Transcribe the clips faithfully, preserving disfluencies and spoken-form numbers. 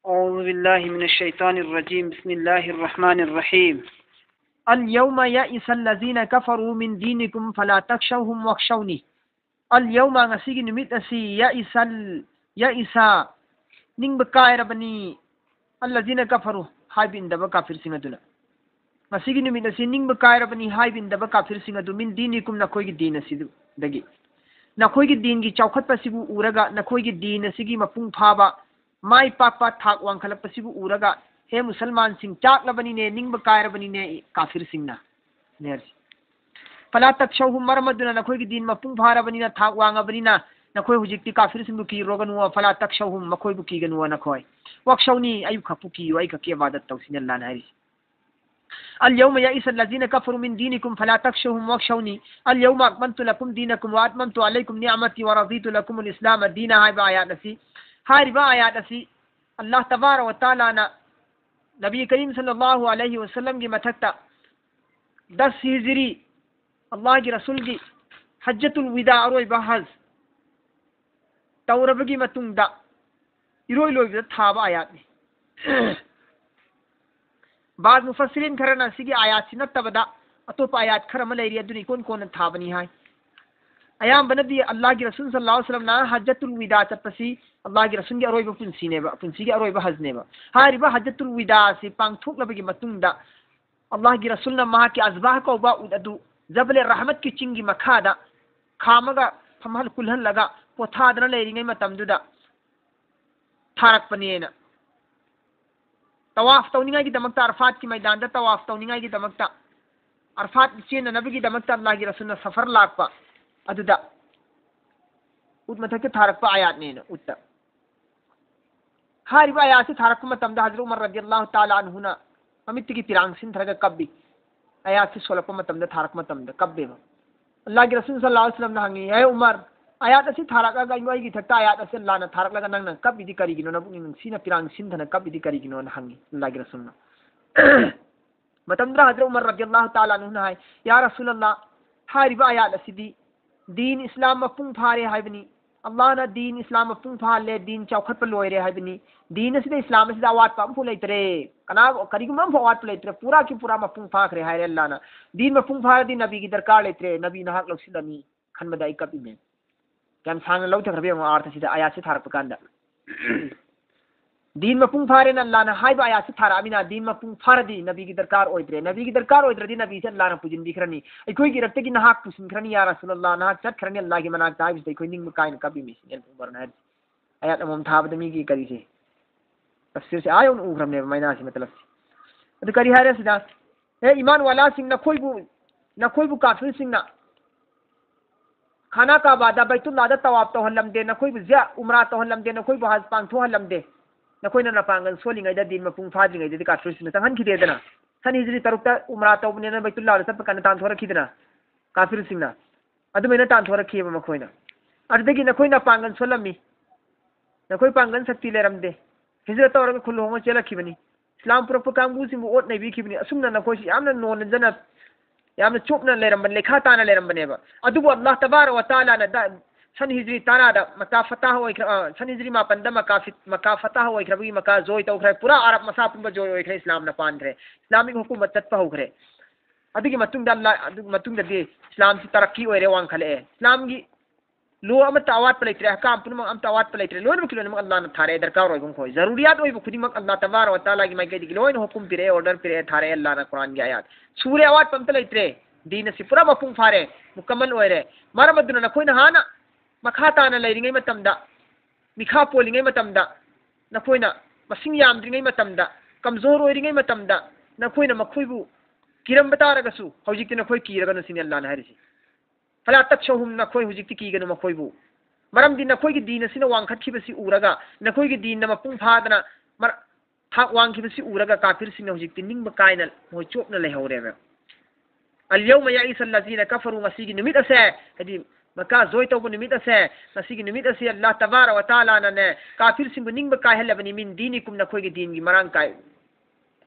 أعوذ بالله من الشيطان الرجيم. بسم الله الرحمن الرحيم. اليوم يئس الذين كفروا من دينكم فلا تخشوهم واخشوني. اليوم, ꯉꯁꯤꯒꯤ ꯅꯨꯃꯤꯠ ꯑꯁꯤ, يئس, يئس, ꯅꯤꯡꯕ ꯀꯥꯏꯔꯕꯅꯤ, الذين كفروا, ꯍꯥꯏꯕ ꯏꯟꯗꯕ ꯀꯥꯐꯤꯔꯁꯤꯡ ꯑꯗꯨꯅ. ꯉꯁꯤꯒꯤ ꯅꯨꯃꯤꯠ ꯑꯁꯤ ꯅꯤꯡꯕ ꯀꯥꯏꯔꯕꯅꯤ ꯍꯥꯏꯕ ꯏꯟꯗꯕ ꯀꯥꯐꯤꯔꯁꯤꯡ ꯑꯗꯨ, من دينكم, ꯅꯈꯣꯏꯒꯤ ꯗꯤꯟ ꯑꯁꯤꯗꯒꯤ. ꯅꯈꯣꯏꯒꯤ ꯗꯤꯟꯒꯤ ꯆꯥꯎꯈꯠꯄꯁꯤꯕꯨ ꯎꯔꯒ, ꯅꯈꯣꯏꯒꯤ ꯗꯤꯟ ꯑꯁꯤꯒꯤ ꯃꯄꯨꯡ ꯐꯥꯕ, ꯃꯥꯏ ꯄꯥꯛꯄ ꯊꯥꯛ ꯋꯥꯡꯈꯠꯂꯛꯄꯁꯤꯕꯨ ꯎꯔꯒ, ꯍꯦ ꯃꯨꯁꯜꯃꯥꯟꯁꯤꯡ, ꯆꯥꯛꯂꯕꯅꯤꯅꯦ, ꯅꯤꯡꯕ ꯀꯥꯏꯔꯕꯅꯤꯅꯦ ꯀꯥꯐꯤꯔꯁꯤꯡꯅ, ꯅꯦ ꯍꯥꯏꯔꯤꯁꯤ. فلا تخشوهم, ꯃꯔꯝ ꯑꯗꯨꯅ ꯅꯈꯣꯏꯒꯤ ꯗꯤꯟ ꯃꯄꯨꯡ ꯐꯥꯔꯕꯅꯤꯅ, ꯊꯥꯛ ꯋꯥꯡꯉꯕꯅꯤꯅ, ꯅꯈꯣꯏ ꯍꯧꯖꯤꯛꯇꯤ ꯀꯥꯐꯤꯔꯁꯤꯡꯕꯨ ꯀꯤꯔꯨꯔꯒꯅꯨ. فلا تخشوهم, ꯃꯈꯣꯏꯕꯨ ꯀꯤꯒꯅꯨ ꯅꯈꯣꯏ. واخشوني, ꯑꯩꯕꯨ ꯈꯛꯄꯨ ꯀꯤꯌꯨ, ꯑꯩ ꯈꯛꯀꯤ ꯏꯕꯥꯗꯠ ꯇꯧꯁꯤꯅ ꯑꯜꯂꯥꯍꯅ ꯍꯥꯏꯔꯤꯁꯤ. اليوم يئس الذين كفروا من دينكم فلا تخشوهم واخشوني اليوم أكملت لكم دينكم وأتممت عليكم نعمتي ورضيت لكم الإسلام دينا ꯍꯥꯏꯕ ꯑꯥꯌꯥꯠ ꯑꯁꯤ, ꯍꯥꯏꯔꯤꯕ ꯑꯥꯌꯥꯠ ꯑꯁꯤ ꯑꯜꯂꯥꯍ ꯇꯕꯥꯔꯛ ꯋ ꯇꯥꯂꯥꯅ ꯅꯕꯤ ꯀꯔꯤꯝ ꯁꯜꯂꯜꯂꯥꯍꯨ ꯑꯂꯩꯍꯤ ꯋꯁꯜꯂꯝꯒꯤ ꯃꯊꯛꯇ ꯗꯁ ꯍꯤꯖꯔꯤ, ꯑꯜꯂꯥꯍꯒꯤ ꯔꯁꯨꯜꯒꯤ ꯍꯖ꯭ꯖꯇꯨꯜ ꯋꯤꯗꯥ, ꯑꯔꯣꯏꯕ ꯍꯖ ꯇꯧꯔꯕꯒꯤ ꯃꯇꯨꯡꯗ ꯏꯔꯣꯏ ꯂꯣꯏꯕꯗ ꯊꯥꯕ ꯑꯥꯌꯥꯠꯅꯤ꯫ ꯕꯥꯖ ꯃꯨꯐꯁꯤꯔꯤꯟ ꯈꯔꯅ ꯁꯤꯒꯤ ꯑꯥꯌꯥꯠꯁꯤ ꯅꯠꯇꯕꯗ ꯑꯇꯣꯞꯄ ꯑꯥꯌꯥꯠ ꯈꯔ ꯑꯃ ꯂꯩꯔꯤ, ꯑꯗꯨꯅ ꯏꯀꯣꯟ ꯀꯣꯟꯅ ꯊꯥꯕꯅꯤ ꯍꯥꯏ꯫ ꯑꯌꯥꯝꯕꯅꯗꯤ ꯑꯜꯂꯥꯍꯒꯤ ꯔꯁꯨꯜ ꯁꯜꯂꯜꯂꯥꯍꯨ ꯑꯂꯩꯍꯤ ꯋꯁꯜꯂꯝꯅ ꯍꯖ꯭ꯖꯇꯨꯜ ꯋꯤꯗꯥ ꯆꯠꯄꯁꯤ ꯑꯜꯂꯥꯍꯒꯤ ꯔꯁꯨꯜꯒꯤ ꯑꯔꯣꯏꯕ ꯄꯨꯟꯁꯤꯅꯦꯕ, ꯄꯨꯟꯁꯤꯒꯤ ꯑꯔꯣꯏꯕ ꯍꯖꯅꯦꯕ꯫ ꯍꯥꯏꯔꯤꯕ ꯍꯖ꯭ꯖꯇꯨꯜ ꯋꯤꯗꯥ ꯑꯁꯤ ꯄꯥꯡꯊꯣꯛꯂꯕꯒꯤ ꯃꯇꯨꯡꯗ ꯑꯜꯂꯥꯍꯒꯤ ꯔꯁꯨꯜꯅ ꯃꯍꯥꯛꯀꯤ ꯑꯖꯕꯥꯍ ꯀꯧꯕ ꯎꯠ ꯑꯗꯨ ꯖꯕꯂꯦ ꯔꯍꯃꯠꯀꯤ ꯆꯤꯡꯒꯤ ꯃꯈꯥꯗ ꯈꯥꯝꯃꯒ ꯐꯝꯍꯜ-, ꯀꯨꯜꯍꯜꯂꯒ ꯄꯣꯊꯥꯗꯅ ꯂꯩꯔꯤꯉꯩ ꯃꯇꯝꯗꯨꯗ ꯊꯥꯔꯛꯄꯅꯦꯅ꯫ ꯇꯋꯥꯐ ꯇꯧꯅꯤꯡꯉꯥꯏꯒꯤꯗꯃꯛꯇ, ꯑꯔꯐꯥꯠꯀꯤ ꯃꯩꯗꯥꯟꯗ ꯇꯋꯥꯐ ꯇꯧꯅꯤꯡꯉꯥꯏꯒꯤꯗꯃꯛꯇ, ꯑꯔꯐꯥꯠ ꯆꯦꯟꯅꯅꯕꯒꯤꯗꯃꯛꯇ ꯑꯜꯂꯥꯍꯒꯤ ꯔꯁꯨꯜꯅ ꯁꯐꯔ ꯂꯥꯛꯄ ꯑꯗꯨꯗ ꯎꯠ ꯃꯊꯛꯇ ꯊꯥꯔꯛꯄ ꯑꯥꯌꯥꯠꯅꯦꯅ, ꯎꯠꯇ꯫ ꯍꯥꯏꯔꯤꯕ ꯑꯥꯌꯥꯠꯁꯤ ꯊꯥꯔꯛꯄ ꯃꯇꯝꯗ ꯍꯖꯔꯠ ꯎꯃꯔ ꯔꯗꯤꯌꯜꯂꯥꯍꯨ ꯇꯥꯂꯥ ꯑꯟꯍꯨꯅ ꯃꯃꯤꯠꯇꯒꯤ ꯄꯤꯔꯥꯡ ꯁꯤꯟꯊꯔꯒ ꯀꯞꯄꯤ꯫ ꯑꯥꯌꯥꯠꯁꯤ ꯁꯣꯜꯂꯛꯄ ꯃꯇꯝꯗ, ꯊꯥꯔꯛꯄ ꯃꯇꯝꯗ ꯀꯞꯄꯦꯕ꯫ ꯑꯜꯂꯥꯍꯒꯤ ꯔꯁꯨꯜ ꯁꯜꯂꯜꯂꯥꯍꯨ ꯑꯂꯩꯍꯤ ꯋꯁꯜꯂꯝꯅ ꯍꯪꯉꯤ, "ꯍꯦ ꯎꯃꯔ, ꯑꯥꯌꯥꯠ ꯑꯁꯤ ꯊꯥꯔꯛꯂꯒ, ꯑꯩꯉꯣꯟ-, ꯑꯩꯒꯤ ꯏꯊꯛꯇ ꯑꯥꯌꯥꯠ ꯑꯁꯤ ꯑꯜꯂꯥꯍꯅ ꯊꯥꯔꯛꯂꯒ ꯅꯪꯅ ꯀꯞꯄꯤꯗꯤ ꯀꯔꯤꯒꯤꯅꯣ? ꯅꯄꯨꯛꯅꯤꯡ ꯅꯨꯡꯁꯤꯅ ꯄꯤꯔꯥꯡ ꯁꯤꯟꯊꯅ ꯀꯞꯄꯤꯗꯤ ꯀꯔꯤꯒꯤꯅꯣꯅ?" ꯍꯪꯉꯤ ꯑꯜꯂꯥꯍꯒꯤ ꯔꯁꯨꯜꯅ꯫ ꯃꯇꯝꯗꯨꯗ ꯍꯖꯔꯠ ꯎꯃꯔ ꯔꯗꯤꯌꯜꯂꯥꯍꯨ ꯇꯥꯂꯥ ꯑꯟꯍꯨꯅ ꯍꯥꯏ, "ꯌꯥ ꯔꯁꯨꯂꯜꯂꯥꯍ, ꯍꯥꯏꯔꯤꯕ ꯑꯥꯌꯥꯠ ꯑꯁꯤꯗꯤ ꯗꯤꯟ ꯏꯁꯂꯥꯝ ꯃꯄꯨꯡ ꯐꯥꯔꯦ ꯍꯥꯏꯕꯅꯤ, ꯑꯜꯂꯥꯍꯅ ꯗꯤꯟ ꯏꯁꯂꯥꯝ ꯃꯄꯨꯡ ꯐꯥꯍꯜꯂꯦ, ꯗꯤꯟ ꯆꯥꯎꯈꯠꯄ ꯂꯣꯏꯔꯦ ꯍꯥꯏꯕꯅꯤ꯫ ꯗꯤꯟ ꯑꯁꯤꯗ, ꯏꯁꯂꯥꯝ ꯑꯁꯤꯗ ꯑꯋꯥꯠꯄ ꯑꯃꯐꯥꯎ ꯂꯩꯇ꯭ꯔꯦ, ꯀꯅꯥ, ꯀꯔꯤꯒꯨꯝꯕ ꯑꯃꯐꯥꯎ ꯑꯋꯥꯠꯄ ꯂꯩꯇ꯭ꯔꯦ, ꯄꯨꯔꯥꯒꯤ ꯄꯨꯔꯥ ꯃꯄꯨꯡ ꯐꯥꯈ꯭ꯔꯦ ꯍꯥꯏꯔꯦ ꯑꯜꯂꯥꯍꯅ꯫ ꯗꯤꯟ ꯃꯄꯨꯡ ꯐꯥꯔꯗꯤ ꯅꯕꯤꯒꯤ ꯗꯔꯀꯥꯔ ꯂꯩꯇ꯭ꯔꯦ, ꯅꯕꯤ ꯅꯍꯥꯛ ꯂꯧꯁꯤꯜꯂꯅꯤ ꯈꯟꯕꯗ ꯑꯩ ꯀꯞꯄꯤꯅꯦ꯫ ꯌꯥꯝ ꯁꯥꯡꯅ ꯂꯧꯊꯈ꯭ꯔꯕ ꯌꯦꯡꯉꯣ, ꯑꯥꯔꯊꯁꯤꯗ, ꯑꯌꯥꯠꯁꯤ ꯊꯥꯔꯛꯄ ꯀꯥꯟꯗ꯫ ꯗꯤꯟ ꯃꯄꯨꯡ ꯐꯥꯔꯦꯅ ꯑꯜꯂꯥꯍꯅ ꯍꯥꯏꯕ ꯑꯌꯥꯠꯁꯤ ꯊꯥꯔꯛꯑꯃꯤꯅ, ꯗꯤꯟ ꯃꯄꯨꯡ ꯐꯥꯔꯗꯤ ꯅꯕꯤꯒꯤ ꯗꯔꯀꯥꯔ ꯑꯣꯏꯗ꯭ꯔꯦ, ꯅꯕꯤꯒꯤ ꯗꯔꯀꯥꯔ ꯑꯣꯏꯗ꯭ꯔꯗꯤ ꯅꯕꯤꯁꯦ ꯑꯜꯂꯥꯍꯅ ꯄꯨꯁꯤꯟꯕꯤꯈ꯭ꯔꯅꯤ, ꯑꯩꯈꯣꯏꯒꯤ ꯏꯔꯛꯇꯒꯤ ꯅꯍꯥꯛ ꯄꯨꯁꯤꯟꯈ꯭ꯔꯅꯤ, ꯌꯥ ꯔꯁꯨꯜ ꯑꯜꯂꯥꯍ, ꯅꯍꯥꯛ ꯆꯠꯈ꯭ꯔꯅꯤ ꯑꯜꯂꯥꯍꯒꯤ ꯃꯅꯥꯛꯇ ꯍꯥꯏꯕꯁꯤꯗ ꯑꯩꯈꯣꯏ ꯅꯤꯡꯕ ꯀꯥꯏꯅ ꯀꯞꯄꯤꯃꯤ ꯁꯤꯅꯤ ꯑꯜ ꯎꯃꯔꯅ ꯍꯥꯏꯔꯤꯁꯦ꯫ ꯑꯌꯥꯠ ꯑꯃꯃꯝ ꯊꯥꯕꯗ ꯃꯤꯒꯤ ꯀꯔꯤꯁꯦ, ꯇꯐꯁꯤꯔꯁꯦ ꯑꯥ ꯌꯧꯅ ꯎꯈ꯭ꯔꯕꯅꯦꯕ, ꯃꯥꯏꯅꯥꯁꯤ ꯃꯇꯂꯞꯁꯦ꯫ ꯑꯗꯨ ꯀꯔꯤ ꯍꯥꯏꯔꯦ ꯁꯤꯗ? "ꯍꯦ ꯏꯃꯥꯟ ꯋꯥꯂꯥꯁꯤꯡ, ꯅꯈꯣꯏꯕꯨ, ꯅꯈꯣꯏꯕꯨ ꯀꯥꯐꯤꯔꯁꯤꯡꯅ ꯈꯥꯅꯥ ꯀꯥꯕꯥꯗ, ꯕꯩꯇꯨꯜꯂꯥꯗ ꯇꯋꯥꯞ ꯇꯧꯍꯜꯂꯝꯗꯦ, ꯅꯈꯣꯏꯕꯨ ꯖꯤꯌꯥ ꯎꯝꯔꯥ ꯇꯧꯍꯜꯂꯝꯗꯦ, ꯅꯈꯣꯏꯕꯨ ꯍꯖ ꯄꯥꯡꯊꯣꯛꯍꯜꯂꯝꯗꯦ, ꯅꯈꯣꯏꯅ ꯅꯄꯥꯡꯒꯜ ꯁꯣꯜꯂꯤꯉꯩꯗ, ꯗꯤꯟ ꯃꯄꯨꯡ ꯐꯥꯗ꯭ꯔꯤꯉꯩꯗꯗꯤ ꯀꯥꯐꯤꯔꯁꯤꯡꯅ ꯆꯪꯍꯟꯈꯤꯗꯦꯗꯅ꯫ ꯁꯟ ꯍꯤꯖ꯭ꯔꯤ ꯇꯔꯨꯛꯇ ꯎꯝꯔꯥ ꯇꯧꯕꯅꯦꯅ ꯕꯩꯇꯨꯜꯂꯥꯗ ꯆꯠꯄ ꯀꯥꯟꯗ ꯇꯥꯟꯊꯣꯔꯛꯈꯤꯗꯅ ꯀꯥꯐꯤꯔꯁꯤꯡꯅ꯫ ꯑꯗꯨꯃꯥꯏꯅ ꯇꯥꯟꯊꯣꯔꯛꯈꯤꯕ ꯃꯈꯣꯏꯅ꯫ ꯑꯗꯨꯗꯒꯤ ꯅꯈꯣꯏꯅ ꯄꯥꯡꯒꯜ ꯁꯣꯜꯂꯝꯃꯤ, ꯅꯈꯣꯏ ꯄꯥꯡꯒꯜ ꯁꯛꯇꯤ ꯂꯩꯔꯝꯗꯦ, ꯍꯤꯖ꯭ꯔꯠ ꯇꯧꯔꯒ ꯈꯨꯜ ꯍꯣꯡꯉ ꯆꯦꯜꯂꯛꯈꯤꯕꯅꯤ, ꯏꯁꯂꯥꯝ ꯄꯨꯔꯛꯄ ꯀꯥꯡꯕꯨꯁꯤꯡꯕꯨ ꯑꯣꯠ ꯅꯩꯕꯤꯈꯤꯕꯅꯤ, ꯑꯁꯨꯝꯅ ꯅꯈꯣꯏꯁꯤ ꯌꯥꯝꯅ ꯅꯣꯟꯖꯅ, ꯌꯥꯝꯅ ꯆꯣꯞꯅ ꯂꯩꯔꯝꯕ, ꯂꯩꯈꯥ ꯇꯥꯅ ꯂꯩꯔꯝꯕꯅꯦꯕ꯫ ꯑꯗꯨꯕꯨ ꯑꯜꯂꯥꯍ ꯇꯕꯥꯔꯛ ꯋ ꯇꯥꯂꯥꯅ ꯗ-, ꯁꯟ ꯍꯤꯖ꯭ꯔꯤ ꯇꯔꯥꯗ ꯃꯀꯥ ꯐꯇꯥꯍ ꯑꯣꯏꯈ꯭ꯔ-, ꯑ, ꯁꯟ ꯍꯤꯖ꯭ꯔꯤ ꯃꯥꯄꯟꯗ ꯃꯀꯥ ꯐꯤꯠ-, ꯃꯀꯥ ꯐꯇꯥꯍ ꯑꯣꯏꯈ꯭ꯔꯕꯒꯤ ꯃꯀꯥ ꯖꯣꯏ ꯇꯧꯈ꯭ꯔꯦ, ꯄꯨꯔꯥ ꯑꯔꯕ ꯃꯁꯥ ꯄꯨꯝꯕ ꯖꯣꯏ ꯑꯣꯏꯈ꯭ꯔꯦ, ꯏꯁꯂꯥꯝꯅ ꯄꯥꯟꯈ꯭ꯔꯦ, ꯏꯁꯂꯥꯃꯤꯛ ꯍꯨꯀꯨꯃꯠ ꯆꯠꯄ ꯍꯧꯈ꯭ꯔꯦ꯫ ꯑꯗꯨꯒꯤ ꯃꯇꯨꯡꯗ ꯑꯜꯂꯥꯍ, ꯑꯗꯨꯒꯤ ꯃꯇꯨꯡꯗꯗꯤ ꯏꯁꯂꯥꯝꯁꯤ ꯇꯔꯛꯀꯤ ꯑꯣꯏꯔꯦ, ꯋꯥꯡꯈꯠꯂꯛꯑꯦ꯫ ꯏꯁꯂꯥꯝꯒꯤ ꯂꯣ ꯑꯃꯠꯇ ꯑꯋꯥꯠꯄ ꯂꯩꯇ꯭ꯔꯦ, ꯑꯍꯀꯥꯝ ꯄꯨꯝꯅꯃꯛ ꯑꯝꯇ ꯑꯋꯥꯠꯄ ꯂꯩꯇ꯭ꯔꯦ, ꯂꯣꯏꯅꯃꯛꯀꯤ ꯂꯣꯏꯅꯃꯛ ꯑꯜꯂꯥꯍꯅ ꯊꯥꯔꯛꯑꯦ, ꯗꯔꯀꯥꯔ ꯑꯣꯏꯕ ꯃꯈꯣꯏ꯫ ꯖꯔꯨꯔꯤꯌꯥꯠ ꯑꯣꯏꯕ ꯈꯨꯗꯤꯡꯃꯛ ꯑꯜꯂꯥꯍ ꯇꯕꯥꯔꯛ ꯋ ꯇꯥꯂꯥꯒꯤ ꯃꯥꯏꯀꯩꯗꯒꯤ ꯂꯣꯏꯅ ꯍꯨꯀꯨꯝ ꯄꯤꯔꯛꯑꯦ, ꯑꯣꯔꯗꯔ ꯄꯤꯔꯛꯑꯦ, ꯊꯥꯔꯛꯑꯦ ꯑꯜꯂꯥꯍꯅ ꯀꯨꯔꯥꯟꯒꯤ ꯑꯌꯥꯠ꯫ ꯁꯨꯔꯦ, ꯑꯋꯥꯠꯄ ꯑꯝꯇ ꯂꯩꯇ꯭ꯔꯦ꯫ ꯗꯤꯟ ꯑꯁꯤ ꯄꯨꯔꯥ ꯃꯄꯨꯡ ꯐꯥꯔꯦ, ꯃꯨꯀꯝꯃꯜ ꯑꯣꯏꯔꯦ꯫ ꯃꯔꯝ ꯑꯗꯨꯅ ꯅꯈꯣꯏꯅ ꯍꯥꯟꯅ ꯃꯈꯥ ꯇꯥꯅ ꯂꯩꯔꯤꯉꯩ ꯃꯇꯝꯗ, ꯃꯤꯈꯥ ꯄꯣꯜꯂꯤꯉꯩ ꯃꯇꯝꯗ, ꯅꯈꯣꯏꯅ ꯃꯁꯤꯡ ꯌꯥꯝꯗ꯭ꯔꯤꯉꯩ ꯃꯇꯝꯗ, ꯀꯝꯖꯣꯔ ꯑꯣꯏꯔꯤꯉꯩ ꯃꯇꯝꯗ, ꯅꯈꯣꯏꯅ ꯃꯈꯣꯏꯕꯨ ꯀꯤꯔꯝꯕ ꯇꯥꯔꯒꯁꯨ, ꯍꯧꯖꯤꯛꯇꯤ ꯅꯈꯣꯏ ꯀꯤꯔꯒꯅꯨ ꯁꯤꯅꯤ ꯑꯜꯂꯥꯍꯅ ꯍꯥꯏꯔꯤꯁꯤ꯫ ꯐꯂꯥ ꯇꯛꯁꯧꯍꯨꯝ, ꯅꯈꯣꯏ ꯍꯧꯖꯤꯛꯇꯤ ꯀꯤꯒꯅꯨ ꯃꯈꯣꯏꯕꯨ꯫ ꯃꯔꯝꯗꯤ ꯅꯈꯣꯏꯒꯤ ꯗꯤꯟ ꯑꯁꯤꯅ ꯋꯥꯡꯈꯠꯈꯤꯕꯁꯤ ꯎꯔꯒ, ꯅꯈꯣꯏꯒꯤ ꯗꯤꯟꯅ ꯃꯄꯨꯡ ꯐꯥꯗꯅ ꯃꯔ-, ꯊꯥꯛ ꯋꯥꯡꯈꯤꯕꯁꯤ ꯎꯔꯒ ꯀꯥꯐꯤꯔꯁꯤꯡꯅ ꯍꯧꯖꯤꯛꯇꯤ ꯅꯤꯡꯕ ꯀꯥꯏꯅ ꯃꯈꯣꯏ ꯆꯣꯞꯅ ꯂꯩꯍꯧꯔꯦꯕ꯫ "ꯑꯜ ꯌꯧꯃ ꯌꯥꯏꯁ ꯑꯜꯂꯖꯤꯅ ꯀꯐꯔꯨ", ꯉꯁꯤꯒꯤ ꯅꯨꯃꯤꯠ ꯑꯁꯦ, ꯍꯥꯏꯗꯤ ꯃꯀꯥ ꯖꯣꯏ ꯇꯧꯕ ꯅꯨꯃꯤꯠ ꯑꯁꯦ, ꯉꯁꯤꯒꯤ ꯅꯨꯃꯤꯠ ꯑꯁꯤ ꯑꯜꯂꯥꯍ ꯇꯕꯥꯔꯛ ꯋ ꯇꯥꯂꯥꯅꯅꯦ ꯀꯥꯐꯤꯔꯁꯤꯡꯕꯨ ꯅꯤꯡꯕ ꯀꯥꯏꯍꯜꯂꯕꯅꯤ, "ꯃꯤꯟ ꯗꯤꯅꯤꯀꯨꯝ", ꯅꯈꯣꯏꯒꯤ ꯗꯤꯟꯒꯤ ꯃꯔꯥꯡ ꯀꯥꯏ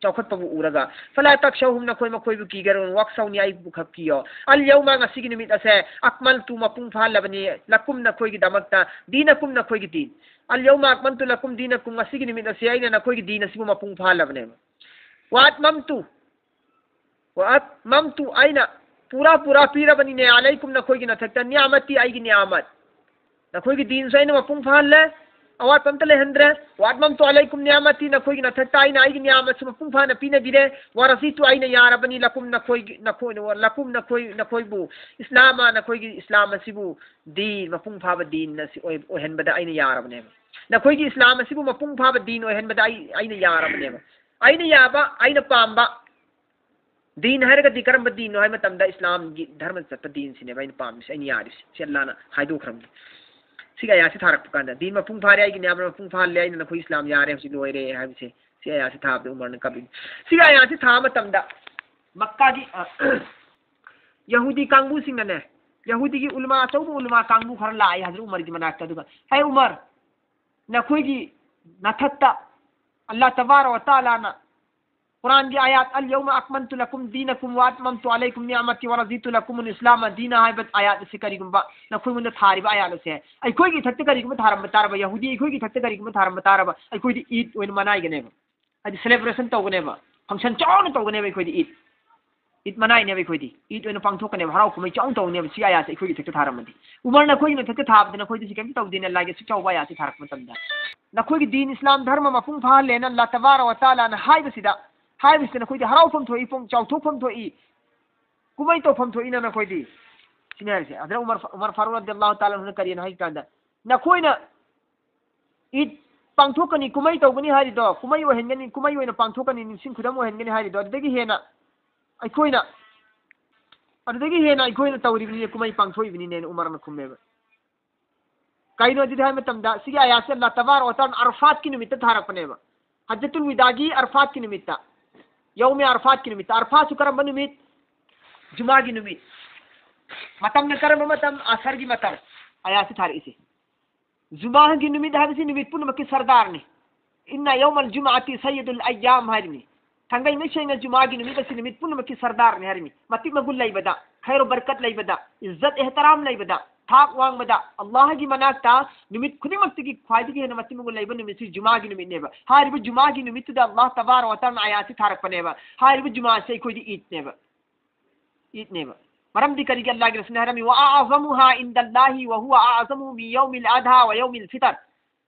ꯆꯥꯎꯈꯠꯄꯕꯨ ꯎꯔꯒ, "ꯐꯂꯥ ꯇꯛꯁꯧꯍꯨꯝ, ꯅꯈꯣꯏ ꯃꯈꯣꯏꯕꯨ ꯀꯤꯒꯅꯨ, ꯋꯥꯛꯁꯧꯅꯤ, ꯑꯩꯕꯨ ꯈꯛ ꯀꯤꯌꯣ꯫ ꯑꯜ ꯌꯧꯃ, ꯉꯁꯤꯒꯤ ꯅꯨꯃꯤꯠ ꯑꯁꯦ, ꯑꯛꯃꯜꯇꯨ, ꯃꯄꯨꯡ ꯐꯥꯍꯜꯂꯕꯅꯤ, ꯂꯀꯨꯝ, ꯅꯈꯣꯏꯒꯤꯗꯃꯛꯇ, ꯗꯤꯅꯀꯨꯝ, ꯅꯈꯣꯏꯒꯤ ꯗꯤꯟ꯫ ꯑꯜ ꯌꯧꯃ ꯑꯛꯃꯜꯇꯨ ꯂꯀꯨꯝ ꯗꯤꯅꯀꯨꯝ, ꯉꯁꯤꯒꯤ ꯅꯨꯃꯤꯠ ꯑꯁꯦ ꯑꯩꯅ ꯅꯈꯣꯏꯒꯤ ꯗꯤꯟ ꯑꯁꯤꯕꯨ ꯃꯄꯨꯡ ꯐꯥꯍꯜꯂꯕꯅꯦꯕ꯫ ꯋꯥ ꯑꯠꯃꯝꯇꯨ, ꯋꯥ ꯑꯠꯃꯝꯇꯨ, ꯑꯩꯅ ꯄꯨꯔꯥ ꯄꯨꯔꯥ ꯄꯤꯔꯕꯅꯤꯅꯦ, ꯑꯂꯩꯀꯨꯝ, ꯅꯈꯣꯏꯒꯤ ꯅꯊꯛꯇ, ꯅꯤꯌꯥꯃꯇꯤ, ꯑꯩꯒꯤ ꯅꯤꯌꯥꯃꯠ꯫ ꯅꯈꯣꯏꯒꯤ ꯗꯤꯟꯁꯨ ꯑꯩꯅ ꯃꯄꯨꯡ ꯐꯥꯍꯜꯂꯦ, ꯑꯋꯥꯠꯄ ꯑꯝꯇ ꯂꯩꯍꯟꯗ꯭ꯔꯦ꯫ ꯋꯥꯠꯃꯝꯇꯨ ꯑꯂꯩꯀꯨꯝ ꯅꯤꯌꯥꯃꯇꯤ, ꯅꯈꯣꯏꯒꯤ ꯅꯊꯛꯇ ꯑꯩꯅ ꯑꯩꯒꯤ ꯅꯤꯌꯥꯃꯠꯁꯨ ꯃꯄꯨꯡ ꯐꯥꯅ ꯄꯤꯅꯕꯤꯔꯦ꯫ ꯋꯥꯔꯁꯤꯇꯨ, ꯑꯩꯅ ꯌꯥꯔꯕꯅꯤ, ꯂꯀꯨꯝ, ꯅꯈꯣꯏꯒꯤ, ꯅꯈꯣꯏ, ꯂꯀꯨꯝ, ꯅꯈꯣꯏ, ꯅꯈꯣꯏꯕꯨ, ꯏꯁꯂꯥꯃ, ꯅꯈꯣꯏꯒꯤ ꯏꯁꯂꯥꯝ ꯑꯁꯤꯕꯨ ꯗꯤꯟ, ꯃꯄꯨꯡ ꯐꯥꯕ ꯗꯤꯟ ꯑꯁꯤ ꯑꯣꯏ-, ꯑꯣꯏꯍꯟꯕꯗ ꯑꯩꯅ ꯌꯥꯔꯕꯅꯦꯕ꯫ ꯅꯈꯣꯏꯒꯤ ꯏꯁꯂꯥꯝ ꯑꯁꯤꯕꯨ ꯃꯄꯨꯡ ꯐꯥꯕ ꯗꯤꯟ ꯑꯣꯏꯍꯟꯕꯗ ꯑꯩ, ꯑꯩꯅ ꯌꯥꯔꯕꯅꯦꯕ꯫ ꯑꯩꯅ ꯌꯥꯕ, ꯑꯩꯅ ꯄꯥꯝꯕ ꯗꯤꯟ ꯍꯥꯏꯔꯒꯗꯤ ꯀꯔꯝꯕ ꯗꯤꯟꯅꯣ ꯍꯥꯏꯕ ꯃꯇꯝꯗ, ꯏꯁꯂꯥꯝꯒꯤ ꯙꯔꯃ ꯆꯠꯄ ꯗꯤꯟꯁꯤꯅꯦꯕ ꯑꯩꯅ ꯄꯥꯝꯃꯤꯁꯦ, ꯑꯩꯅ ꯌꯥꯔꯤꯁꯦ꯫ ꯁꯤ ꯑꯜꯂꯥꯅ ꯍꯥꯏꯗꯣꯛꯈ꯭ꯔꯕꯅꯤ꯫ ꯁꯤꯒꯤ ꯑꯌꯥꯁꯤ ꯊꯥꯔꯛꯄ ꯀꯥꯟꯗ, "ꯗꯤꯟ ꯃꯄꯨꯡ ꯐꯥꯔꯦ, ꯑꯩꯒꯤ ꯅꯤꯌꯥꯃꯠ ꯃꯄꯨꯡ ꯐꯥꯍꯜꯂꯦ, ꯑꯩꯅ ꯅꯈꯣꯏ ꯏꯁꯂꯥꯝ ꯌꯥꯔꯦ, ꯍꯧꯖꯤꯛ ꯂꯣꯏꯔꯦ" ꯍꯥꯏꯕꯁꯦ, ꯁꯤ ꯑꯌꯥꯁꯤ ꯊꯥꯕꯗ ꯎꯃꯔꯅ ꯀꯞꯄꯤ꯫ ꯁꯤꯒꯤ ꯑꯌꯥꯁꯤ ꯊꯥꯕ ꯃꯇꯝꯗ ꯃꯛꯀꯥꯒꯤ, ꯑ, ꯌꯍꯨꯗꯤ ꯀꯥꯡꯕꯨꯁꯤꯡꯅꯅꯦ, ꯌꯍꯨꯗꯤꯒꯤ ꯎꯂꯃꯥ, ꯑꯆꯧꯕ ꯎꯂꯃꯥ ꯀꯥꯡꯕꯨ ꯈꯔ ꯂꯥꯛꯑꯦ ꯍꯖꯔꯠ ꯎꯃꯔꯒꯤ ꯃꯅꯥꯛꯇ꯫ ꯑꯗꯨꯒ, "ꯍꯦ ꯎꯃꯔ, ꯅꯈꯣꯏꯒꯤ ꯅꯊꯛꯇ ꯑꯜꯂꯥ ꯇꯕꯥꯔ ꯋꯥ ꯇꯥꯂꯥꯅ ꯀꯨꯔꯥꯟꯒꯤ ꯑꯥꯌꯥꯠ, "ꯑꯜ ꯌꯧꯃ ꯑꯛꯃꯜꯇꯨ ꯂꯀꯨꯝ ꯗꯤꯅꯀꯨꯝ ꯋꯥ ꯑꯠꯃꯝꯇꯨ ꯑꯂꯩꯀꯨꯝ ꯅꯤꯌꯥꯃꯇꯤ ꯋꯥ ꯔꯗꯤꯇꯨ ꯂꯀꯨꯝ ꯏꯁꯂꯥꯃ ꯗꯤꯅ" ꯍꯥꯏꯕ ꯑꯥꯌꯥꯠ ꯑꯁꯤ ꯀꯔꯤꯒꯨꯝꯕ ꯅꯈꯣꯏꯉꯣꯟꯗ ꯊꯥꯔꯤꯕ ꯑꯥꯌꯥꯠ ꯑꯁꯦ ꯑꯩꯈꯣꯏꯒꯤ ꯏꯊꯛꯇ ꯀꯔꯤꯒꯨꯝꯕ ꯊꯥꯔꯝꯕ ꯇꯥꯔꯕ, ꯌꯍꯨꯗꯤ ꯑꯩꯈꯣꯏꯒꯤ ꯏꯊꯛꯇ ꯀꯔꯤꯒꯨꯝꯕ ꯊꯥꯔꯝꯕ ꯇꯥꯔꯕ, ꯑꯩꯈꯣꯏꯗꯤ ꯏꯗ ꯑꯣꯏꯅ ꯃꯅꯥꯏꯒꯅꯦꯕ, ꯍꯥꯏꯗꯤ celebration ꯇꯧꯒꯅꯦꯕ, function ꯆꯥꯎꯅ ꯇꯧꯒꯅꯦꯕ ꯑꯩꯈꯣꯏꯗꯤ ꯏꯗ꯫ ꯏꯗ ꯃꯅꯥꯏꯅꯦꯕ ꯑꯩꯈꯣꯏꯗꯤ꯫ ꯏꯗ ꯑꯣꯏꯅ ꯄꯥꯡꯊꯣꯛꯀꯅꯦꯕ, ꯍꯔꯥꯎ ꯀꯨꯝꯍꯩ ꯆꯥꯎꯅ ꯇꯧꯅꯦꯕ꯫ ꯁꯤ ꯑꯥꯌꯥꯠꯁꯦ ꯑꯩꯈꯣꯏꯒꯤ ꯏꯊꯛꯇ ꯊꯥꯔꯝꯃꯗꯤ, ꯎꯃꯔꯅ ꯑꯩꯈꯣꯏꯒꯤ ꯃꯊꯛꯇ ꯊꯥꯕꯗ ꯅꯈꯣꯏꯗꯤ ꯁꯤ ꯀꯩꯝꯇ ꯇꯧꯗꯦꯅꯦ, ꯑꯜꯂꯥꯒꯤ ꯑꯁꯨꯛ ꯆꯥꯎꯕ ꯑꯥꯌꯥꯠꯁꯤ ꯊꯥꯔꯛꯄ ꯃꯇꯝꯗ, "ꯅꯈꯣꯏꯒꯤ ꯗꯤꯟ ꯏꯁꯂꯥꯝ ꯙꯔꯃ ꯃꯄꯨꯡ ꯐꯥꯍꯜꯂꯦꯅ ꯑꯜꯂꯥ ꯇꯕꯥꯔ ꯋꯥ ꯇꯥꯂꯥꯅ ꯍꯥꯏꯕꯁꯤꯗ, ꯍꯥꯏꯕꯁꯤꯗ ꯅꯈꯣꯏꯗꯤ ꯍꯔꯥꯎꯐꯝ ꯊꯣꯛꯏ, ꯄꯣꯡ ꯆꯥꯎꯊꯣꯛꯐꯝ ꯊꯣꯛꯏ, ꯀꯨꯝꯍꯩ ꯇꯧꯐꯝ ꯊꯣꯛꯏꯅ ꯅꯈꯣꯏꯗꯤ?" ꯁꯤꯅꯤ ꯍꯥꯏꯔꯤꯁꯦ꯫ ꯍꯖꯔꯠ ꯎꯃꯔ, ꯎꯃꯔ ꯐꯥꯔꯨꯛ ꯔꯗꯤꯌꯜꯂꯥꯍꯨ ꯇꯥꯂꯥ ꯑꯟꯍꯨꯅ ꯀꯔꯤꯅ ꯍꯥꯏ ꯀꯥꯟꯗ, ꯅꯈꯣꯏꯅ ꯏꯗ ꯄꯥꯡꯊꯣꯛꯀꯅꯤ, ꯀꯨꯝꯍꯩ ꯇꯧꯒꯅꯤ ꯍꯥꯏꯔꯤꯗꯣ, ꯀꯨꯝꯍꯩ ꯑꯣꯏꯍꯟꯒꯅꯤ, ꯀꯨꯝꯍꯩ ꯑꯣꯏꯅ ꯄꯥꯡꯊꯣꯛꯀꯅꯤ, ꯅꯤꯡꯁꯤꯡ ꯈꯨꯗꯝ ꯑꯣꯏꯍꯟꯒꯅꯤ ꯍꯥꯏꯔꯤꯗꯣ, ꯑꯗꯨꯗꯒꯤ ꯍꯦꯟꯅ ꯑꯩꯈꯣꯏꯅ, ꯑꯗꯨꯗꯒꯤ ꯍꯦꯟꯅ ꯑꯩꯈꯣꯏꯅ ꯇꯧꯔꯤꯕꯅꯤꯅꯦ, ꯀꯨꯝꯍꯩ ꯄꯥꯡꯊꯣꯛꯏꯕꯅꯤꯅꯦꯅ ꯎꯃꯔꯅ ꯈꯨꯝꯃꯦꯕ꯫ ꯀꯩꯅꯣ ꯑꯗꯨꯗꯤ ꯍꯥꯏꯕ ꯃꯇꯝꯗ, ꯁꯤꯒꯤ ꯑꯥꯌꯥꯠꯁꯦ ꯑꯜꯂꯥ ꯇꯕꯥꯔ ꯋꯥ ꯇꯥꯂꯥꯅ ꯑꯔꯐꯥꯠꯀꯤ ꯅꯨꯃꯤꯠꯇ ꯊꯥꯔꯛꯄꯅꯦꯕ꯫ ꯍꯖ꯭ꯖꯇꯨꯜ ꯋꯤꯗꯥꯒꯤ ꯑꯔꯐꯥꯠꯀꯤ ꯅꯨꯃꯤꯠꯇ, ꯌꯧꯃꯦ ꯑꯔꯐꯥꯠꯀꯤ ꯅꯨꯃꯤꯠꯇ꯫ ꯑꯔꯐꯥꯠꯁꯨ ꯀꯔꯝꯕ ꯅꯨꯃꯤꯠ? ꯖꯨꯃꯥꯒꯤ ꯅꯨꯃꯤꯠ꯫ ꯃꯇꯝꯅ ꯀꯔꯝꯕ ꯃꯇꯝ? ꯑꯁꯔꯒꯤ ꯃꯇꯝ꯫ ꯑꯥꯌꯥꯠꯁꯤ ꯊꯥꯔꯛꯏꯁꯦ꯫ ꯖꯨꯃꯥꯒꯤ ꯅꯨꯃꯤꯠ ꯍꯥꯏꯕꯁꯤ ꯅꯨꯃꯤꯠ ꯄꯨꯝꯅꯃꯛꯀꯤ ꯁꯔꯗꯥꯔꯅꯤ꯫ "ꯏꯟꯅ ꯌꯧꯃꯜ ꯖꯨꯃꯥꯇꯤ ꯁꯌꯤꯗꯨꯜ ꯑꯌꯥꯝ" ꯍꯥꯏꯔꯤꯕꯅꯤ꯫ ꯊꯥꯡꯒꯩ ꯃꯩꯁꯦꯡꯅ ꯖꯨꯃꯥꯒꯤ ꯅꯨꯃꯤꯠ ꯑꯁꯤ ꯅꯨꯃꯤꯠ ꯄꯨꯝꯅꯃꯛꯀꯤ ꯁꯔꯗꯥꯔꯅꯤ ꯍꯥꯏꯔꯤꯃꯤ꯫ ꯃꯇꯤꯛ ꯃꯒꯨꯟ ꯂꯩꯕꯗ, ꯈꯩꯔꯣ ꯕꯔꯀꯠ ꯂꯩꯕꯗ, ꯏꯖꯠ ꯑꯦꯍꯇꯔꯥꯝ ꯂꯩꯕꯗ, ꯊꯥꯛ ꯋꯥꯡꯕꯗ, ꯑꯜꯂꯥꯍꯒꯤ ꯃꯅꯥꯛꯇ ꯅꯨꯃꯤꯠ ꯈꯨꯗꯤꯡꯃꯛꯇꯒꯤ ꯈ꯭ꯋꯥꯏꯗꯒꯤ ꯍꯦꯟꯅ ꯃꯇꯤꯛ ꯃꯒꯨꯟ ꯂꯩꯕ ꯅꯨꯃꯤꯠꯁꯤ ꯖꯨꯃꯥꯒꯤ ꯅꯨꯃꯤꯠꯅꯦꯕ꯫ ꯍꯥꯏꯔꯤꯕ ꯖꯨꯃꯥꯒꯤ ꯅꯨꯃꯤꯠꯇꯨꯗ ꯑꯜꯂꯥꯍ ꯇꯕꯥꯔꯛ ꯋ ꯇꯥꯂꯥꯅ ꯑꯥꯌꯥꯠꯁꯤ ꯊꯥꯔꯛꯄꯅꯦꯕ꯫ ꯍꯥꯏꯔꯤꯕ ꯖꯨꯃꯥꯁꯤ ꯑꯩꯈꯣꯏꯗꯤ ꯏꯗꯅꯦꯕ꯫ ꯏꯗꯅꯦꯕ꯫ ꯃꯔꯝꯗꯤ ꯀꯔꯤꯒꯤ? ꯑꯜꯂꯥꯍꯒꯤ ꯔꯁꯨꯜꯅ ꯍꯥꯏꯔꯝꯃꯤ, "ꯋ ꯑꯑꯖꯃꯨꯍꯥ ꯏꯟꯗꯜꯂꯥꯍꯤ ꯋ ꯍꯨꯋ ꯑꯑꯖꯃꯨ ꯃꯤꯟ ꯌꯧꯃꯤꯜ ꯑꯙꯥ ꯋ ꯌꯧꯃꯤꯜ ꯐꯤꯇꯔ"꯫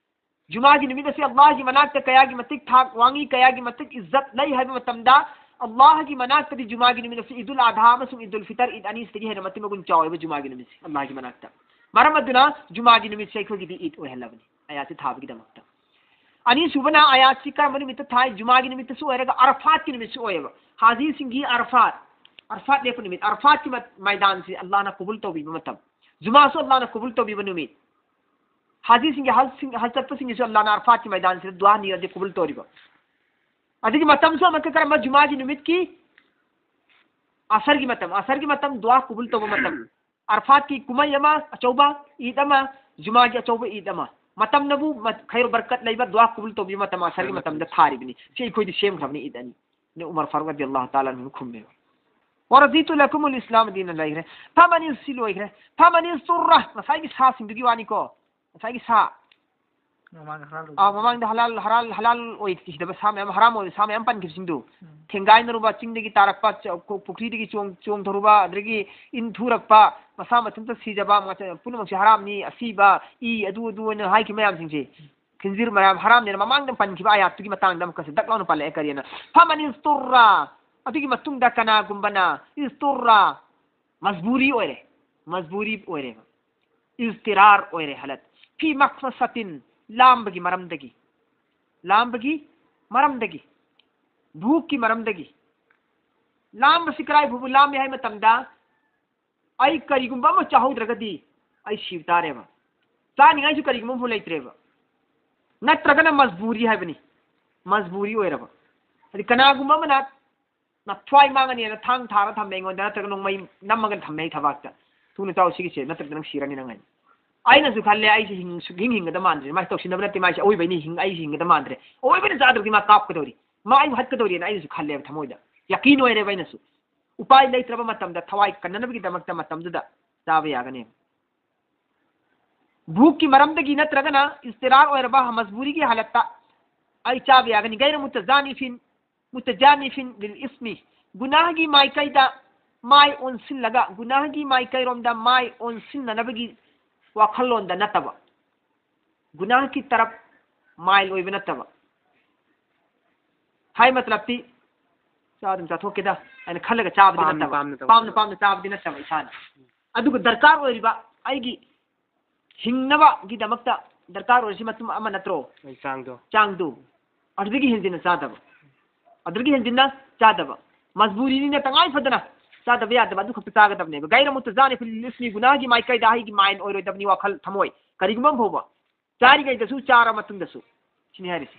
ꯖꯨꯃꯥꯒꯤ ꯅꯨꯃꯤꯠ ꯑꯁꯤ ꯑꯜꯂꯥꯍꯒꯤ ꯃꯅꯥꯛꯇ ꯀꯌꯥꯒꯤ ꯃꯇꯤꯛ ꯊꯥꯛ ꯋꯥꯡꯉꯤ, ꯀꯌꯥꯒꯤ ꯃꯇꯤꯛ ꯏꯖꯠ ꯂꯩ ꯍꯥꯏꯕ ꯃꯇꯝꯗ, ꯑꯜꯂꯥꯍꯒꯤ ꯃꯅꯥꯛꯇꯗꯤ ꯖꯨꯃꯥꯒꯤ ꯅꯨꯃꯤꯠ ꯑꯁꯤ ꯏꯗꯨꯜ ꯑꯙꯥ ꯑꯃꯁꯨꯡ ꯏꯗꯨꯜ ꯐꯤꯇꯔ ꯏꯗ ꯑꯅꯤꯁꯤꯗꯒꯤ ꯍꯦꯟꯅ ꯃꯇꯤꯛ ꯃꯒꯨꯟ ꯆꯥꯎꯋꯦꯕ ꯖꯨꯃꯥꯒꯤ ꯅꯨꯃꯤꯠꯁꯤ ꯑꯜꯂꯥꯍꯒꯤ ꯃꯅꯥꯛꯇ꯫ ꯃꯔꯝ ꯑꯗꯨꯅ ꯖꯨꯃꯥꯒꯤ ꯅꯨꯃꯤꯠꯁꯦ ꯑꯩꯈꯣꯏꯒꯤꯗꯤ ꯏꯗ ꯑꯣꯏꯍꯜꯂꯕꯅꯤ, ꯑꯥꯌꯥꯠꯁꯤ ꯊꯥꯕꯒꯤꯗꯃꯛꯇ꯫ ꯑꯅꯤꯁꯨꯕꯅ ꯑꯥꯌꯥꯠꯁꯤ ꯀꯔꯝꯕ ꯅꯨꯃꯤꯠꯇ ꯊꯥꯏ? ꯖꯨꯃꯥꯒꯤ ꯅꯨꯃꯤꯠꯇꯁꯨ ꯑꯣꯏꯔꯒ ꯑꯔꯐꯥꯠꯀꯤ ꯅꯨꯃꯤꯠꯁꯨ ꯑꯣꯏꯌꯦꯕ꯫ ꯍꯥꯖꯤꯁꯤꯡꯒꯤ ꯑꯔꯐꯥꯠ, ꯑꯔꯐꯥꯠ ꯂꯦꯞꯄ ꯅꯨꯃꯤꯠ, ꯑꯔꯐꯥꯠꯀꯤ ꯃ-, ꯃꯥꯏꯗꯥꯟꯁꯤ ꯑꯜꯂꯥꯍꯅ ꯀꯕꯨꯜ ꯇꯧꯕꯤꯕ ꯃꯇꯝ꯫ ꯖꯨꯃꯥꯁꯨ ꯑꯜꯂꯥꯍꯅ ꯀꯕꯨꯜ ꯇꯧꯕꯤꯕ ꯅꯨꯃꯤꯠ꯫ ꯍꯥꯖꯤꯁꯤꯡꯒꯤ ꯍꯖꯁꯤꯡ-, ꯍꯖ ꯆꯠꯄꯁꯤꯡꯒꯤꯁꯨ ꯑꯜꯂꯥꯍꯅ ꯑꯔꯐꯥꯠꯀꯤ ꯃꯥꯏꯗꯥꯟꯁꯤꯗ ꯗꯨꯋꯥ ꯅꯤꯔꯗꯤ ꯀꯕꯨꯜ ꯇꯧꯔꯤꯕ꯫ ꯑꯗꯨꯒꯤ ꯃꯇꯝꯁꯨ ꯑꯃꯨꯛꯀ ꯀꯔꯝꯕ? ꯖꯨꯃꯥꯒꯤ ꯅꯨꯃꯤꯠꯀꯤ ꯑꯁꯔꯒꯤ ꯃꯇꯝ, ꯑꯁꯔꯒꯤ ꯃꯇꯝ ꯗꯨꯋꯥ ꯀꯕꯨꯜ ꯇꯧꯕ ꯃꯇꯝ꯫ ꯑꯔꯐꯥꯠꯀꯤ ꯀꯨꯝꯍꯩ ꯑꯃ ꯑꯆꯧꯕ, ꯏꯗ ꯑꯃ, ꯖꯨꯃꯥꯒꯤ ꯑꯆꯧꯕ ꯏꯗ ꯑꯃ꯫ ꯃꯇꯝꯅꯕꯨ ꯃ-, ꯈꯩꯔ ꯕꯔꯀꯠ ꯂꯩꯕ, ꯗꯨꯋꯥ ꯀꯕꯨꯜ ꯇꯧꯕꯤꯕ ꯃꯇꯝ ꯑꯁꯔꯒꯤ ꯃꯇꯝꯗ ꯊꯥꯔꯤꯕꯅꯤ꯫ ꯁꯤ ꯑꯩꯈꯣꯏꯗꯤ ꯁꯦꯝꯈ꯭ꯔꯕꯅꯤ ꯏꯗ ꯑꯅꯤ꯫ ꯅ ꯎꯃꯔ ꯐꯥꯔꯨꯛ ꯔꯗꯤꯌꯜꯂꯥꯍꯨ ꯇꯥꯂꯥ ꯑꯟꯍꯨꯅ ꯈꯨꯝꯃꯦꯕ꯫ "ورضيت لكم الإسلام دينا" ꯂꯩꯈ꯭ꯔꯦ꯫ "فمن" ꯁꯤ ꯂꯣꯏꯈ꯭ꯔꯦ꯫ "فمن اضطر" ꯉꯁꯥꯏꯒꯤ ꯁꯥꯁꯤꯡꯗꯨꯒꯤ ꯋꯥꯅꯤꯀꯣ꯫ ꯉꯁꯥꯏꯒꯤ ꯁꯥ꯫ ꯃꯃꯥꯡꯗ ꯍꯂꯥꯜ ꯑꯣꯏꯕ꯫ ꯑꯥ, ꯃꯃꯥꯡꯗ ꯍꯂꯥꯜ, ꯍꯂꯥꯜ, ꯍꯂꯥꯜ ꯑꯣꯏꯈꯤꯗꯕ ꯁꯥ ꯃꯌꯥꯝ, ꯍꯔꯥꯝ ꯑꯣꯏꯕ ꯁꯥ ꯃꯌꯥꯝ ꯄꯟꯈꯤꯕꯁꯤꯡꯗꯨ꯫ ꯎꯝ꯫ ꯊꯦꯡꯒꯥꯏꯅꯔꯨꯕ, ꯆꯤꯡꯗꯒꯤ ꯇꯥꯔꯛꯄ, ꯆ-, ꯀꯣ-, ꯄꯨꯈ꯭ꯔꯤꯗꯒꯤ ꯆꯣꯡ-, ꯆꯣꯡꯊꯔꯨꯕ, ꯑꯗꯒꯤ ꯏꯟ ꯊꯨꯔꯛꯄ, ꯃꯁꯥ ꯃꯊꯟꯇ ꯁꯤꯖꯕ, ꯃꯁ-, ꯄꯨꯝꯅꯃꯛꯁꯦ ꯍꯔꯥꯝꯅꯤ, ꯑꯁꯤꯕ, ꯏ, ꯑꯗꯨ, ꯑꯗꯨ ꯑꯅ ꯍꯥꯏꯈꯤꯕ ꯃꯌꯥꯝꯁꯤꯡꯁꯦ꯫ ꯈꯤꯟꯖꯤꯔ ꯃꯌꯥꯝ ꯍꯔꯥꯝꯅꯦꯅ ꯃꯃꯥꯡꯗ ꯄꯟꯈꯤꯕ ꯑꯥꯌꯥꯠꯇꯨꯒꯤ ꯃꯇꯥꯡꯗ ꯑꯃꯨꯛꯀꯁꯨ ꯗꯛ ꯂꯥꯎꯅ ꯄꯜꯂꯛꯑꯦ꯫ ꯀꯔꯤꯅ? "فمن اضطر"꯫ ꯑꯗꯨꯒꯤ ꯃꯇꯨꯡꯗ ꯀꯅꯥꯒꯨꯝꯕꯅ, "اضطر" ꯃꯖꯕꯨꯔꯤ ꯑꯣꯏꯔꯦ꯫ ꯃꯖꯕꯨꯔꯤ ꯑꯣꯏꯔꯦꯕ꯫ "اضطرار" ꯑꯣꯏꯔꯦ ꯍꯥꯂꯠ꯫ "في مخمصة" ꯂꯥꯝꯕꯒꯤ ꯃꯔꯝꯗꯒꯤ꯫ ꯂꯥꯝꯕꯒꯤ ꯃꯔꯝꯗꯒꯤ꯫ ꯚꯨꯛꯀꯤ ꯃꯔꯝꯗꯒꯤ꯫ ꯂꯥꯝꯕꯁꯤ ꯀꯔꯥꯏ ꯐꯥꯎꯕ ꯂꯥꯝꯃꯤ ꯍꯥꯏ ꯃꯇꯝꯗ, ꯑꯩ ꯀꯔꯤꯒꯨꯝꯕ ꯑꯃ ꯆꯥꯍꯧꯗ꯭ꯔꯒꯗꯤ ꯑꯩ ꯁꯤꯕ ꯇꯥꯔꯦꯕ꯫ ꯆꯥꯅꯤꯡꯉꯥꯏꯁꯨ ꯀꯔꯤꯒꯨꯝꯕ ꯑꯃꯐꯥꯎ ꯂꯩꯇ꯭ꯔꯦꯕ꯫ ꯅꯠꯇ꯭ꯔꯒꯅ ꯃꯖꯕꯨꯔꯤ ꯍꯥꯏꯕꯅꯤ꯫ ꯃꯖꯕꯨꯔꯤ ꯑꯣꯏꯔꯕ꯫ ꯍꯥꯏꯗꯤ ꯀꯅꯥꯒꯨꯝꯕ ꯑꯃꯅ ꯅꯊ꯭ꯋꯥꯏ ꯃꯥꯡꯉꯅꯤꯅ ꯊꯥꯡ ꯊꯥꯔ ꯊꯝꯃꯦ ꯑꯩꯉꯣꯟꯗ, ꯅꯠꯇ꯭ꯔꯒ ꯅꯣꯡꯃꯩ ꯅꯝꯃꯒ ꯊꯝꯃꯦ ꯑꯩ ꯊꯕꯥꯛꯇ꯫ "ꯊꯨꯅ ꯆꯥꯎ ꯁꯤꯒꯤꯁꯦ, ꯅꯠꯇ꯭ꯔꯗꯤ ꯅꯪ ꯁꯤꯔꯅꯤ ꯅꯪ" ꯍꯥꯏꯅ꯫ ꯑꯩꯅꯁꯨ ꯈꯜꯂꯦ, ꯑꯩꯁꯦ ꯍꯤꯡ-, ꯁꯨꯛꯍꯤꯡ ꯍꯤꯡꯒꯗꯕ ꯃꯥꯟꯗ꯭ꯔꯦ꯫ ꯃꯥꯁꯦ ꯇꯧꯁꯤꯟꯅꯕ ꯅꯠꯇꯦ, ꯃꯥꯁꯦ ꯑꯋꯣꯏꯕꯩꯅꯤ, ꯍꯤꯡ-, ꯑꯩꯁꯦ ꯍꯤꯡꯒꯗꯕ ꯃꯥꯟꯗ꯭ꯔꯦ꯫ ꯑꯋꯣꯏꯕꯩꯅ ꯆꯥꯗ꯭ꯔꯗꯤ ꯃꯥ ꯀꯥꯞꯀꯗꯧꯔꯤ꯫ ꯃꯥ ꯑꯩꯕꯨ ꯍꯠꯀꯗꯧꯔꯤꯅ ꯑꯩꯅꯁꯨ ꯈꯜꯂꯦꯕ ꯊꯃꯣꯏꯗ꯫ ꯌꯥꯀꯤꯟ ꯑꯣꯏꯔꯦꯕ ꯑꯩꯅꯁꯨ꯫ ꯎꯄꯥꯏ ꯂꯩꯇ꯭ꯔꯕ ꯃꯇꯝꯗ ꯊꯋꯥꯏ ꯀꯟꯅꯅꯕꯒꯤꯗꯃꯛꯇ ꯃꯇꯝꯗꯨꯗ ꯆꯥꯕ ꯌꯥꯒꯅꯤ꯫ ꯚꯨꯛꯀꯤ ꯃꯔꯝꯗꯒꯤ ꯅꯠꯇ꯭ꯔꯒꯅ ꯏꯁꯇꯤꯔꯥꯔ ꯑꯣꯏꯔꯕ ꯃꯖꯕꯨꯔꯤꯒꯤ ꯍꯥꯂꯠꯇ ꯑꯩ ꯆꯥꯕ ꯌꯥꯒꯅꯤ꯫ ꯒꯩꯔ ꯃꯨꯇꯖꯥꯅꯤꯐꯤꯟ, ꯃꯨꯇꯖꯥꯅꯤꯐꯤꯟ ꯂꯤꯜ ꯏꯁꯃꯤ꯫ ꯒꯨꯅꯥꯍꯒꯤ ꯃꯥꯏꯀꯩꯗ ꯃꯥꯏ ꯑꯣꯟꯁꯤꯜꯂꯒ, ꯒꯨꯅꯥꯍꯒꯤ ꯃꯥꯏꯀꯩꯔꯣꯝꯗ ꯃꯥꯏ ꯑꯣꯟꯁꯤꯟꯅꯅꯕꯒꯤ ꯋꯥꯈꯜꯂꯣꯟꯗ ꯅꯠꯇꯕ꯫ ꯒꯨꯅꯥꯍꯒꯤ ꯇꯔꯞ ꯃꯥꯏꯜ ꯑꯣꯏꯕ ꯅꯠꯇꯕ꯫ ꯍꯥꯏ ꯃꯇꯂꯕꯇꯤ ꯆꯥ ꯑꯗꯨꯝ ꯆꯥꯊꯣꯛꯀꯦꯗ ꯍꯥꯏꯅ ꯈꯜꯂꯒ ꯆꯥꯕꯗꯤ ꯄꯥꯝꯅ, ꯅꯠꯇꯕ꯫ ꯄꯥꯝꯅ ꯇꯧꯕ꯫ ꯄꯥꯝꯅ ꯄꯥꯝꯅ ꯆꯥꯕꯗꯤ ꯅꯠꯇꯕ ꯏꯁꯥꯅ꯫ ꯑꯗꯨꯒ ꯗꯔꯀꯥꯔ ꯑꯣꯏꯔꯤꯕ ꯑꯩꯒꯤ ꯍꯤꯡꯅꯕꯒꯤꯗꯃꯛꯇ ꯗꯔꯀꯥꯔ ꯑꯣꯏꯔꯤꯁꯤ ꯃꯇꯨꯝ ꯑꯃ ꯅꯠꯇ꯭ꯔꯣ? ꯑꯩ ꯆꯥꯡꯗꯣ꯫ ꯆꯥꯡꯗꯨ꯫ ꯑꯗꯨꯗꯒꯤ ꯍꯦꯟꯖꯤꯟꯅ ꯆꯥꯗꯕ꯫ ꯑꯗꯨꯗꯒꯤ ꯍꯦꯟꯖꯤꯟꯅ ꯆꯥꯗꯕ꯫ ꯃꯖꯕꯨꯔꯤꯅꯤꯅ ꯇꯉꯥꯏ ꯐꯗꯅ ꯆꯥꯗꯕ ꯌꯥꯗꯕ ꯑꯗꯨ ꯈꯛꯇ ꯆꯥꯒꯗꯕꯅꯦꯕ꯫ ꯒꯩꯔ ꯃꯨꯇꯖꯥꯅꯤꯐꯤꯟ ꯂꯤꯜ ꯏꯁꯃꯤ, ꯒꯨꯅꯥꯍꯒꯤ ꯃꯥꯏꯀꯩꯗ ꯑꯩꯒꯤ ꯃꯥꯏꯟ ꯑꯣꯏꯔꯣꯏꯗꯕꯅꯤ, ꯋꯥꯈꯜ, ꯊꯃꯣꯏ꯫ ꯀꯔꯤꯒꯨꯝꯕ ꯑꯃ ꯐꯥꯎꯕ꯫ ꯆꯥꯔꯤꯉꯩꯗꯁꯨ ꯆꯥꯔ ꯃꯇꯨꯡꯗꯁꯨ꯫ ꯁꯤꯅꯤ ꯍꯥꯏꯔꯤꯁꯤ꯫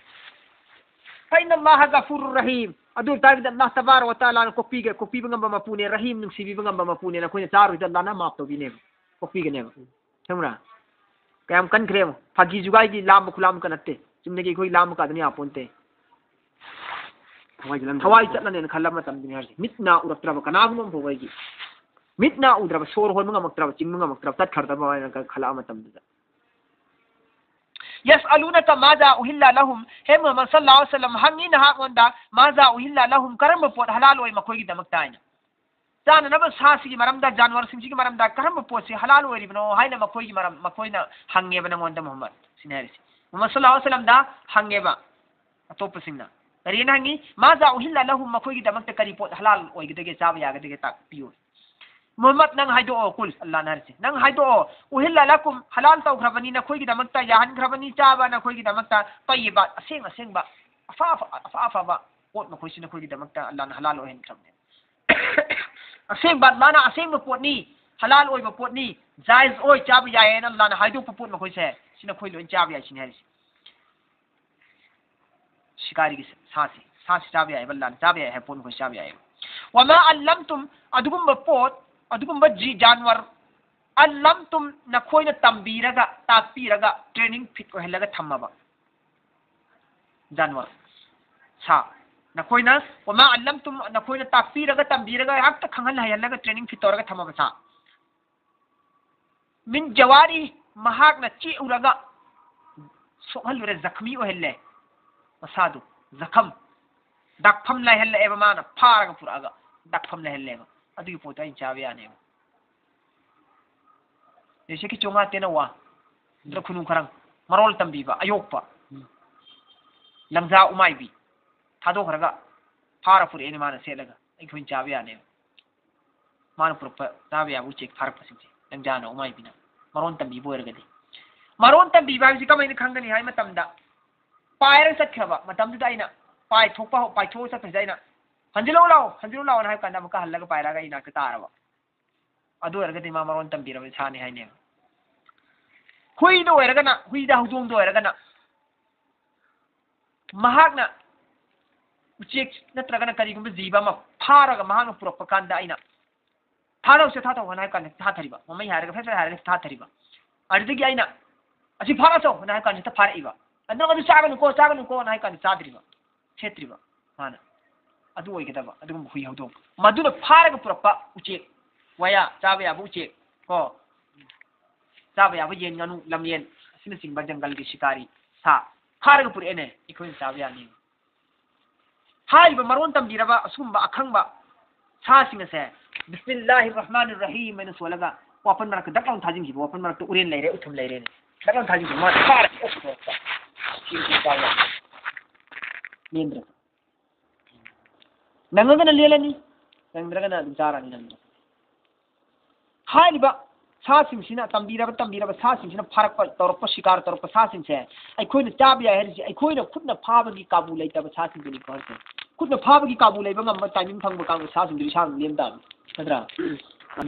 ꯐ ꯏꯟꯅ ꯑꯜꯂꯥꯍ ꯒꯐꯨꯔꯨꯔ ꯔꯍꯤꯝ꯫ ꯑꯗꯨ ꯑꯣꯏ ꯇꯥꯔꯒꯗꯤ ꯑꯜꯂꯥꯍ ꯇꯕꯥꯔꯛ ꯋ ꯇꯥꯂꯥꯅ ꯀꯣꯛꯄꯤꯒ-, ꯀꯣꯛꯄꯤꯕ ꯉꯝꯕ ꯃꯄꯨꯅꯦ, ꯔꯍꯤꯝ, ꯅꯨꯡꯁꯤꯕꯤꯕ ꯉꯝꯕ ꯃꯄꯨꯅꯦ꯫ ꯅꯈꯣꯏꯅ ꯆꯥꯔꯨꯔꯤꯗꯣ ꯑꯜꯂꯥꯍꯅ ꯃꯥꯐ ꯇꯧꯕꯤꯅꯦꯕ, ꯀꯣꯛꯄꯤꯒꯅꯦꯕ꯫ ꯈꯪꯕ꯭ꯔꯥ? ꯀꯌꯥꯝ ꯀꯟꯈ꯭ꯔꯦ ꯌꯦꯡꯉꯣ꯫ ꯐꯥꯒꯤ ꯖꯨꯒꯥꯏꯒꯤ ꯂꯥꯝꯕ ꯈꯨꯂꯥꯝ ꯀ ꯅꯠꯇꯦ꯫ ꯆꯨꯝꯅꯒꯤ ꯑꯩꯈꯣꯏ ꯂꯥꯝꯕ ꯀꯥꯗꯨꯅ ꯌꯥꯄꯣꯟꯇꯦ꯫ ꯊꯋꯥꯏ ꯆꯠꯂꯝꯗꯥꯏ꯫ ꯊꯋꯥꯏ ꯆꯠꯂꯅꯦꯅ ꯈꯜꯂꯕ ꯃꯇꯝꯗꯨꯅꯤ ꯍꯥꯏꯔꯤꯁꯦ꯫ ꯃꯤꯠ ꯅꯥ ꯎꯔꯛꯇ꯭ꯔꯕ ꯀꯅꯥꯒꯨꯝꯕ ꯑꯃ ꯐꯥꯎꯕ ꯑꯩꯒꯤ꯫ ꯃꯤꯠ ꯅꯥ ꯎꯗ꯭ꯔꯕ, ꯁꯣꯔ ꯍꯣꯟꯕ ꯉꯝꯃꯛꯇ꯭ꯔꯕ, ꯆꯤꯡꯕ ꯉꯝꯃꯛꯇ꯭ꯔꯕ, ꯇꯠꯈ꯭ꯔꯗꯕ ꯍꯥꯏꯅ ꯈꯜꯂꯛꯑ ꯃꯇꯝꯗꯨꯗ꯫ ꯌꯁꯑꯂꯨꯅꯀ ꯃꯥꯖꯥ ꯎꯍꯤꯜꯂ ꯂꯍꯨꯝ꯫ ꯍꯦ ꯃꯨꯍꯝꯃꯗ ꯁꯜꯂꯜꯂꯥꯍꯨ ꯑꯂꯩꯍꯤ ꯋꯁꯜꯂꯝ, ꯍꯪꯉꯤ ꯅꯍꯥꯛꯉꯣꯟꯗ, ꯃꯥꯖꯥ ꯎꯍꯤꯜꯂ ꯂꯍꯨꯝ, ꯀꯔꯝꯕ ꯄꯣꯠ ꯍꯂꯥꯜ ꯑꯣꯏ ꯃꯈꯣꯏꯒꯤꯗꯃꯛꯇ ꯍꯥꯏꯅ꯫ ꯆꯥꯅꯅꯕ ꯁꯥꯁꯤꯒꯤ ꯃꯔꯝꯗ, ꯖꯥꯟꯋꯔꯁꯤꯡꯁꯤꯒꯤ ꯃꯔꯝꯗ ꯀꯔꯝꯕ ꯄꯣꯠꯁꯤ ꯍꯂꯥꯜ ꯑꯣꯏꯔꯤꯕꯅꯣ ꯍꯥꯏꯅ ꯃꯈꯣꯏꯒꯤ ꯃꯔꯝ, ꯃꯈꯣꯏꯅ ꯍꯪꯉꯦꯕ ꯅꯉꯣꯟꯗ ꯃꯨꯍꯝꯃꯗ꯫ ꯁꯤꯅꯤ ꯍꯥꯏꯔꯤꯁꯤ꯫ ꯃꯨꯍꯝꯃꯗ ꯁꯜꯂꯜꯂꯥꯍꯨ ꯑꯂꯩꯍꯤ ꯋꯁꯜꯂꯝꯗ ꯍꯪꯉꯦꯕ ꯑꯇꯣꯞꯄꯁꯤꯡꯅ꯫ ꯀꯔꯤꯅ ꯍꯪꯉꯤ? ꯃꯥꯖꯥ ꯎꯍꯤꯜꯂ ꯂꯍꯨꯝ, ꯃꯈꯣꯏꯒꯤꯗꯃꯛꯇ ꯀꯔꯤ ꯄꯣꯠ ꯍꯂꯥꯜ ꯑꯣꯏꯒꯗꯒꯦ, ꯆꯥꯕ ꯌꯥꯒꯗꯒꯦ ꯇꯥꯛꯄꯤꯌꯨ꯫ ꯃꯨꯍꯝꯃꯗ, ꯅꯪ ꯍꯥꯏꯗꯣꯛꯑꯣ, ꯀꯨꯜ, ꯑꯜꯂꯥꯍꯅ ꯍꯥꯏꯔꯤꯁꯤ, ꯅꯪ ꯍꯥꯏꯗꯣꯛꯑꯣ, ꯎꯍꯤꯜꯂ ꯂꯀꯨꯝ, ꯍꯂꯥꯜ ꯇꯧꯈ꯭ꯔꯕꯅꯤ ꯅꯈꯣꯏꯒꯤꯗꯃꯛꯇ, ꯌꯥꯍꯟꯈ꯭ꯔꯕꯅꯤ ꯆꯥꯕ ꯅꯈꯣꯏꯒꯤꯗꯃꯛꯇ, ꯇꯌꯤꯕꯥꯠ, ꯑꯁꯦꯡ ꯑꯁꯦꯡꯕ, ꯑꯐ ꯑꯐ-, ꯑꯐ ꯑꯐꯕ ꯄꯣꯠ ꯃꯈꯣꯏꯁꯤ ꯅꯈꯣꯏꯒꯤꯗꯃꯛꯇ ꯑꯜꯂꯥꯍꯅ ꯍꯂꯥꯜ ꯑꯣꯏꯍꯟꯈ꯭ꯔꯕꯅꯤ꯫ ꯑꯁꯦꯡꯕ, ꯑꯜꯂꯥꯍꯅ ꯑꯁꯦꯡꯕ ꯄꯣꯠꯅꯤ, ꯍꯂꯥꯜ ꯑꯣꯏꯕ ꯄꯣꯠꯅꯤ, ꯖꯥꯏꯖ ꯑꯣꯏ, ꯆꯥꯕ ꯌꯥꯏ ꯍꯥꯏꯅ ꯑꯜꯂꯥꯍꯅ ꯍꯥꯏꯗꯣꯛꯄ ꯄꯣꯠ ꯃꯈꯣꯏꯁꯦ, ꯁꯤ ꯅꯈꯣꯏ ꯂꯣꯏ ꯆꯥꯕ ꯌꯥꯏ ꯁꯤꯅꯤ ꯍꯥꯏꯔꯤꯁꯤ꯫ ꯁꯤꯀꯥꯔꯤꯒꯤ ꯁꯥꯁꯤ, ꯁꯥꯁꯤ ꯆꯥꯕ ꯌꯥꯏꯑꯕ, ꯂꯥꯟ ꯆꯥꯕ ꯌꯥꯏ ꯍꯥꯏꯕ ꯄꯣꯠ ꯃꯈꯣꯏ ꯆꯥꯕ ꯌꯥꯏꯑꯕ꯫ ꯋꯃꯥ ꯑꯜꯂꯝꯇꯨꯝ, ꯑꯗꯨꯒꯨꯝꯕ ꯄꯣꯠ, ꯑꯗꯨꯒꯨꯝꯕ ꯖꯤ-, ꯖꯥꯟꯋꯔ, ꯑꯜꯂꯝꯇꯨꯝ, ꯅꯈꯣꯏꯅ ꯇꯝꯕꯤꯔꯒ, ꯇꯥꯛꯄꯤꯔꯒ, ꯇ꯭ꯔꯦꯅꯤꯡ ꯐꯤꯠ ꯑꯣꯏꯍꯜꯂꯒ ꯊꯝꯃꯕ ꯖꯥꯟꯋꯔ, ꯁꯥ, ꯅꯈꯣꯏꯅ ꯋꯃꯥ ꯑꯜꯂꯝꯇꯨꯝ, ꯅꯈꯣꯏꯅ ꯇꯥꯛꯄꯤꯔꯒ, ꯇꯝꯕꯤꯔꯒ, ꯍꯦꯛꯇ ꯈꯪꯍꯟ ꯍꯩꯍꯜꯂꯒ training ꯐꯤꯠ ꯇꯧꯔꯒ ꯊꯝꯃꯕ ꯁꯥ꯫ ꯃꯤꯟ ꯖꯋꯥꯔꯤ, ꯃꯍꯥꯛꯅ ꯆꯤꯛꯎꯔꯒ ꯁꯣꯛꯍꯜꯂꯨꯔꯦ, ꯖꯈꯃꯤ ꯑꯣꯏꯍꯜꯂꯦ꯫ ꯃꯁꯥꯗꯨ ꯖꯈꯝ, ꯗꯥꯛꯐꯝ ꯂꯩꯍꯜꯂꯛꯑꯦꯕ, ꯃꯥꯅ ꯐꯥꯔꯒ ꯄꯨꯔꯛꯑꯒ ꯗꯥꯛꯐꯝ ꯂꯩꯍꯜꯂꯦꯕ꯫ ꯑꯗꯨꯒꯤ ꯄꯣꯠꯇꯣ ꯑꯩꯅ ꯆꯥꯕ ꯌꯥꯅꯦꯕ꯫ ꯖꯩꯁꯦ ꯀꯤ ꯆꯣꯉꯥ ꯇꯦꯅ ꯋꯥ, ꯅꯠꯇ꯭ꯔ ꯈꯨꯅꯨ ꯈꯔꯪ, ꯃꯔꯣꯜ ꯇꯝꯕꯤꯕ, ꯑꯌꯣꯛꯄ, ꯂꯪꯖꯥ ꯎꯃꯥꯏꯕꯤ ꯊꯥꯗꯣꯛꯈ꯭ꯔꯒ ꯐꯥꯔ ꯄꯨꯔꯛꯑꯦꯅꯦ ꯃꯥꯅ ꯁꯦꯠꯂꯒ, ꯑꯩꯈꯣꯏꯅ ꯆꯥꯕ ꯌꯥꯅꯦꯕ꯫ ꯃꯥꯅ ꯄꯨꯔꯛꯄ ꯆꯥꯕ ꯌꯥꯕ ꯎꯆꯦꯛ ꯐꯥꯔꯛꯄꯁꯤꯡꯁꯦ, ꯂꯪꯖꯥꯅ ꯎꯃꯥꯏꯕꯤꯅ ꯃꯔꯣꯟ ꯇꯝꯕꯤꯕ ꯑꯣꯏꯔꯒꯗꯤ꯫ ꯃꯔꯣꯟ ꯇꯝꯕꯤꯕ ꯍꯥꯏꯕꯁꯤ ꯀꯃꯥꯏꯅ ꯈꯪꯒꯅꯤ ꯍꯥꯏ ꯃꯇꯝꯗ, ꯄꯥꯏꯔꯒ ꯆꯠꯈ꯭ꯔꯕ ꯃꯇꯝꯗꯨꯗ ꯑꯩꯅ ꯄꯥꯏꯊꯣꯛꯄ ꯍꯧ-, ꯄꯥꯏꯊꯣꯛꯑ ꯆꯠꯈ꯭ꯔꯤꯁꯦ ꯑꯩꯅ, "ꯍꯟꯖꯤꯜꯂꯛꯎ ꯂꯥꯛꯑꯣ, ꯍꯟꯖꯤꯜꯂꯨ ꯂꯥꯛꯑꯣꯅ" ꯍꯥꯏꯕ ꯀꯥꯟꯗ ꯑꯃꯨꯛꯀ ꯍꯜꯂꯒ ꯄꯥꯏꯔꯛꯑꯒ ꯑꯩ ꯏꯅꯥꯛꯇ ꯇꯥꯔꯕ꯫ ꯑꯗꯨ ꯑꯣꯏꯔꯒꯗꯤ ꯃꯥ ꯃꯔꯣꯟ ꯇꯝꯕꯤꯔꯕ ꯁꯥꯅꯤ ꯍꯥꯏꯅꯦꯕ꯫ ꯍꯨꯏꯗ ꯑꯣꯏꯔꯒꯅ, ꯍꯨꯏꯗ ꯍꯧꯗꯣꯡꯗ ꯑꯣꯏꯔꯒꯅ, ꯃꯍꯥꯛꯅ ꯎꯆꯦꯛ ꯅꯠꯇ꯭ꯔꯒꯅ ꯀꯔꯤꯒꯨꯝꯕ ꯖꯤꯕ ꯑꯃ ꯐꯥꯔꯒ ꯃꯍꯥꯛꯅ ꯄꯨꯔꯛꯄ ꯀꯥꯟꯗ ꯑꯩꯅ, "ꯊꯥꯗꯧꯁꯦ, ꯊꯥꯗꯧ" ꯍꯥꯏꯅ ꯍꯥꯏ ꯀꯥꯟꯗ ꯊꯥꯊꯔꯤꯕ, ꯃꯃꯩ ꯍꯥꯏꯔꯒ ꯐꯦꯠ ꯐꯦꯠ ꯍꯥꯏꯔꯒ ꯊꯥꯊꯔꯤꯕ꯫ ꯑꯗꯨꯗꯒꯤ ꯑꯩꯅ, "ꯑꯁꯤ ꯐꯥꯔꯁꯧ" ꯍꯥꯏꯅ ꯍꯥꯏ ꯀꯥꯟꯗ ꯍꯦꯛꯇ ꯐꯥꯔꯛꯏꯕ꯫ "ꯑꯗꯨ, ꯑꯗꯨ ꯆꯥꯒꯅꯨꯀꯣ, ꯆꯥꯒꯅꯨꯀꯣ" ꯍꯥꯏꯅ ꯍꯥꯏ ꯀꯥꯟꯗ ꯆꯥꯗ꯭ꯔꯤꯕ, ꯁꯦꯠꯇ꯭ꯔꯤꯕ꯫ ꯃꯥꯅ ꯑꯗꯨ ꯑꯣꯏꯒꯗꯕ, ꯑꯗꯨꯒꯨꯝꯕ ꯍꯨꯏ ꯍꯧꯗꯣꯡ ꯃꯗꯨꯅ ꯐꯥꯔꯒ ꯄꯨꯔꯛꯄ ꯎꯆꯦꯛ ꯋꯥꯌꯥ, ꯆꯥꯕ ꯌꯥꯕ ꯎꯆꯦꯛ ꯀꯣ, ꯆꯥꯕ ꯌꯥꯕ ꯌꯦꯟ, ꯉꯥꯅꯨ, ꯂꯝꯌꯦꯟ ꯑꯁꯤꯅꯆꯤꯡꯕ ꯖꯪꯒꯜꯒꯤ ꯁꯤꯀꯥꯔꯤ ꯁꯥ ꯐꯥꯔꯒ ꯄꯨꯔꯛꯑꯦꯅꯦ, ꯑꯩꯈꯣꯏꯅ ꯆꯥꯕ ꯌꯥꯅꯤ꯫ ꯍꯥꯏꯔꯤꯕ ꯃꯔꯣꯟ ꯇꯝꯕꯤꯔꯕ ꯑꯁꯤꯒꯨꯝꯕ ꯑꯈꯪꯕ ꯁꯥꯁꯤꯡ ꯑꯁꯦ ꯕꯤꯁꯃꯤꯜꯂꯥꯍꯤ ꯔꯍꯃꯥꯅꯤ ꯔꯍꯤꯝ ꯍꯥꯏꯅ ꯁꯣꯜꯂꯒ ꯋꯥꯄꯟ ꯃꯔꯛꯇ ꯗꯛ ꯂꯥꯎꯅ ꯊꯥꯖꯤꯟꯈꯤꯕ, ꯋꯥꯄꯟ ꯃꯔꯛꯇ ꯎꯔꯦꯟ ꯂꯩꯔꯦ, ꯎꯊꯨꯝ ꯂꯩꯔꯦꯅꯦ, ꯗꯛ ꯂꯥꯎꯅ ꯊꯥꯖꯤꯟꯈꯤꯕ, ꯃꯥ ꯐꯥꯔꯦ꯫ ꯂꯦꯟꯗ꯭ꯔꯦ꯫ ꯅꯪꯉꯒꯅ ꯂꯦꯜꯂꯅꯤ, ꯅꯪꯗ꯭ꯔꯒꯅ ꯑꯗꯨꯝ ꯆꯥꯔꯅꯤ ꯅꯪꯗ꯭ꯔꯒ꯫ ꯍꯥꯏꯔꯤꯕ ꯁꯥꯁꯤꯡꯁꯤꯅ, ꯇꯝꯕꯤꯔꯕ, ꯇꯝꯕꯤꯔꯕ ꯁꯥꯁꯤꯡꯁꯤꯅ ꯐꯥꯔꯛꯄ, ꯇꯧꯔꯛꯄ, ꯁꯤꯀꯥꯔ ꯇꯧꯔꯛꯄ ꯁꯥꯁꯤꯡꯁꯦ ꯑꯩꯈꯣꯏꯅ ꯆꯥꯕ ꯌꯥꯏ ꯍꯥꯏꯔꯤꯁꯦ, ꯑꯩꯈꯣꯏꯅ ꯈꯨꯠꯅ ꯐꯥꯕꯒꯤ ꯀꯥꯕꯨ ꯂꯩꯇꯕ ꯁꯥꯁꯤꯡꯗꯨꯅꯤꯀꯣ ꯍꯥꯏꯁꯦ꯫ ꯈꯨꯠꯅ ꯐꯥꯕꯒꯤ ꯀꯥꯕꯨ ꯂꯩꯕ ꯉꯝꯕ, timing ꯐꯪꯕ ꯀꯥꯡꯕꯨ ꯁꯥꯁꯤꯡꯗꯨꯗꯤ ꯏꯁꯥꯅ ꯂꯦꯝ ꯇꯥꯕꯅꯤ, ꯅꯠꯇ꯭ꯔꯥ?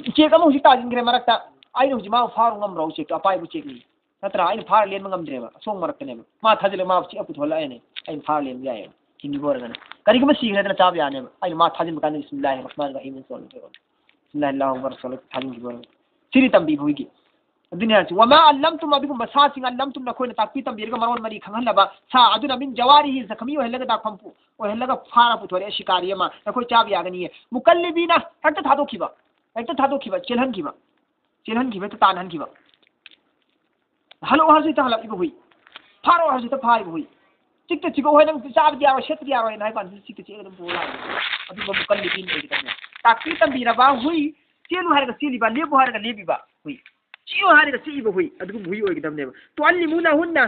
ꯎꯆꯦꯛ ꯑꯃ ꯍꯧꯖꯤꯛ ꯇꯥꯁꯤꯟꯈ꯭ꯔꯦ ꯃꯔꯛꯇ, ꯑꯩꯅ ꯍꯧꯖꯤꯛ ꯃꯥꯕꯨ ꯐꯥꯔꯨ ꯉꯝꯕ꯭ꯔꯣ? ꯎꯆꯦꯛꯇꯣ ꯑꯄꯥꯏꯕ ꯎꯆꯦꯛꯅꯤ, ꯅꯠꯇ꯭ꯔꯥ? ꯑꯩꯅ ꯐꯥꯔ ꯂꯦꯟꯕ ꯉꯝꯗ꯭ꯔꯦꯕ, ꯑꯁꯣꯡ ꯃꯔꯛꯇꯅꯦꯕ꯫ ꯃꯥ ꯊꯥꯖꯤꯜꯂꯒ ꯃꯥ ꯆꯤꯛꯑ ꯄꯨꯊꯣꯛꯂꯛꯑꯦꯅꯦ, ꯑꯩꯅ ꯐꯥꯔ ꯂꯦꯟꯕ ꯌꯥꯏꯑꯕ, ꯍꯤꯡꯉꯤꯕ ꯑꯣꯏꯔꯒꯅ꯫ ꯀꯔꯤꯒꯨꯝꯕ ꯁꯤꯈ꯭ꯔꯗꯅ ꯆꯥꯕ ꯌꯥꯅꯦꯕ, ꯑꯩꯅ ꯃꯥ ꯊꯥꯖꯤꯟꯕ ꯀꯥꯟꯗ ꯕꯤꯁꯃꯤꯜꯂꯥꯍꯤ ꯔꯍꯃꯥꯟ ꯔꯍꯤꯝ ꯁꯣꯜꯂꯦ꯫ ꯕꯤꯁꯃꯤꯜꯂꯥꯍꯤ ꯑꯜꯂꯥꯍꯨ ꯑꯛꯕꯔ ꯁꯣꯜꯂꯦ, ꯊꯥꯖꯤꯟꯈꯤꯕ ꯑꯣꯏꯔꯒꯅ꯫ ꯁꯤꯗꯤ ꯇꯝꯕꯤꯕ ꯍꯨꯏꯒꯤ꯫ ꯑꯗꯨꯅꯤ ꯍꯥꯏꯁꯤ, "ꯋꯃꯥ ꯑꯜꯂꯝꯇꯨꯝ", ꯑꯗꯨꯒꯨꯝꯕ ꯁꯥꯁꯤꯡ, "ꯑꯜꯂꯝꯇꯨꯝ", ꯅꯈꯣꯏꯅ ꯇꯥꯛꯄꯤ ꯇꯝꯕꯤꯔꯒ ꯃꯔꯣꯟ ꯃꯔꯤ ꯈꯪꯍꯜꯂꯕ ꯁꯥ ꯑꯗꯨꯅ, "ꯃꯤꯟ ꯖꯋꯥꯔꯤꯍꯤ", ꯖꯈꯃꯤ ꯑꯣꯏꯍꯜꯂꯒ ꯗꯥꯛꯐꯝ ꯑꯣꯏꯍꯜꯂꯒ ꯐꯥꯔ ꯄꯨꯊꯣꯔꯛꯑꯦ ꯁꯤꯀꯥꯔꯤ ꯑꯃ, ꯅꯈꯣꯏ ꯆꯥꯕ ꯌꯥꯒꯅꯤꯌꯦ꯫ "ꯃꯨꯀꯜꯂꯤꯕꯤꯅ", ꯍꯦꯛꯇ ꯊꯥꯗꯣꯛꯈꯤꯕ, ꯍꯦꯛꯇ ꯊꯥꯗꯣꯛꯈꯤꯕ, ꯆꯦꯜꯍꯟꯈꯤꯕ, ꯆꯦꯜꯍꯟꯈꯤꯕ, ꯍꯦꯛꯇ ꯇꯥꯟꯍꯟꯈꯤꯕ꯫ "ꯍꯜꯂꯛꯑꯣ" ꯍꯥꯏꯔꯁꯨ ꯍꯦꯛꯇ ꯍꯜꯂꯛꯏꯕ ꯍꯨꯏ, "ꯐꯥꯔꯛꯑꯣ" ꯍꯥꯏꯔꯁꯨ ꯍꯦꯛꯇ ꯐꯥꯔꯤꯕ ꯍꯨꯏ, "ꯆꯤꯛꯇ ꯆꯤꯛꯑꯣ ꯍꯥꯏ, ꯅꯪ ꯆꯥꯕꯗꯤ ꯌꯥꯔꯣꯏ, ꯁꯦꯠꯄꯗꯤ ꯌꯥꯔꯣꯏ" ꯍꯥꯏꯅ ꯍꯥꯏꯕ ꯀꯥꯟꯗ ꯆꯤꯛꯇ ꯆꯤꯛꯑꯒ ꯑꯗꯨꯝ ꯄꯨꯔ ꯂꯥꯛꯏ꯫ ꯑꯗꯨꯝꯕ ꯃꯨꯀꯜꯂꯤꯕꯤꯟ ꯑꯣꯏꯒꯗꯕꯅꯦ꯫ ꯇꯥꯛꯄꯤ ꯇꯝꯕꯤꯔꯕ ꯍꯨꯏ, "ꯆꯦꯜꯂꯨ" ꯍꯥꯏꯔꯒ ꯆꯦꯜꯂꯤꯕ, "ꯂꯦꯞꯄꯨ" ꯍꯥꯏꯔꯒ ꯂꯦꯞꯄꯤꯕ ꯍꯨꯏ, "ꯆꯤꯛꯑꯣ" ꯍꯥꯏꯔꯒ ꯆꯤꯛꯏꯕ ꯍꯨꯏ, ꯑꯗꯨꯒꯨꯝꯕ ꯍꯨꯏ ꯑꯣꯏꯒꯗꯕꯅꯦꯕ꯫ "ꯇꯨꯑꯜꯂꯤꯃꯨꯅꯥꯍꯨꯟꯅ",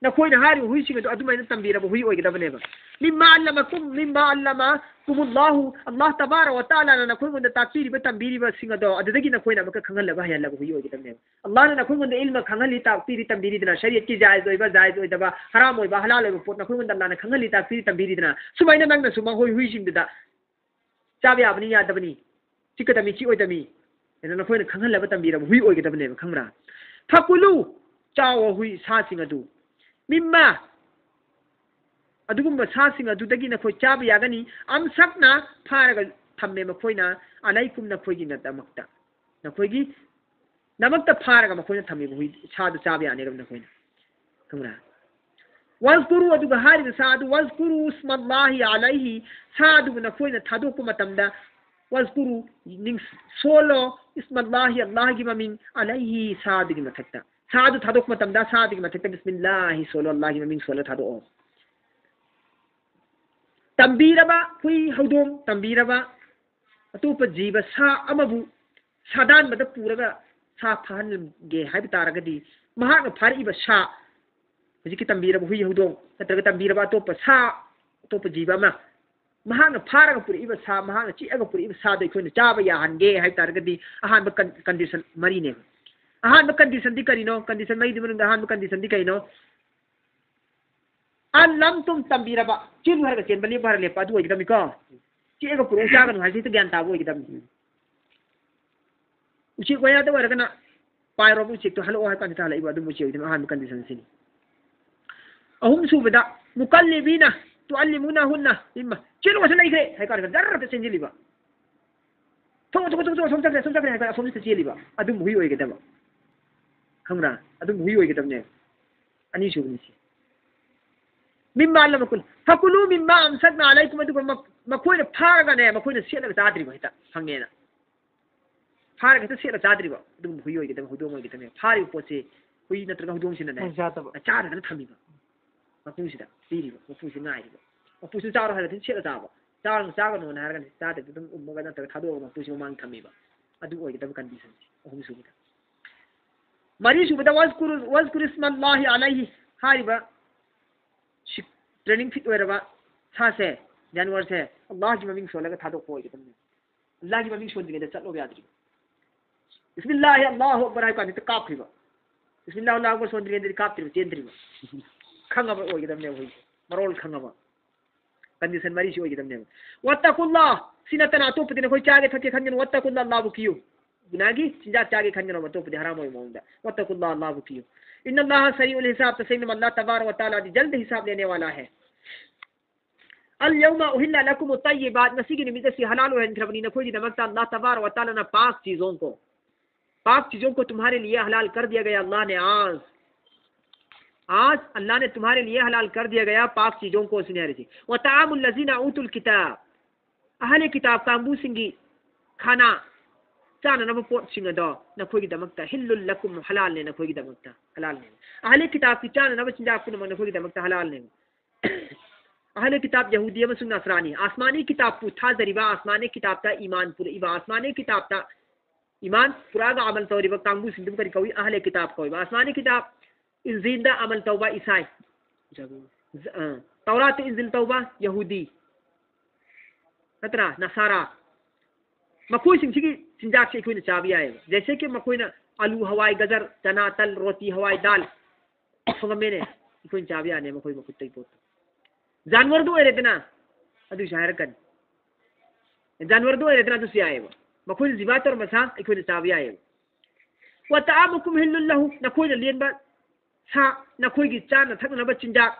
ꯅꯈꯣꯏꯅ ꯍꯥꯏꯔꯤꯕ ꯍꯨꯏꯁꯤꯡ ꯑꯗꯨ ꯑꯗꯨꯃꯥꯏꯅ ꯇꯝꯕꯤꯔꯕ ꯍꯨꯏ ꯑꯣꯏꯒꯗꯕꯅꯦꯕ꯫ "ꯃꯤꯝꯃꯥ ꯑꯜꯂꯃꯀꯨꯝ", ꯃꯤꯝꯃꯥ ꯑꯜꯂꯃꯀꯨꯃꯨꯜꯂꯥꯍꯨ, ꯑꯜꯂꯥꯍ ꯇꯕꯥꯔꯛ ꯋ ꯇꯥꯂꯥꯅ ꯅꯈꯣꯏꯉꯣꯟꯗ ꯇꯥꯛꯄꯤꯔꯤꯕ ꯇꯝꯕꯤꯔꯤꯕꯁꯤꯡ ꯑꯗꯣ ꯑꯗꯨꯗꯒꯤ ꯅꯈꯣꯏꯅ ꯑꯃꯨꯛꯀ ꯈꯪꯍꯜꯂꯕ ꯍꯩꯍꯜꯂꯕ ꯍꯨꯏ ꯑꯣꯏꯒꯗꯕꯅꯦꯕ꯫ ꯑꯜꯂꯥꯍꯅ ꯅꯈꯣꯏꯉꯣꯟꯗ ꯏꯜꯃ ꯈꯪꯍꯜꯂꯤ, ꯇꯥꯛꯄꯤꯔꯤ, ꯇꯝꯕꯤꯔꯤꯗꯅ, ꯁꯔꯤꯌꯠꯀꯤ ꯖꯥꯏꯖ ꯑꯣꯏꯕ, ꯖꯥꯏꯖ ꯑꯣꯏꯗꯕ, ꯍꯔꯥꯝ ꯑꯣꯏꯕ, ꯍꯂꯥꯜ ꯑꯣꯏꯕ ꯄꯣꯠ ꯅꯈꯣꯏꯉꯣꯟꯗ ꯑꯜꯂꯥꯍꯅ ꯈꯪꯍꯜꯂꯤ, ꯇꯥꯛꯄꯤꯔꯤ, ꯇꯝꯕꯤꯔꯤꯗꯅ, ꯁꯨꯃꯥꯏꯅ ꯅꯪꯅꯁꯨ ꯃꯈꯣꯏ ꯍꯨꯏꯁꯤꯡꯗꯨꯗ ꯆꯥꯕ ꯌꯥꯕꯅꯤ, ꯌꯥꯗꯕꯅꯤ, ꯆꯤꯛꯀꯗꯕꯅꯤ, ꯆꯤꯛꯑꯣꯏꯗꯕꯅꯤ ꯍꯥꯏꯅ ꯅꯈꯣꯏꯅ ꯈꯪꯍꯜꯂꯕ ꯇꯝꯕꯤꯔꯕ ꯍꯨꯏ ꯑꯣꯏꯒꯗꯕꯅꯦꯕ, ꯈꯪꯕ꯭ꯔꯥ? "ꯐꯀꯨꯂꯨ", ꯆꯥꯎꯑꯣ ꯍꯨꯏ, ꯁꯥꯁꯤꯡ ꯑꯗꯨ, "ꯃꯤꯝꯃꯥ", ꯑꯗꯨꯒꯨꯝꯕ ꯁꯥꯁꯤꯡ ꯑꯗꯨꯗꯒꯤ ꯅꯈꯣꯏ ꯆꯥꯕ ꯌꯥꯒꯅꯤ, "ꯑꯝꯁꯛꯅ", ꯐꯥꯔꯒ ꯊꯝꯃꯦ ꯃꯈꯣꯏꯅ, "ꯑꯂꯩꯀꯨꯝ", ꯅꯈꯣꯏꯒꯤ ꯅꯗꯃꯛꯇ, ꯅꯈꯣꯏꯒꯤ ꯗꯃꯛꯇ ꯐꯥꯔꯒ ꯃꯈꯣꯏꯅ ꯊꯝꯃꯤꯕ ꯍꯨꯏ, ꯁꯥꯗꯨ ꯆꯥꯕ ꯌꯥꯅꯦꯕ ꯅꯈꯣꯏꯅ, ꯈꯪꯕ꯭ꯔꯥ? "ꯋꯥꯖꯀꯨꯔꯨ", ꯑꯗꯨꯒ ꯍꯥꯏꯔꯤꯕ ꯁꯥ ꯑꯗꯨ, "ꯋꯥꯖꯀꯨꯔꯨ ꯏꯁꯃꯜꯂꯥꯍꯤ ꯑꯂꯩꯍꯤ", ꯁꯥ ꯑꯗꯨꯕꯨ ꯅꯈꯣꯏꯅ ꯊꯥꯗꯣꯛꯄ ꯃꯇꯝꯗ, "ꯋꯥꯖꯀꯨꯔꯨ", ꯅꯤꯡ-, ꯁꯣꯜꯂꯣ, "ꯏꯁꯃꯜꯂꯥꯍꯤ", ꯑꯜꯂꯥꯍꯒꯤ ꯃꯃꯤꯡ, "ꯑꯂꯩꯍꯤ", ꯁꯥ ꯑꯗꯨꯒꯤ ꯃꯊꯛꯇ꯫ ꯁꯥ ꯑꯗꯨ ꯊꯥꯗꯣꯛꯄ ꯃꯇꯝꯗ ꯁꯥ ꯑꯗꯨꯒꯤ ꯃꯊꯛꯇ "ꯕꯤꯁꯃꯤꯜꯂꯥꯍꯤ" ꯁꯣꯜꯂꯣ, ꯑꯜꯂꯥꯍꯒꯤ ꯃꯃꯤꯡ ꯁꯣꯜꯂ ꯊꯥꯗꯣꯛꯑꯣ꯫ ꯇꯝꯕꯤꯔꯕ ꯍꯨꯏ ꯍꯧꯗꯣꯡ, ꯇꯝꯕꯤꯔꯕ ꯑꯇꯣꯞꯄ ꯖꯤꯕ ꯁꯥ ꯑꯃꯕꯨ ꯁꯥꯗꯥꯟꯕꯗ ꯄꯨꯔꯒ ꯁꯥ ꯐꯥꯍꯟꯒꯦ ꯍꯥꯏꯕ ꯇꯥꯔꯒꯗꯤ, ꯃꯍꯥꯛꯅ ꯐꯥꯔꯛꯏꯕ ꯁꯥ, ꯍꯧꯖꯤꯛꯀꯤ ꯇꯝꯕꯤꯔꯕ ꯍꯨꯏ ꯍꯧꯗꯣꯡ ꯅꯠꯇ꯭ꯔꯒ ꯇꯝꯕꯤꯔꯕ ꯑꯇꯣꯞꯄ ꯁꯥ, ꯑꯇꯣꯞꯄ ꯖꯤꯕ ꯑꯃ, ꯃꯍꯥꯛꯅ ꯐꯥꯔꯒ ꯄꯨꯔꯛꯏꯕ ꯁꯥ, ꯃꯍꯥꯛꯅ ꯆꯤꯛꯑꯒ ꯄꯨꯔꯛꯏꯕ ꯁꯥꯗꯣ ꯑꯩꯈꯣꯏꯅ ꯆꯥꯕ ꯌꯥꯍꯟꯒꯦ ꯍꯥꯏꯕ ꯇꯥꯔꯒꯗꯤ, ꯑꯍꯥꯟꯕ ꯀꯟ-, ꯀꯟꯗꯤꯁꯟ ꯃꯔꯤꯅꯦꯕ꯫ ꯑꯍꯥꯟꯕ ꯀꯟꯗꯤꯁꯟꯗꯤ ꯀꯔꯤꯅꯣ? ꯀꯟꯗꯤꯁꯟ ꯃꯔꯤꯗꯨ ꯃꯅꯨꯡꯗ ꯑꯍꯥꯟꯕ ꯀꯟꯗꯤꯁꯟꯗꯤ ꯀꯩꯅꯣ? ꯑꯜꯂꯝꯇꯨꯝ, ꯇꯝꯕꯤꯔꯕ, "ꯆꯦꯜꯂꯨ" ꯍꯥꯏꯔꯒ ꯆꯦꯟꯕ, "ꯂꯦꯞꯄꯨ" ꯍꯥꯏꯔꯒ ꯂꯦꯞꯄ, ꯑꯗꯨ ꯑꯣꯏꯒꯗꯕꯅꯤꯀꯣ꯫ "ꯆꯤꯛꯑꯒ ꯄꯨꯔꯛꯎ, ꯆꯥꯒꯅꯨ" ꯍꯥꯏꯁꯤ ꯍꯦꯛꯇ ꯒ꯭ꯌꯥꯟ ꯇꯥꯕ ꯑꯣꯏꯒꯗꯕꯅꯤ꯫ ꯎꯆꯦꯛ ꯋꯥꯌꯥꯗ ꯑꯣꯏꯔꯒꯅ, "ꯄꯥꯏꯔꯣꯕ ꯎꯆꯦꯛꯇꯣ, ꯍꯜꯂꯛꯑꯣ" ꯍꯥꯏ ꯀꯥꯟꯗ ꯍꯜꯂꯛꯏꯕ, ꯑꯗꯨꯝ ꯎꯆꯦꯛ ꯑꯣꯏꯗꯣꯏꯅꯤ, ꯑꯍꯥꯟꯕ ꯀꯟꯗꯤꯁꯟꯁꯤꯅꯤ꯫ ꯑꯍꯨꯝ ꯁꯨꯕꯗ, "ꯃꯨꯀꯜꯂꯤꯕꯤꯅ ꯇꯨꯑꯜꯂꯤꯃꯨꯅꯥꯍꯨꯟꯅ ꯃꯤꯝꯃꯥ", "ꯆꯦꯜꯂꯨ, ꯑꯁꯤ ꯂꯩꯈ꯭ꯔꯦ" ꯍꯥꯏ ꯀꯥꯟꯗ ꯖꯔ ꯍꯦꯛꯇ ꯆꯦꯟꯁꯤꯜꯂꯤꯕ, "ꯊꯣꯛꯑꯣ, ꯊꯣꯛꯑꯣ, ꯊꯣꯛꯑꯣ, ꯊꯣꯛꯑꯣ, ꯑꯁꯣꯝ ꯆꯠꯈ꯭ꯔꯦ, ꯑꯁꯣꯝ ꯆꯠꯈ꯭ꯔꯦ" ꯍꯥꯏ ꯀꯥꯟꯗ ꯑꯁꯣꯝꯁꯤꯗ ꯆꯦꯜꯂꯤꯕ, ꯑꯗꯨꯝꯕ ꯍꯨꯏ ꯑꯣꯏꯒꯗꯕ꯫ ꯈꯪꯕ꯭ꯔꯥ? ꯑꯗꯨꯝ ꯍꯨꯏ ꯑꯣꯏꯒꯗꯕꯅꯦꯕ꯫ ꯑꯅꯤꯁꯨꯕꯅꯤ ꯁꯤ꯫ ꯃꯤꯝꯃꯥ ꯂꯝ ꯌꯥꯀꯨꯜ꯫ ꯐꯀꯨꯂꯨ ꯃꯤꯝꯃꯥ ꯑꯝꯁꯛꯅꯥ ꯑꯂꯩꯀꯨꯝ꯫ ꯑꯗꯨꯒ ꯃ-, ꯃꯈꯣꯏꯅ ꯐꯥꯔꯒꯅꯦ, ꯃꯈꯣꯏꯅ ꯁꯦꯠꯂꯒ ꯆꯥꯗ꯭ꯔꯤꯕ ꯍꯦꯛꯇ ꯐꯪꯉꯦꯅ꯫ ꯐꯥꯔꯒ ꯍꯦꯛꯇ ꯁꯦꯠꯂ ꯆꯥꯗ꯭ꯔꯤꯕ꯫ ꯑꯗꯨꯒꯨꯝꯕ ꯍꯨꯏ ꯑꯣꯏꯒꯗꯕ, ꯍꯧꯗꯣꯡ ꯑꯣꯏꯒꯗꯕꯅꯦꯕ꯫ ꯐꯥꯔꯤꯕ ꯄꯣꯠꯁꯦ ꯍꯨꯏ ꯅꯠꯇ꯭ꯔꯒ ꯍꯧꯗꯣꯡꯁꯤꯅꯅꯦ, ꯃꯣꯏ ꯆꯥꯗꯕ꯫ ꯆꯥꯗꯅ ꯊꯝꯃꯤꯕ꯫ ꯃꯄꯨꯁꯤꯗ ꯄꯤꯔꯤꯕ, ꯃꯄꯨꯁꯤ ꯉꯥꯏꯔꯤꯕ꯫ ꯃꯄꯨꯁꯨ ꯆꯥꯔꯣ ꯍꯥꯏꯔꯒꯗꯤ ꯁꯦꯠꯂ ꯆꯥꯕ, ꯆꯥꯔꯅꯨ, ꯆꯥꯒꯅꯨꯅ ꯍꯥꯏꯔꯒꯗꯤ ꯆꯥꯗꯕꯤꯗ ꯑꯗꯨꯝ ꯎꯝꯃꯒ ꯅꯠꯇ꯭ꯔꯒ ꯊꯥꯗꯣꯛꯑꯒ ꯃꯄꯨꯁꯤ ꯃꯃꯥꯡꯗ ꯊꯝꯃꯤꯕ꯫ ꯑꯗꯨ ꯑꯣꯏꯒꯗꯕ condition ꯁꯦ ꯑꯍꯨꯝꯁꯨꯕꯗ꯫ ꯃꯔꯤꯁꯨꯕꯗ ꯋꯥꯖꯀꯨꯔꯨ-, ꯋꯥꯖꯀꯨꯔꯨ ꯏꯁꯃꯜꯂꯥꯍꯤ ꯑꯂꯩꯍꯤ ꯍꯥꯏꯔꯤꯕ ꯁꯤ-, training fit ꯑꯣꯏꯔꯕ ꯁꯥꯁꯦ, ꯖꯥꯅꯋꯥꯔꯁꯦ, ꯑꯜꯂꯥꯍꯒꯤ ꯃꯃꯤꯡ ꯁꯣꯜꯂꯒ ꯊꯥꯗꯣꯛꯄ ꯑꯣꯏꯒꯗꯕꯅꯦ꯫ ꯑꯜꯂꯥꯍꯒꯤ ꯃꯃꯤꯡ ꯁꯣꯟꯗ꯭ꯔꯤꯉꯩꯗ ꯆꯠꯂꯣꯕ ꯌꯥꯗ꯭ꯔꯤꯕ꯫ ꯕꯤꯁꯃꯤꯜꯂꯥꯍꯤ ꯑꯜꯂꯥꯍꯨ ꯑꯛꯕꯔ ꯍꯥꯏꯕ ꯀꯥꯟꯗ ꯍꯦꯛꯇ ꯀꯥꯞꯈ꯭ꯔꯤꯕ꯫ ꯕꯤꯁꯃꯤꯜꯂꯥꯍꯤ ꯑꯜꯂꯥꯍꯨ ꯑꯛꯕꯔ ꯁꯣꯟꯗ꯭ꯔꯤꯉꯩꯗꯗꯤ ꯀꯥꯞꯇ꯭ꯔꯤꯕ, ꯆꯦꯟꯗ꯭ꯔꯤꯕ꯫ ꯈꯪꯉꯕ ꯑꯣꯏꯒꯗꯕꯅꯦꯕ ꯍꯨꯏꯁꯦ, ꯃꯔꯣꯜ ꯈꯪꯉꯕ꯫ Condition ꯃꯔꯤꯁꯤ ꯑꯣꯏꯒꯗꯕꯅꯦꯕ꯫ ꯋꯠꯇꯀꯨꯜꯂꯥ, ꯁꯤ ꯅꯠꯇꯅ ꯑꯇꯣꯞꯄꯗꯤ ꯅꯈꯣꯏ ꯆꯥꯒꯦ ꯊꯛꯀꯦ ꯈꯟꯒꯅꯨ꯫ ꯋꯠꯇꯀꯨꯜꯂꯥ, ꯑꯜꯂꯥꯍꯕꯨ ꯀꯤꯌꯨ꯫ ꯒꯨꯅꯥꯒꯤ ꯆꯤꯟꯖꯥꯛ ꯆꯥꯒꯦ ꯈꯟꯒꯅꯨ, ꯑꯇꯣꯞꯄꯗꯤ ꯍꯔꯥꯝ ꯑꯣꯏꯕ ꯃꯑꯣꯡꯗ꯫ ꯋꯠꯇꯀꯨꯜꯂꯥ, ꯑꯜꯂꯥꯍꯕꯨ ꯀꯤꯌꯨ꯫ ꯏꯟꯅꯜꯂꯥꯍ ꯁꯔꯤꯎꯜ ꯍꯤꯁꯥꯕ, ꯇꯁꯦꯡꯅ ꯑꯜꯂꯥꯍ ꯇꯕꯥꯔꯛ ꯋ ꯇꯥꯂꯥꯗꯤ ꯖꯜꯗ ꯍꯤꯁꯥꯕ ꯂꯦꯅꯦ ꯋꯥꯂꯥ ꯍꯦ꯫ ꯑꯜ ꯌꯧꯃ ꯎꯍꯤꯜꯂ ꯂꯀꯨꯃꯨ ꯇꯌꯤꯕꯥꯠ, ꯉꯁꯤꯒꯤ ꯅꯨꯃꯤꯠ ꯑꯁꯤ ꯍꯂꯥꯜ ꯑꯣꯏꯍꯟꯈ꯭ꯔꯕꯅꯤ ꯅꯈꯣꯏꯒꯤꯗꯃꯛꯇ꯫ ꯑꯜꯂꯥꯍ ꯇꯕꯥꯔꯛ ꯋ ꯇꯥꯂꯥꯅ ꯄꯥꯛ ꯆꯤꯖꯣꯡ ꯀꯣ, पाक चीजों को तुम्हारे लिए हलाल कर दिया गया अल्लाह ने। आज, आज अल्लाह ने तुम्हारे लिए हलाल कर दिया गया पाक चीजों को, ꯁꯤꯅꯤ ꯍꯥꯏꯔꯤꯁꯤ꯫ ꯋ ꯇꯥꯃꯨꯜ ꯂꯖꯤꯅ ꯎꯇꯨꯜ ꯀꯤꯇꯥꯕ, ꯑꯍꯂꯦ ꯀꯤꯇꯥꯕ ꯀꯥꯡꯕꯨꯁꯤꯡꯒꯤ ꯈꯥꯅꯥ, ꯆꯥꯅꯅꯕ ꯄꯣꯠꯁꯤꯡ ꯑꯗꯣ ꯅꯈꯣꯏꯒꯤꯗꯃꯛꯇ ꯍꯤꯜꯂꯨꯜ ꯂꯀꯨꯝ, ꯍꯂꯥꯜꯅꯦ ꯅꯈꯣꯏꯒꯤꯗꯃꯛꯇ, ꯍꯂꯥꯜꯅꯦ꯫ ꯑꯍꯂꯦ ꯀꯤꯇꯥꯕꯀꯤ ꯆꯥꯅꯅꯕ ꯆꯤꯟꯖꯥꯛ ꯄꯨꯝꯅꯃꯛ ꯅꯈꯣꯏꯒꯤꯗꯃꯛꯇ ꯍꯂꯥꯜꯅꯦ꯫ ꯑꯍꯂꯦ ꯀꯤꯇꯥꯕ ꯌꯍꯨꯗꯤ ꯑꯃꯁꯨꯡ ꯅꯁꯔꯥꯅꯤ, ꯑꯁꯃꯥꯅꯤ ꯀꯤꯇꯥꯕꯄꯨ ꯊꯥꯖꯔꯤꯕ, ꯑꯁꯃꯥꯅꯤ ꯀꯤꯇꯥꯕꯇ ꯏꯃꯥꯟ ꯄꯨꯔꯛꯏꯕ, ꯑꯁꯃꯥꯅꯤ ꯀꯤꯇꯥꯕꯇ ꯏꯃꯥꯟ ꯄꯨꯔꯛꯑꯒ ꯑꯃꯜ ꯇꯧꯔꯤꯕ ꯀꯥꯡꯕꯨꯁꯤꯡꯗꯨꯕꯨ ꯀꯔꯤ ꯀꯧꯏ? ꯑꯍꯂꯦ ꯀꯤꯇꯥꯕ ꯀꯧꯏꯕ꯫ ꯑꯁꯃꯥꯅꯤ ꯀꯤꯇꯥꯕ, ꯏꯟꯖꯤꯜꯗ ꯑꯃꯜ ꯇꯧꯕ ꯏꯁꯥꯏ, ꯖ-, ꯑ, ꯇꯧꯔꯥꯠꯇ ꯏꯟꯖꯤꯜ ꯇꯧꯕ ꯌꯍꯨꯗꯤ, ꯅꯠꯇ꯭ꯔꯥ? ꯅꯁꯥꯔꯥ꯫ ꯃꯈꯣꯏꯁꯤꯡꯁꯤꯒꯤ ꯆꯤꯟꯖꯥꯛꯁꯦ ꯑꯩꯈꯣꯏꯅ ꯆꯥꯕ ꯌꯥꯏꯑꯕ꯫ ꯖꯩꯁꯦ ꯀꯤ ꯃꯈꯣꯏꯅ ꯑꯂꯨ, ꯍꯋꯥꯏ, ꯒꯖꯔ, ꯆꯅꯥ, ꯇꯜ, ꯔꯣꯇꯤ, ꯍꯋꯥꯏ, ꯗꯥꯜ ꯊꯣꯡꯉꯝꯃꯦꯅꯦ, ꯑꯩꯈꯣꯏꯅ ꯆꯥꯕ ꯌꯥꯅꯦ ꯃꯈꯣꯏ ꯃꯈꯨꯠꯇꯒꯤ ꯄꯣꯠꯇꯣ꯫ ꯖꯥꯟꯋꯔꯗꯣ ꯑꯣꯏꯔꯦꯗꯅ, ꯑꯗꯨꯁꯨ ꯍꯥꯏꯔꯛꯀꯅꯤ꯫ ꯖꯥꯟꯋꯔꯗꯣ ꯑꯣꯏꯔꯦꯗꯅ, ꯑꯗꯨꯁꯨ ꯌꯥꯏꯑꯕ꯫ ꯃꯈꯣꯏꯅ ꯖꯤꯕꯥ ꯇꯧꯔꯝꯕ ꯁꯥ ꯑꯩꯈꯣꯏꯅ ꯆꯥꯕ ꯌꯥꯏꯑꯕ꯫ ꯋ ꯇꯥꯃꯨꯀꯨꯝ ꯍꯤꯜꯂꯨꯜ ꯂꯍꯨ, ꯅꯈꯣꯏꯅ ꯂꯦꯟꯕ ꯁꯥ, ꯅꯈꯣꯏꯒꯤ ꯆꯥꯅ ꯊꯛꯅꯅꯕ ꯆꯤꯟꯖꯥꯛ,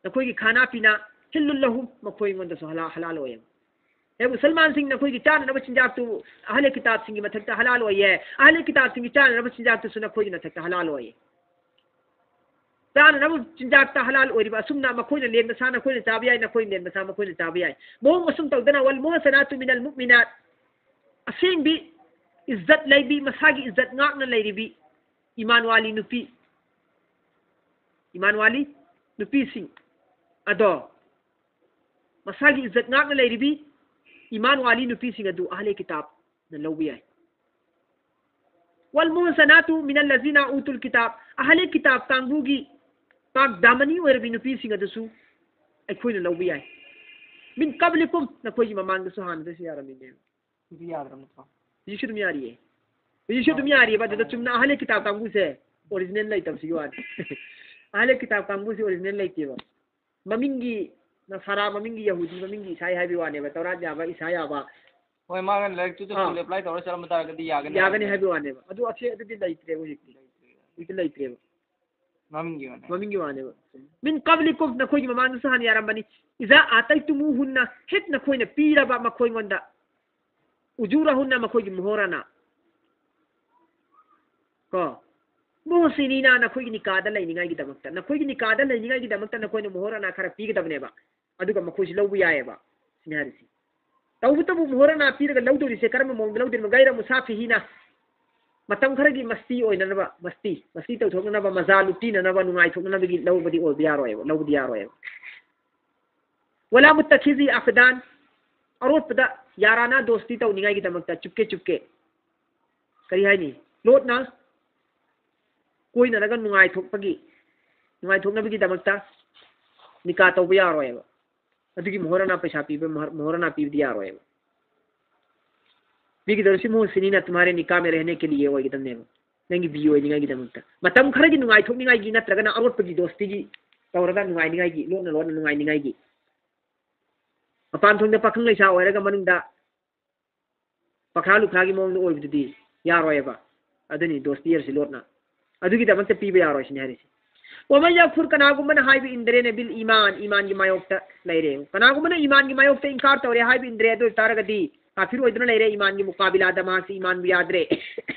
ꯅꯈꯣꯏꯒꯤ ꯈꯥꯅꯥ ꯄꯤꯅꯥ, ꯍꯤꯜꯂꯨꯜ ꯂꯍꯨ, ꯃꯈꯣꯏ ꯑꯩꯉꯣꯟꯗꯁꯨ ꯍꯂꯥ-, ꯍꯂꯥꯜ ꯑꯣꯏꯌꯦꯕ꯫ ꯍꯦ ꯃꯨꯁꯜꯃꯥꯟꯁꯤꯡ, ꯅꯈꯣꯏꯒꯤ ꯆꯥꯅꯅꯕ ꯆꯤꯟꯖꯥꯛꯇꯨ ꯑꯍꯂꯦ ꯀꯤꯇꯥꯕꯁꯤꯡꯒꯤ ꯃꯊꯛꯇ ꯍꯂꯥꯜ ꯑꯣꯏꯌꯦ, ꯑꯍꯂꯦ ꯀꯤꯇꯥꯕꯁꯤꯡꯒꯤ ꯆꯥꯅꯅꯕ ꯆꯤꯟꯖꯥꯛꯇꯨꯁꯨ ꯅꯈꯣꯏꯒꯤ ꯃꯊꯛꯇ ꯍꯂꯥꯜ ꯑꯣꯏꯌꯦ꯫ ꯆꯥꯅꯅꯕ ꯆꯤꯟꯖꯥꯛꯇ ꯍꯂꯥꯜ ꯑꯣꯏꯔꯤꯕ ꯑꯁꯨꯝꯅ ꯃꯈꯣꯏꯅ ꯂꯦꯟꯕ ꯁꯥ ꯅꯈꯣꯏꯅ ꯆꯥꯕ ꯌꯥꯏ, ꯅꯈꯣꯏꯅ ꯂꯦꯟꯕ ꯁꯥ ꯃꯈꯣꯏꯅ ꯆꯥꯕ ꯌꯥꯏ꯫ ꯃꯑꯣꯡ ꯑꯁꯨꯝ ꯇꯧꯗꯅ, "ꯋꯜ ꯃꯨꯍꯁꯅꯥꯇꯨ ꯃꯤꯅꯜ ꯃꯨꯑꯃꯤꯅꯥꯠ", ꯑꯁꯦꯡꯕꯤ ꯏꯖꯠ ꯂꯩꯕꯤ, ꯃꯁꯥꯒꯤ ꯏꯖꯠ ꯉꯥꯛꯅ ꯂꯩꯔꯤꯕꯤ ꯏꯃꯥꯟ ꯋꯥꯂꯤ ꯅꯨꯄꯤ, ꯏꯃꯥꯟ ꯋꯥꯂꯤ ꯅꯨꯄꯤꯁꯤꯡ ꯑꯗꯣ, ꯃꯁꯥꯒꯤ ꯏꯖꯠ ꯉꯥꯛꯅ ꯂꯩꯔꯤꯕꯤ ꯏꯃꯥꯟ ꯋꯥꯂꯤ ꯅꯨꯄꯤꯁꯤꯡ ꯑꯗꯨ ꯑꯍꯂꯦ ꯀꯤꯇꯥꯕꯅ ꯂꯧꯕ ꯌꯥꯏ꯫ "ꯋꯜ ꯃꯨꯍꯁꯅꯥꯇꯨ ꯃꯤꯅꯜ ꯂꯖꯤꯅꯥ ꯎꯇꯨꯜ ꯀꯤꯇꯥꯕ", ꯑꯍꯂꯦ ꯀꯤꯇꯥꯕ ꯀꯥꯡꯕꯨꯒꯤ ꯄꯥꯛ ꯗꯥꯃꯅꯤ ꯑꯣꯏꯔꯕꯤ ꯅꯨꯄꯤꯁꯤꯡ ꯑꯗꯨꯁꯨ ꯑꯩꯈꯣꯏꯅ ꯂꯧꯕ ꯌꯥꯏ꯫ "ꯃꯤꯟ ꯀꯕꯂꯤꯀꯨꯝ", ꯅꯈꯣꯏꯒꯤ ꯃꯃꯥꯡꯗꯁꯨ ꯍꯥꯟꯅꯗꯁꯨ ꯌꯥꯔꯝꯃꯤꯅꯦꯕ꯫ ꯍꯧꯖꯤꯛ ꯌꯥꯗ꯭ꯔꯕ ꯅꯠꯇ꯭ꯔꯣ? ꯍꯧꯖꯤꯛꯁꯨ ꯑꯗꯨꯝ ꯌꯥꯔꯤꯌꯦ꯫ ꯍꯧꯖꯤꯛꯁꯨ ꯑꯗꯨꯝ ꯌꯥꯔꯤꯌꯦꯕ꯫ ꯑꯗꯨꯗ ꯆꯨꯝꯅ ꯑꯍꯂꯦ ꯀꯤꯇꯥꯕ ꯀꯥꯡꯕꯨꯁꯦ ꯑꯣꯔꯤꯖꯤꯅꯦꯜ ꯂꯩꯇꯕꯁꯤꯒꯤ ꯋꯥꯅꯤ꯫ ꯑꯍꯂꯦ ꯀꯤꯇꯥꯕ ꯀꯥꯡꯕꯨꯁꯦ ꯑꯣꯔꯤꯖꯤꯅꯦꯜ ꯂꯩꯇꯦꯕ꯫ ꯃꯃꯤꯡꯒꯤ ꯅꯁꯥꯔꯥ, ꯃꯃꯤꯡꯒꯤ ꯌꯍꯨꯗꯤ, ꯃꯃꯤꯡꯒꯤ ꯏꯁꯥꯏ ꯍꯥꯏꯕꯒꯤ ꯋꯥꯅꯦꯕ꯫ ꯇꯧꯔꯥꯠ ꯌꯥꯕ, ꯏꯁꯥ ꯌꯥꯕ꯫ ꯍꯣꯏ, ꯃꯥꯅ ꯂꯥꯏꯔꯤꯛꯇꯨꯗ ꯑꯥ꯫ Full apply ꯇꯧꯔ ꯆꯠꯂꯝꯕ ꯇꯥꯔꯒꯗꯤ ꯌꯥꯒꯅꯤ ꯌꯥꯒꯅꯤ ꯍꯥꯏꯕꯅꯦꯕ꯫ ꯍꯥꯏꯕꯒꯤ ꯋꯥꯅꯦꯕ꯫ ꯑꯗꯨ ꯑꯁꯦ-, ꯑꯗꯨꯗꯤ ꯂꯩꯇ꯭ꯔꯦꯕ ꯍꯧꯖꯤꯛꯇꯤ꯫ ꯍꯧꯖꯤꯛꯇꯤ ꯂꯩꯇ꯭ꯔꯦꯕ꯫ ꯃꯃꯤꯡꯒꯤ ꯋꯥꯅꯦ꯫ ꯃꯃꯤꯡꯒꯤ ꯋꯥꯅꯦꯕ꯫ "ꯃꯤꯟ ꯀꯕꯂꯤꯀꯨꯝ", ꯅꯈꯣꯏꯒꯤ ꯃꯃꯥꯡꯗꯁꯨ ꯍꯥꯟꯅ ꯌꯥꯔꯝꯕꯅꯤ꯫ "ꯏꯖꯥ ꯑꯥꯇꯩꯇꯨꯃꯨꯍꯨꯟꯅ", ꯍꯦꯛ ꯅꯈꯣꯏꯅ ꯄꯤꯔꯕ ꯃꯈꯣꯏꯉꯣꯟꯗ, "ꯎꯖꯨꯔꯍꯨꯟꯅ", ꯃꯈꯣꯏꯒꯤ ꯃꯣꯍꯣꯔꯅ꯫ ꯀꯣ? "ꯃꯨꯍꯁꯤꯅꯤꯅ", ꯅꯈꯣꯏꯒꯤ ꯅꯤꯀꯥꯗ ꯂꯩꯅꯤꯡꯉꯥꯏꯒꯤꯗꯃꯛꯇ꯫ ꯅꯈꯣꯏꯒꯤ ꯅꯤꯀꯥꯗ ꯂꯩꯅꯤꯡꯉꯥꯏꯒꯤꯗꯃꯛꯇ ꯅꯈꯣꯏꯅ ꯃꯣꯍꯣꯔꯅ ꯈꯔ ꯄꯤꯒꯗꯕꯅꯦꯕ꯫ ꯑꯗꯨꯒ ꯃꯈꯣꯏꯁꯤ ꯂꯧꯕ ꯌꯥꯏꯑꯕ꯫ ꯁꯤꯅꯤ ꯍꯥꯏꯔꯤꯁꯤ꯫ ꯇꯧꯕꯇꯕꯨ ꯃꯣꯍꯣꯔꯅ ꯄꯤꯔꯒ ꯂꯧꯗꯣꯔꯤꯁꯦ ꯀꯔꯝꯕ ꯃꯑꯣꯡꯗ ꯂꯧꯗꯣꯏꯅꯣ? "ꯒꯥꯏꯔ ꯃꯨꯁꯥꯐꯤꯍꯤꯅ", ꯃꯇꯝ ꯈꯔꯒꯤ ꯃꯁꯇꯤ ꯑꯣꯏꯅꯅꯕ, ꯃꯁꯇꯤ, ꯃꯁꯇꯤ ꯇꯧꯊꯣꯛꯅꯅꯕ, ꯃꯖꯥ ꯂꯨꯞꯄꯤꯅꯅꯕ, ꯅꯨꯡꯉꯥꯏꯊꯣꯛꯅꯅꯕꯒꯤ ꯂꯧꯕꯗꯤ ꯑꯣꯏꯕ ꯌꯥꯔꯣꯏꯕ, ꯂꯧꯕꯗꯤ ꯌꯥꯔꯣꯏꯕ꯫ "ꯋꯂꯥ ꯃꯨꯠꯇꯈꯤꯖꯤ ꯑꯈꯗꯥꯟ", ꯑꯔꯣꯠꯄꯗ ꯌꯥꯔꯥꯅ ꯗꯣꯁꯇꯤ ꯇꯧꯅꯤꯡꯉꯥꯏꯒꯤꯗꯃꯛꯇ ꯆꯨꯞꯀꯦ ꯆꯨꯞꯀꯦ, ꯀꯔꯤ ꯍꯥꯏꯅꯤ, ꯂꯣꯠꯅ ꯀꯣꯏꯅꯔꯒ ꯅꯨꯡꯉꯥꯏꯊꯣꯛꯄꯒꯤ, ꯅꯨꯡꯉꯥꯏꯊꯣꯛꯅꯕꯒꯤꯗꯃꯛꯇ ꯅꯤꯀꯥ ꯇꯧꯕ ꯌꯥꯔꯣꯏꯕ꯫ ꯑꯗꯨꯒꯤ ꯃꯣꯍꯣꯔꯅ ꯄꯩꯁꯥ ꯄꯤꯕ, ꯃꯣꯍꯣꯔ-, ꯃꯣꯍꯣꯔꯅ ꯄꯤꯕꯗꯤ ꯌꯥꯔꯣꯏꯕ꯫ ꯄꯤꯒꯗꯧꯔꯤꯁꯤ "ꯃꯨꯍꯁꯤꯅꯤꯅ ꯇꯨꯝꯍꯥꯔꯦ ꯅꯤꯀꯥ ꯃꯦ ꯔꯦꯍꯅꯦ ꯀꯦ ꯂꯤꯌꯦ" ꯑꯣꯏꯒꯗꯕꯅꯦꯕ, ꯅꯪꯒꯤ ꯕꯤ ꯑꯣꯏꯅꯤꯡꯉꯥꯏꯒꯤꯗꯃꯛꯇ꯫ ꯃꯇꯝ ꯈꯔꯒꯤ ꯅꯨꯡꯉꯥꯏꯊꯣꯛꯅꯤꯡꯉꯥꯏꯒꯤ ꯅꯠꯇ꯭ꯔꯒꯅ ꯑꯔꯣꯠꯄꯒꯤ ꯗꯣꯁꯇꯤꯒꯤ ꯇꯧꯔꯒ ꯅꯨꯡꯉꯥꯏꯅꯤꯡꯉꯥꯏꯒꯤ, ꯂꯣꯟꯅ ꯂꯣꯟꯅ ꯅꯨꯡꯉꯥꯏꯅꯤꯡꯉꯥꯏꯒꯤ꯫ ꯃꯄꯥꯟ ꯊꯣꯡꯗ ꯄꯥꯈꯪ ꯂꯩꯁꯥ ꯑꯣꯏꯔꯒ ꯃꯅꯨꯡꯗ ꯄꯈ꯭ꯔꯥ ꯂꯨꯈ꯭ꯔꯥꯒꯤ ꯃꯑꯣꯡꯗ ꯑꯣꯏꯕꯗꯨꯗꯤ ꯌꯥꯔꯣꯏꯕ꯫ ꯑꯗꯨꯅꯤ ꯗꯣꯁꯇꯤ ꯍꯥꯏꯔꯤꯁꯤ ꯂꯣꯠꯅ꯫ ꯑꯗꯨꯒꯤꯗꯃꯛꯇ ꯄꯤꯕ ꯌꯥꯔꯣꯏ ꯁꯤꯅꯤ ꯍꯥꯏꯔꯤꯁꯤ꯫ ومن يكفر, ꯀꯅꯥꯒꯨꯝꯕꯅ ꯍꯥꯏꯕ ꯏꯟꯗ꯭ꯔꯦꯅꯦ, بالإيمان, ꯏꯃꯥꯟꯒꯤ ꯃꯥꯌꯣꯛꯇ ꯂꯩꯔꯦ, ꯀꯅꯥꯒꯨꯝꯕꯅ ꯏꯃꯥꯟꯒꯤ ꯃꯥꯌꯣꯛꯇ ꯏꯟꯀꯥꯔ ꯇꯧꯔꯦ, ꯍꯥꯏꯕ ꯏꯟꯗ꯭ꯔꯦ, ꯑꯗꯨ ꯑꯣꯏꯇꯥꯔꯒꯗꯤ ꯀꯥꯐꯤꯔ ꯑꯣꯏꯗꯨꯅ ꯂꯩꯔꯦ, ꯏꯃꯥꯟꯒꯤ ꯃꯨꯀꯥꯕꯤꯂꯥꯗ ꯃꯍꯥꯛꯁꯤ ꯏꯃꯥꯟꯕꯨ ꯌꯥꯗ꯭ꯔꯦ,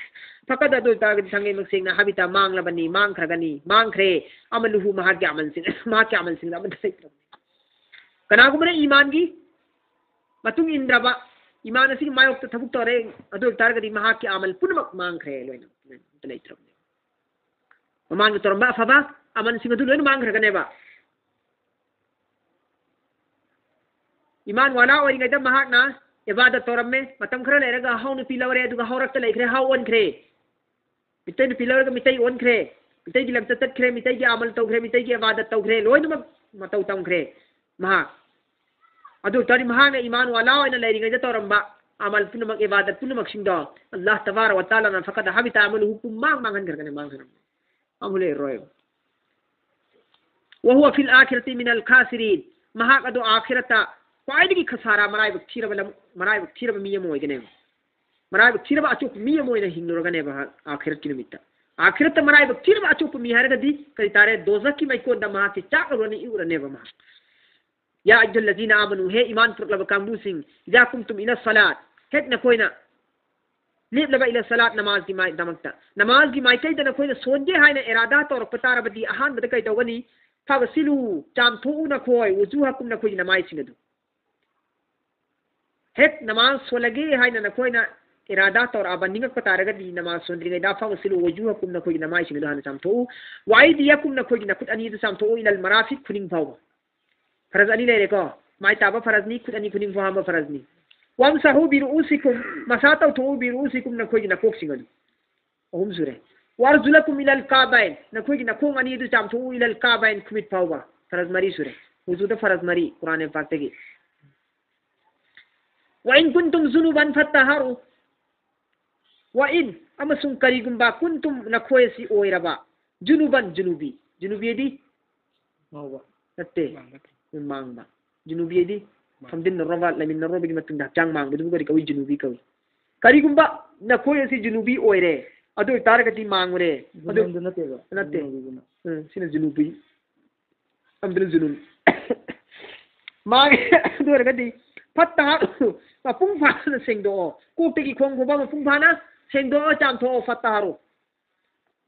فقد, ꯑꯗꯨ ꯑꯣꯏꯇꯥꯔꯒꯗꯤ ꯊꯥꯡꯒꯩꯃꯛ ꯁꯦꯡꯅ, هبط, ꯃꯥꯡꯂꯕꯅꯤ, ꯃꯥꯡꯈ꯭ꯔꯒꯅꯤ, ꯃꯥꯡꯈ꯭ꯔꯦ, عمله, ꯃꯍꯥꯛꯀꯤ ꯑꯃꯜꯁꯤꯡ, ꯃꯍꯥꯛꯀꯤ ꯑꯃꯜꯁꯤꯡꯗ ꯑꯃꯠꯇ ꯂꯩꯇ꯭ꯔꯕꯅꯤ꯫ ꯀꯅꯥꯒꯨꯝꯕꯅ ꯏꯃꯥꯟꯒꯤ ꯃꯇꯨꯡ ꯏꯟꯗ꯭ꯔꯕ, ꯏꯃꯥꯟ ꯑꯁꯤꯒꯤ ꯃꯥꯌꯣꯛꯇ ꯊꯕꯛ ꯇꯧꯔꯦ, ꯑꯗꯨ ꯑꯣꯏꯇꯥꯔꯒꯗꯤ ꯃꯍꯥꯛꯀꯤ ꯑꯃꯜ ꯄꯨꯝꯅꯃꯛ ꯃꯥꯡꯈ꯭ꯔꯦ, ꯂꯣꯏꯅ ꯑꯃꯠꯇ ꯂꯩꯇ꯭ꯔꯕꯅꯤ꯫ ꯃꯃꯥꯡꯗ ꯇꯧꯔꯝꯕ ꯑꯐꯕ ꯑꯃꯜꯁꯤꯡ ꯑꯗꯨ ꯂꯣꯏꯅ ꯃꯥꯡꯈ꯭ꯔꯒꯅꯦꯕ꯫ ꯏꯃꯥꯟ ꯋꯥꯂꯥ ꯑꯣꯏꯔꯤꯉꯩꯗ ꯃꯍꯥꯛꯅ ꯏꯕꯥꯗꯠ ꯇꯧꯔꯝꯃꯦ, ꯃꯇꯝ ꯈꯔ ꯂꯩꯔꯒ ꯍꯧ ꯅꯨꯄꯤ ꯂꯧꯔꯦ, ꯑꯗꯨꯒ ꯍꯧꯔꯛꯇ ꯂꯩꯈ꯭ꯔꯦ, ꯍꯥꯎ ꯑꯣꯟꯈ꯭ꯔꯦ꯫ ꯃꯤꯇꯩ ꯅꯨꯄꯤ ꯂꯧꯔꯒ ꯃꯤꯇꯩ ꯑꯣꯟꯈ꯭ꯔꯦ, ꯃꯤꯇꯩꯒꯤ ꯂꯝꯆꯠ ꯆꯠꯈ꯭ꯔꯦ, ꯃꯤꯇꯩꯒꯤ ꯑꯃꯜ ꯇꯧꯈ꯭ꯔꯦ, ꯃꯤꯇꯩꯒꯤ ꯏꯕꯥꯗꯠ ꯇꯧꯈ꯭ꯔꯦ, ꯂꯣꯏꯅꯃꯛ ꯃꯇꯧ ꯇꯝꯈ꯭ꯔꯦ ꯃꯍꯥꯛ꯫ ꯑꯗꯨ ꯑꯣꯏꯇꯥꯔꯗꯤ ꯃꯍꯥꯛꯅ ꯏꯃꯥꯟ ꯋꯥꯂꯥ ꯑꯣꯏꯅ ꯂꯩꯔꯤꯉꯩꯗ ꯇꯧꯔꯝꯕ ꯑꯃꯜ ꯄꯨꯝꯅꯃꯛ, ꯏꯕꯥꯗꯠ ꯄꯨꯝꯅꯃꯛꯁꯤꯡꯗꯣ ꯑꯜꯂꯥꯍ ꯇꯕꯥꯔꯛ ꯋ ꯇꯥꯂꯥꯅ فقد هبط عمله, ꯄꯨꯝꯃꯥꯡ ꯃꯥꯡꯍꯟꯈ꯭ꯔꯒꯅꯤ, ꯃꯥꯡꯍꯟꯈ꯭ꯔꯒꯅꯤ꯫ ꯑꯃꯨꯛ ꯂꯩꯔꯔꯣꯏꯕ꯫ وهو في الآخرة من الخاسرين. ꯃꯍꯥꯛ ꯑꯗꯨ ꯑꯥꯈꯤꯔꯠꯇ ꯈ꯭ꯋꯥꯏꯗꯒꯤ ꯈꯁꯥꯔꯥ, ꯃꯔꯥꯏꯕꯛ ꯊꯤꯔꯕ ꯂꯝ-, ꯃꯔꯥꯏꯕꯛ ꯊꯤꯔꯕ ꯃꯤ ꯑꯃ ꯑꯣꯏꯒꯅꯦꯕ꯫ ꯃꯔꯥꯏꯕꯛ ꯊꯤꯔꯕ ꯑꯆꯣꯛꯄ ꯃꯤ ꯑꯃ ꯑꯣꯏꯅ ꯍꯤꯡꯂꯨꯔꯒꯅꯦꯕ ꯃꯍꯥꯛ ꯑꯥꯈꯤꯔꯠꯀꯤ ꯅꯨꯃꯤꯠꯇ꯫ ꯑꯥꯈꯤꯔꯠꯇ ꯃꯔꯥꯏꯕꯛ ꯊꯤꯔꯕ ꯑꯆꯣꯛꯄ ꯃꯤ ꯍꯥꯏꯔꯒꯗꯤ ꯀꯔꯤ ꯇꯥꯔꯦ? ꯗꯣꯖꯈꯀꯤ ꯃꯩꯀꯣꯟꯗ ꯃꯍꯥꯛꯁꯤ ꯆꯥꯛꯂꯔꯅꯤ, ꯏꯛꯎꯔꯅꯦꯕ ꯃꯍꯥꯛ꯫ يا أيها الذين آمنوا, ꯍꯦ ꯏꯃꯥꯟ ꯄꯨꯔꯛꯂꯕ ꯀꯥꯡꯕꯨꯁꯤꯡ, إذا قمتم إلى الصلاة, ꯍꯦꯛ ꯅꯈꯣꯏꯅ ꯂꯦꯞꯂꯕ, إلى الصلاة, ꯅꯃꯥꯖꯒꯤ ꯃꯥꯏ-, ꯗꯃꯛꯇ, ꯅꯃꯥꯖꯒꯤ ꯃꯥꯏꯀꯩꯗ ꯅꯈꯣꯏꯅ ꯁꯣꯟꯒꯦ ꯍꯥꯏꯅ ꯏꯔꯥꯗꯥ ꯇꯧꯔꯛꯄ ꯇꯥꯔꯕꯗꯤ ꯑꯍꯥꯟꯕꯗ ꯀꯩ ꯇꯧꯒꯅꯤ? فاغسلوا, ꯆꯥꯝꯊꯣꯛꯎ ꯅꯈꯣꯏ, وجوهكم, ꯅꯈꯣꯏꯒꯤ ꯅꯃꯥꯏꯁꯤꯡ ꯑꯗꯨ꯫ ꯍꯦꯛ ꯅꯃꯥꯖ ꯁꯣꯜꯂꯒꯦ ꯍꯥꯏꯅ ꯅꯈꯣꯏꯅ ꯏꯔꯥꯗꯥ ꯇꯧꯔꯛꯑꯕ, ꯅꯤꯡꯉꯛꯄ ꯇꯥꯔꯒꯗꯤ ꯅꯃꯥꯖ ꯁꯣꯟꯗ꯭ꯔꯤꯉꯩꯗ, فاغسلوا وجوهكم, ꯅꯈꯣꯏꯒꯤ ꯅꯃꯥꯏꯁꯤꯡ ꯑꯗꯨ ꯍꯥꯟꯅ ꯆꯥꯝꯊꯣꯛꯎ, وأيديكم, ꯅꯈꯣꯏꯒꯤ ꯅꯈꯨꯠ ꯑꯅꯤ ꯑꯗꯨ ꯆꯥꯝꯊꯣꯛꯎ, إلى المرافق, ꯈꯨꯅꯤꯡ ꯐꯥꯎꯕ꯫ ꯐꯔꯖ ꯑꯅꯤ ꯂꯩꯔꯦꯀꯣ꯫ ꯃꯥꯏ ꯇꯥꯕ ꯐꯔꯖꯅꯤ, ꯈꯨꯠ ꯑꯅꯤ ꯈꯨꯅꯤꯡ ꯐꯥꯎ ꯍꯥꯝꯕ ꯐꯔꯖꯅꯤ꯫ وامسحوا برؤوسكم, ꯃꯁꯥ ꯇꯧꯊꯣꯛꯎ, برؤوسكم, ꯅꯈꯣꯏꯒꯤ ꯅꯀꯣꯛꯁꯤꯡ ꯑꯗꯨ꯫ ꯑꯍꯨꯝ ꯁꯨꯔꯦ꯫ وأرجلكم إلى الكعبين, ꯅꯈꯣꯏꯒꯤ ꯅꯈꯣꯡ ꯑꯅꯤ ꯑꯗꯨ ꯆꯥꯝꯊꯣꯛꯎ, إلى الكعبين, ꯈꯨꯃꯤꯠ ꯐꯥꯎꯕ꯫ ꯐꯔꯖ ꯃꯔꯤ ꯁꯨꯔꯦ꯫ ꯋꯨꯖꯨꯗ ꯐꯔꯖ ꯃꯔꯤ, ꯀꯨꯔꯥꯟ ꯄꯥꯛꯇꯒꯤ꯫ وإن كنتم جنبا فاطهروا. وإن, ꯑꯃꯁꯨꯡ ꯀꯔꯤꯒꯨꯝꯕ, كنتم, ꯅꯈꯣꯏ ꯑꯁꯤ ꯑꯣꯏꯔꯕ, جنبا, ꯖꯨꯅꯨꯕꯤ꯫ ꯖꯨꯅꯨꯕꯤ ꯍꯥꯏꯗꯤ? ꯉꯥꯎꯕ꯫ ꯅꯠꯇꯦ꯫ ꯃꯥꯡꯕ꯫ ꯃꯥꯡꯕ꯫ ꯖꯨꯅꯨꯕꯤ ꯍꯥꯏꯗꯤ? ꯃꯥꯡꯕ꯫ ꯐꯝꯖꯤꯟꯅꯔꯨꯔꯕ, ꯂꯩꯃꯤꯟꯅꯔꯨꯔꯕꯒꯤ ꯃꯇꯨꯡꯗ ꯍꯛꯆꯥꯡ ꯃꯥꯡꯕꯗꯨꯕꯨ ꯀꯔꯤ ꯀꯧꯏ? ꯖꯨꯅꯨꯕꯤ ꯀꯧꯏ꯫ ꯀꯔꯤꯒꯨꯝꯕ ꯅꯈꯣꯏ ꯑꯁꯤ ꯖꯨꯅꯨꯕꯤ ꯑꯣꯏꯔꯦ, ꯑꯗꯨ ꯑꯣꯏꯇꯥꯔꯒꯗꯤ ꯃꯥꯡꯉꯨꯔꯦ꯫ ꯑꯗꯨ ꯖꯨꯅꯨꯟꯗꯨ ꯅꯠꯇꯦꯕ꯫ ꯅꯠꯇꯦ꯫ ꯖꯨꯅꯨꯟꯗꯨꯅ꯫ ꯎꯝ, ꯁꯤꯅ ꯖꯨꯅꯨꯕꯤ꯫ ꯑꯃꯗꯨꯅ ꯖꯨꯅꯨꯟ꯫ ꯃꯥꯡꯉꯦ꯫ ꯑꯗꯨ ꯑꯣꯏꯔꯒꯗꯤ ꯐꯠꯇ ꯍꯥꯔꯨ꯫ ꯃꯄꯨꯡ ꯐꯥꯅ ꯁꯦꯡꯗꯣꯛꯑꯣ꯫ ꯀꯣꯛꯇꯒꯤ ꯈꯣꯡ ꯐꯥꯎꯕ ꯃꯄꯨꯡ ꯐꯥꯅ ꯁꯦꯡꯗꯣꯛꯑꯣ, ꯆꯥꯝꯊꯣꯛꯑꯣ, ꯐꯠꯇ ꯍꯥꯔꯨ꯫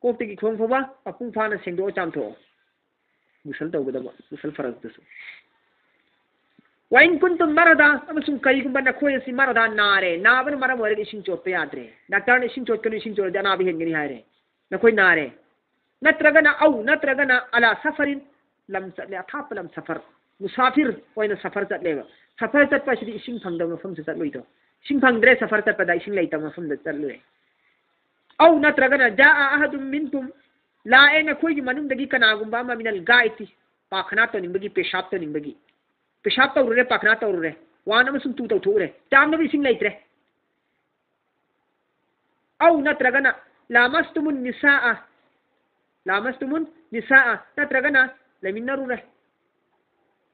ꯀꯣꯛꯇꯒꯤ ꯈꯣꯡ ꯐꯥꯎꯕ ꯃꯄꯨꯡ ꯐꯥꯅ ꯁꯦꯡꯗꯣꯛꯑꯣ, ꯆꯥꯝꯊꯣꯛꯑꯣ꯫ ꯒꯨꯁꯜ ꯇꯧꯒꯗꯕ, ꯒꯨꯁꯜ ꯐꯔꯖꯇꯨꯁꯨ꯫ ꯋꯥꯏꯟ ꯀꯨꯟꯇꯨꯝ ꯃꯔꯗꯥ, ꯑꯃꯁꯨꯡ ꯀꯔꯤꯒꯨꯝꯕ ꯅꯈꯣꯏ ꯑꯁꯤ ꯃꯔꯗꯥ ꯅꯥꯔꯦ, ꯅꯥꯕꯅ ꯃꯔꯝ ꯑꯣꯏꯔꯒ ꯏꯁꯤꯡ ꯆꯣꯠꯄ ꯌꯥꯗ꯭ꯔꯦ꯫ ꯗꯥꯛꯇꯔꯅ ꯏꯁꯤꯡ ꯆꯣꯠꯀꯅꯨ, ꯏꯁꯤꯡ ꯆꯣꯠꯂꯗꯤ ꯑꯅꯥꯕ ꯍꯦꯟꯒꯅꯤ ꯍꯥꯏꯔꯦ꯫ ꯅꯈꯣꯏ ꯅꯥꯔꯦ꯫ ꯅꯠꯇ꯭ꯔꯒꯅ ꯑꯧ, ꯅꯠꯇ꯭ꯔꯒꯅ ꯑꯂꯥ ꯁꯐꯔꯤꯟ, ꯂꯝ ꯆꯠꯂꯦ, ꯑꯊꯥꯞꯄ ꯂꯝ ꯁꯐꯔ꯫ ꯃꯨꯁꯥꯐꯤꯔ ꯑꯣꯏꯅ ꯁꯐꯔ ꯆꯠꯂꯦꯕ꯫ ꯁꯐꯔ ꯆꯠꯄ ꯑꯁꯤꯗꯤ ꯏꯁꯤꯡ ꯐꯪꯗꯕ ꯃꯐꯝꯁꯨ ꯆꯠꯂꯣꯏꯗꯣ꯫ ꯏꯁꯤꯡ ꯐꯪꯗ꯭ꯔꯦ, ꯁꯐꯔ ꯆꯠꯄꯗ ꯏꯁꯤꯡ ꯂꯩꯇꯕ ꯃꯐꯝꯗ ꯆꯠꯂꯨꯔꯦ꯫ ꯑꯧ ꯅꯠꯇ꯭ꯔꯒꯅ ꯖꯥꯑ ꯑꯍꯗꯨꯝ ꯃꯤꯟꯀꯨꯝ, ꯂꯥꯛꯑꯦ ꯅꯈꯣꯏꯒꯤ ꯃꯅꯨꯡꯗꯒꯤ ꯀꯅꯥꯒꯨꯝꯕ ꯑꯃ ꯃꯤꯅꯜ ꯒꯥꯏꯇꯤ, ꯄꯥꯈꯅꯥ ꯇꯧꯅꯤꯡꯕꯒꯤ, ꯄꯦꯁꯥꯞ ꯇꯧꯅꯤꯡꯕꯒꯤ꯫ ꯄꯦꯁꯥꯞ ꯇꯧꯔꯨꯔꯦ, ꯄꯥꯈꯅꯥ ꯇꯧꯔꯨꯔꯦ, ꯋꯥꯟ ꯑꯃꯁꯨꯡ ꯇꯨ ꯇꯧꯊꯣꯛꯎꯔꯦ, ꯆꯥꯝꯅꯕ ꯏꯁꯤꯡ ꯂꯩꯇ꯭ꯔꯦ꯫ ꯑꯧ ꯅꯠꯇ꯭ꯔꯒꯅ ꯂꯥꯃꯁꯇꯨꯃꯨꯟ ꯅꯤꯁꯥꯑ, ꯂꯥꯃꯁꯇꯨꯃꯨꯟ ꯅꯤꯁꯥꯑ, ꯅꯠꯇ꯭ꯔꯒꯅ ꯂꯩꯃꯤꯟꯅꯔꯨꯔꯦ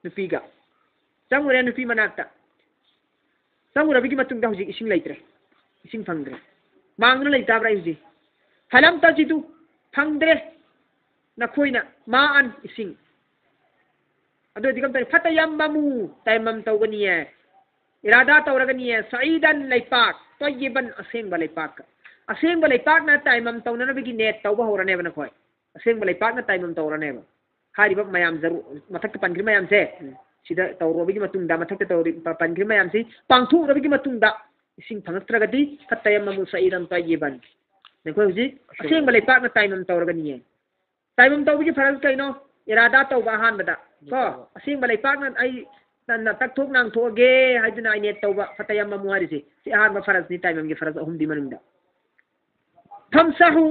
ꯅꯨꯄꯤꯒ, ꯆꯪꯉꯨꯔꯦ ꯅꯨꯄꯤ ꯃꯅꯥꯛꯇ, ꯆꯪꯉꯨꯔꯕꯒꯤ ꯃꯇꯨꯡꯗ ꯍꯧꯖꯤꯛ ꯏꯁꯤꯡ ꯂꯩꯇ꯭ꯔꯦ, ꯏꯁꯤꯡ ꯐꯪꯗ꯭ꯔꯦ, ꯃꯥꯡꯗꯨꯅ ꯂꯩ ꯇꯥꯕ꯭ꯔꯥ ꯑꯩ ꯍꯧꯖꯤꯛ? ꯐꯂꯝ ꯇꯖꯤꯗꯨ, ꯐꯪꯗ꯭ꯔꯦ ꯅꯈꯣꯏꯅ, ꯃꯥ ꯑꯟ, ꯏꯁꯤꯡ꯫ ꯑꯗꯨꯗꯤ ꯀꯝ ꯇꯧꯅꯤ? ꯐꯠꯇ ꯌꯥꯝ ꯃꯃꯨ, ꯇꯥꯏꯃꯝ ꯇꯧꯒꯅꯤꯌꯦ, ꯏꯔꯥꯗꯥ ꯇꯧꯔꯒꯅꯤꯌꯦ꯫ ꯁꯥꯏꯗꯟ, ꯂꯩꯄꯥꯛ, ꯇꯣꯏꯌꯦꯕꯟ, ꯑꯁꯦꯡꯕ ꯂꯩꯄꯥꯛꯀ꯫ ꯑꯁꯦꯡꯕ ꯂꯩꯄꯥꯛꯅ ꯇꯥꯏꯃꯝ ꯇꯧꯅꯅꯕꯒꯤ ꯅꯦꯠ ꯇꯧꯕ ꯍꯧꯔꯅꯦꯕ ꯅꯈꯣꯏ꯫ ꯑꯁꯦꯡꯕ ꯂꯩꯄꯥꯛꯅ ꯇꯥꯏꯃꯝ ꯇꯧꯔꯅꯦꯕ꯫ ꯍꯥꯏꯔꯤꯕ ꯃꯌꯥꯝ ꯖꯔꯨ-, ꯃꯊꯛꯇ ꯄꯟꯈ꯭ꯔꯤꯕ ꯃꯌꯥꯝꯁꯦ, ꯎꯝ, ꯁꯤꯗ ꯇꯧꯔꯨꯕꯒꯤ ꯃꯇꯨꯡꯗ, ꯃꯊꯛꯇ ꯇꯧꯔꯤ-, ꯄ-, ꯄꯟꯈ꯭ꯔꯤꯕ ꯃꯌꯥꯝꯁꯤ ꯄꯥꯡꯊꯣꯛꯎꯔꯕꯒꯤ ꯃꯇꯨꯡꯗ, ꯏꯁꯤꯡ ꯐꯪꯉꯛꯇ꯭ꯔꯒꯗꯤ, ꯐꯠꯇ ꯌꯥꯝ ꯃꯃꯨ ꯁꯥꯏꯗꯟ ꯇꯣꯏꯌꯦꯕꯟ꯫ ꯅꯈꯣꯏ ꯍꯧꯖꯤꯛ ꯑꯁꯦꯡꯕ ꯂꯩꯄꯥꯛꯅ ꯇꯥꯏꯃꯝ ꯇꯧꯔꯒꯅꯤꯌꯦ꯫ ꯇꯥꯏꯃꯝ ꯇꯧꯕꯒꯤ ꯐꯔꯖ ꯀꯩꯅꯣ? ꯏꯔꯥꯗꯥ ꯇꯧꯕ ꯑꯍꯥꯟꯕꯗ꯫ ꯀꯣ? ꯅꯤꯌꯠ ꯇꯧꯕ꯫ ꯑꯁꯦꯡꯕ ꯂꯩꯄꯥꯛꯅ ꯑꯩ ꯅ-, ꯅ-, ꯇꯛꯊꯣꯛ ꯅꯥꯡꯊꯣꯛꯑꯒꯦ ꯍꯥꯏꯗꯨꯅ ꯑꯩ ꯅꯦꯠ ꯇꯧꯕ, ꯐꯇꯌꯝꯃꯃꯨ ꯍꯥꯏꯔꯤꯁꯦ꯫ ꯁꯤ ꯑꯍꯥꯟꯕ ꯐꯔꯖꯅꯤ ꯇꯥꯏꯃꯝꯒꯤ ꯐꯔꯖ ꯑꯍꯨꯝꯗꯤ ꯃꯅꯨꯡꯗ꯫ ꯐꯝꯁꯥꯍꯨ,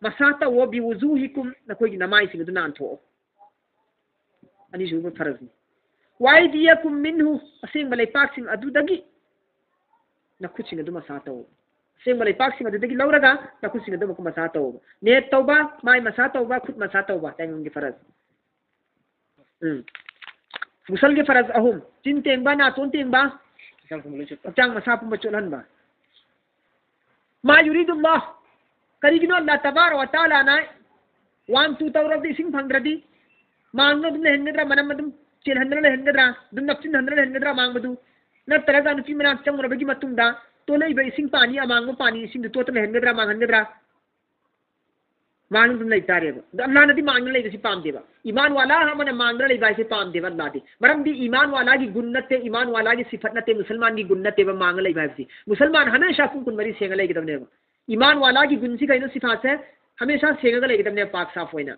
ꯃꯁꯥ ꯇꯧꯋꯣ, ꯕꯤꯋꯨꯖꯨꯍꯤꯀꯨꯝ, ꯅꯈꯣꯏꯒꯤ ꯅꯃꯥꯏꯁꯤꯡ ꯑꯗꯨ ꯅꯥꯟꯊꯣꯛꯑꯣ꯫ ꯑꯅꯤꯁꯨꯕ ꯐꯔꯖꯅꯤ꯫ ꯋꯥꯏꯗꯤꯌꯥꯀꯨꯝ ꯃꯤꯟꯍꯨ, ꯑꯁꯦꯡꯕ ꯂꯩꯄꯥꯛꯁꯤꯡ ꯑꯗꯨꯗꯒꯤ ꯅꯈꯨꯠꯁꯤꯡ ꯑꯗꯨ ꯃꯁꯥ ꯇꯧ꯫ ꯑꯁꯦꯡꯕ ꯂꯩꯄꯥꯛꯁꯤꯡ ꯑꯗꯨꯗꯒꯤ ꯂꯧꯔꯒ ꯅꯈꯨꯠꯁꯤꯡ ꯑꯗꯨ ꯑꯃꯨꯛꯀ ꯃꯁꯥ ꯇꯧ꯫ ꯅꯦꯠ ꯇꯧꯕ, ꯃꯥꯏ ꯃꯁꯥ ꯇꯧꯕ, ꯈꯨꯠ ꯃꯁꯥ ꯇꯧꯕ, ꯇꯥꯏꯃꯝꯒꯤ ꯐꯔꯖ꯫ ꯎꯝ꯫ ꯒꯨꯁꯜꯒꯤ ꯐꯔꯖ ꯑꯍꯨꯝ꯫ ꯆꯤꯟ ꯇꯦꯡꯕ, ꯅꯥꯇꯣꯟ ꯇꯦꯡꯕ, ꯍꯛꯆꯥꯡ ꯄꯨꯝꯕ ꯂꯣꯏ ꯆꯨꯞꯄ꯫ ꯍꯛꯆꯥꯡ ꯃꯁꯥ ꯄꯨꯝꯕ ꯆꯣꯠꯍꯟꯕ꯫ ꯃꯥ ꯌꯨꯔꯤꯗꯨꯜꯂꯥꯍ, ꯀꯔꯤꯒꯤꯅꯣ ꯑꯜꯂꯥ ꯇꯕꯥꯔꯛ ꯋ ꯇꯥꯂꯥꯅ ꯋꯥꯟ ꯇꯨ ꯇꯧꯔꯕꯗꯤ ꯏꯁꯤꯡ ꯐꯪꯗ꯭ꯔꯗꯤ ꯃꯥꯡꯅ ꯑꯗꯨꯝ ꯂꯩꯍꯟꯒꯗ꯭ꯔꯥ, ꯃꯅꯝ ꯑꯗꯨꯝ ꯆꯦꯜꯍꯟꯗꯅ ꯂꯩꯍꯟꯒꯗ꯭ꯔꯥ, ꯑꯗꯨꯝ ꯅꯞꯆꯤꯟꯍꯟꯗꯅ ꯂꯩꯍꯟꯒꯗ꯭ꯔꯥ ꯑꯃꯥꯡꯕꯗꯨ? ꯅꯠꯇ꯭ꯔꯒ ꯅꯨꯄꯤ ꯃꯅꯥꯛ ꯆꯪꯉꯨꯔꯕꯒꯤ ꯃꯇꯨꯡꯗ ꯇꯣꯠꯂꯛꯏꯕ ꯏꯁꯤꯡ ꯄꯥꯅꯤ, ꯑꯃꯥꯡꯕ ꯄꯥꯅꯤ, ꯏꯁꯤꯡꯗꯨ ꯇꯣꯠꯇꯅ ꯂꯩꯍꯟꯒꯗ꯭ꯔꯥ, ꯃꯥꯡꯍꯟꯒꯗ꯭ꯔꯥ? ꯃꯥꯡꯗꯨꯅ ꯂꯩ ꯇꯥꯔꯦꯕ꯫ ꯑꯗꯣ ꯑꯜꯂꯥꯅꯗꯤ ꯃꯥꯡꯗꯨꯅ ꯂꯩꯕꯁꯤ ꯄꯥꯝꯗꯦꯕ꯫ ꯏꯃꯥꯟ ꯋꯥꯂꯥ ꯑꯃꯅ ꯃꯥꯡꯗꯨꯅ ꯂꯩꯕ ꯍꯥꯏꯁꯦ ꯄꯥꯝꯗꯦꯕ ꯑꯜꯂꯥꯗꯤ꯫ ꯃꯔꯝꯗꯤ ꯏꯃꯥꯟ ꯋꯥꯂꯥꯒꯤ ꯒꯨꯟ ꯅꯠꯇꯦ, ꯏꯃꯥꯟ ꯋꯥꯂꯥꯒꯤ ꯁꯤꯐꯠ ꯅꯠꯇꯦ, ꯃꯨꯁꯜꯃꯥꯟꯒꯤ ꯒꯨꯟ ꯅꯠꯇꯦꯕ ꯃꯥꯡꯉ ꯂꯩꯕ ꯍꯥꯏꯕꯁꯤ꯫ ꯃꯨꯁꯜꯃꯥꯟ ꯍꯃꯦꯁꯥ ꯄꯨꯡ ꯀꯨꯟꯃꯔꯤ ꯁꯦꯡꯉ ꯂꯩꯒꯗꯕꯅꯦꯕ꯫ ꯏꯃꯥꯟ ꯋꯥꯂꯥꯒꯤ ꯒꯨꯟꯁꯤ ꯀꯩꯅꯣ? ꯁꯤꯐꯥꯠꯁꯦ ꯍꯃꯦꯁꯥ ꯁꯦꯡꯉꯒ ꯂꯩꯒꯗꯕꯅꯦꯕ, ꯄꯥꯛ ꯁꯥꯐ ꯑꯣꯏꯅ꯫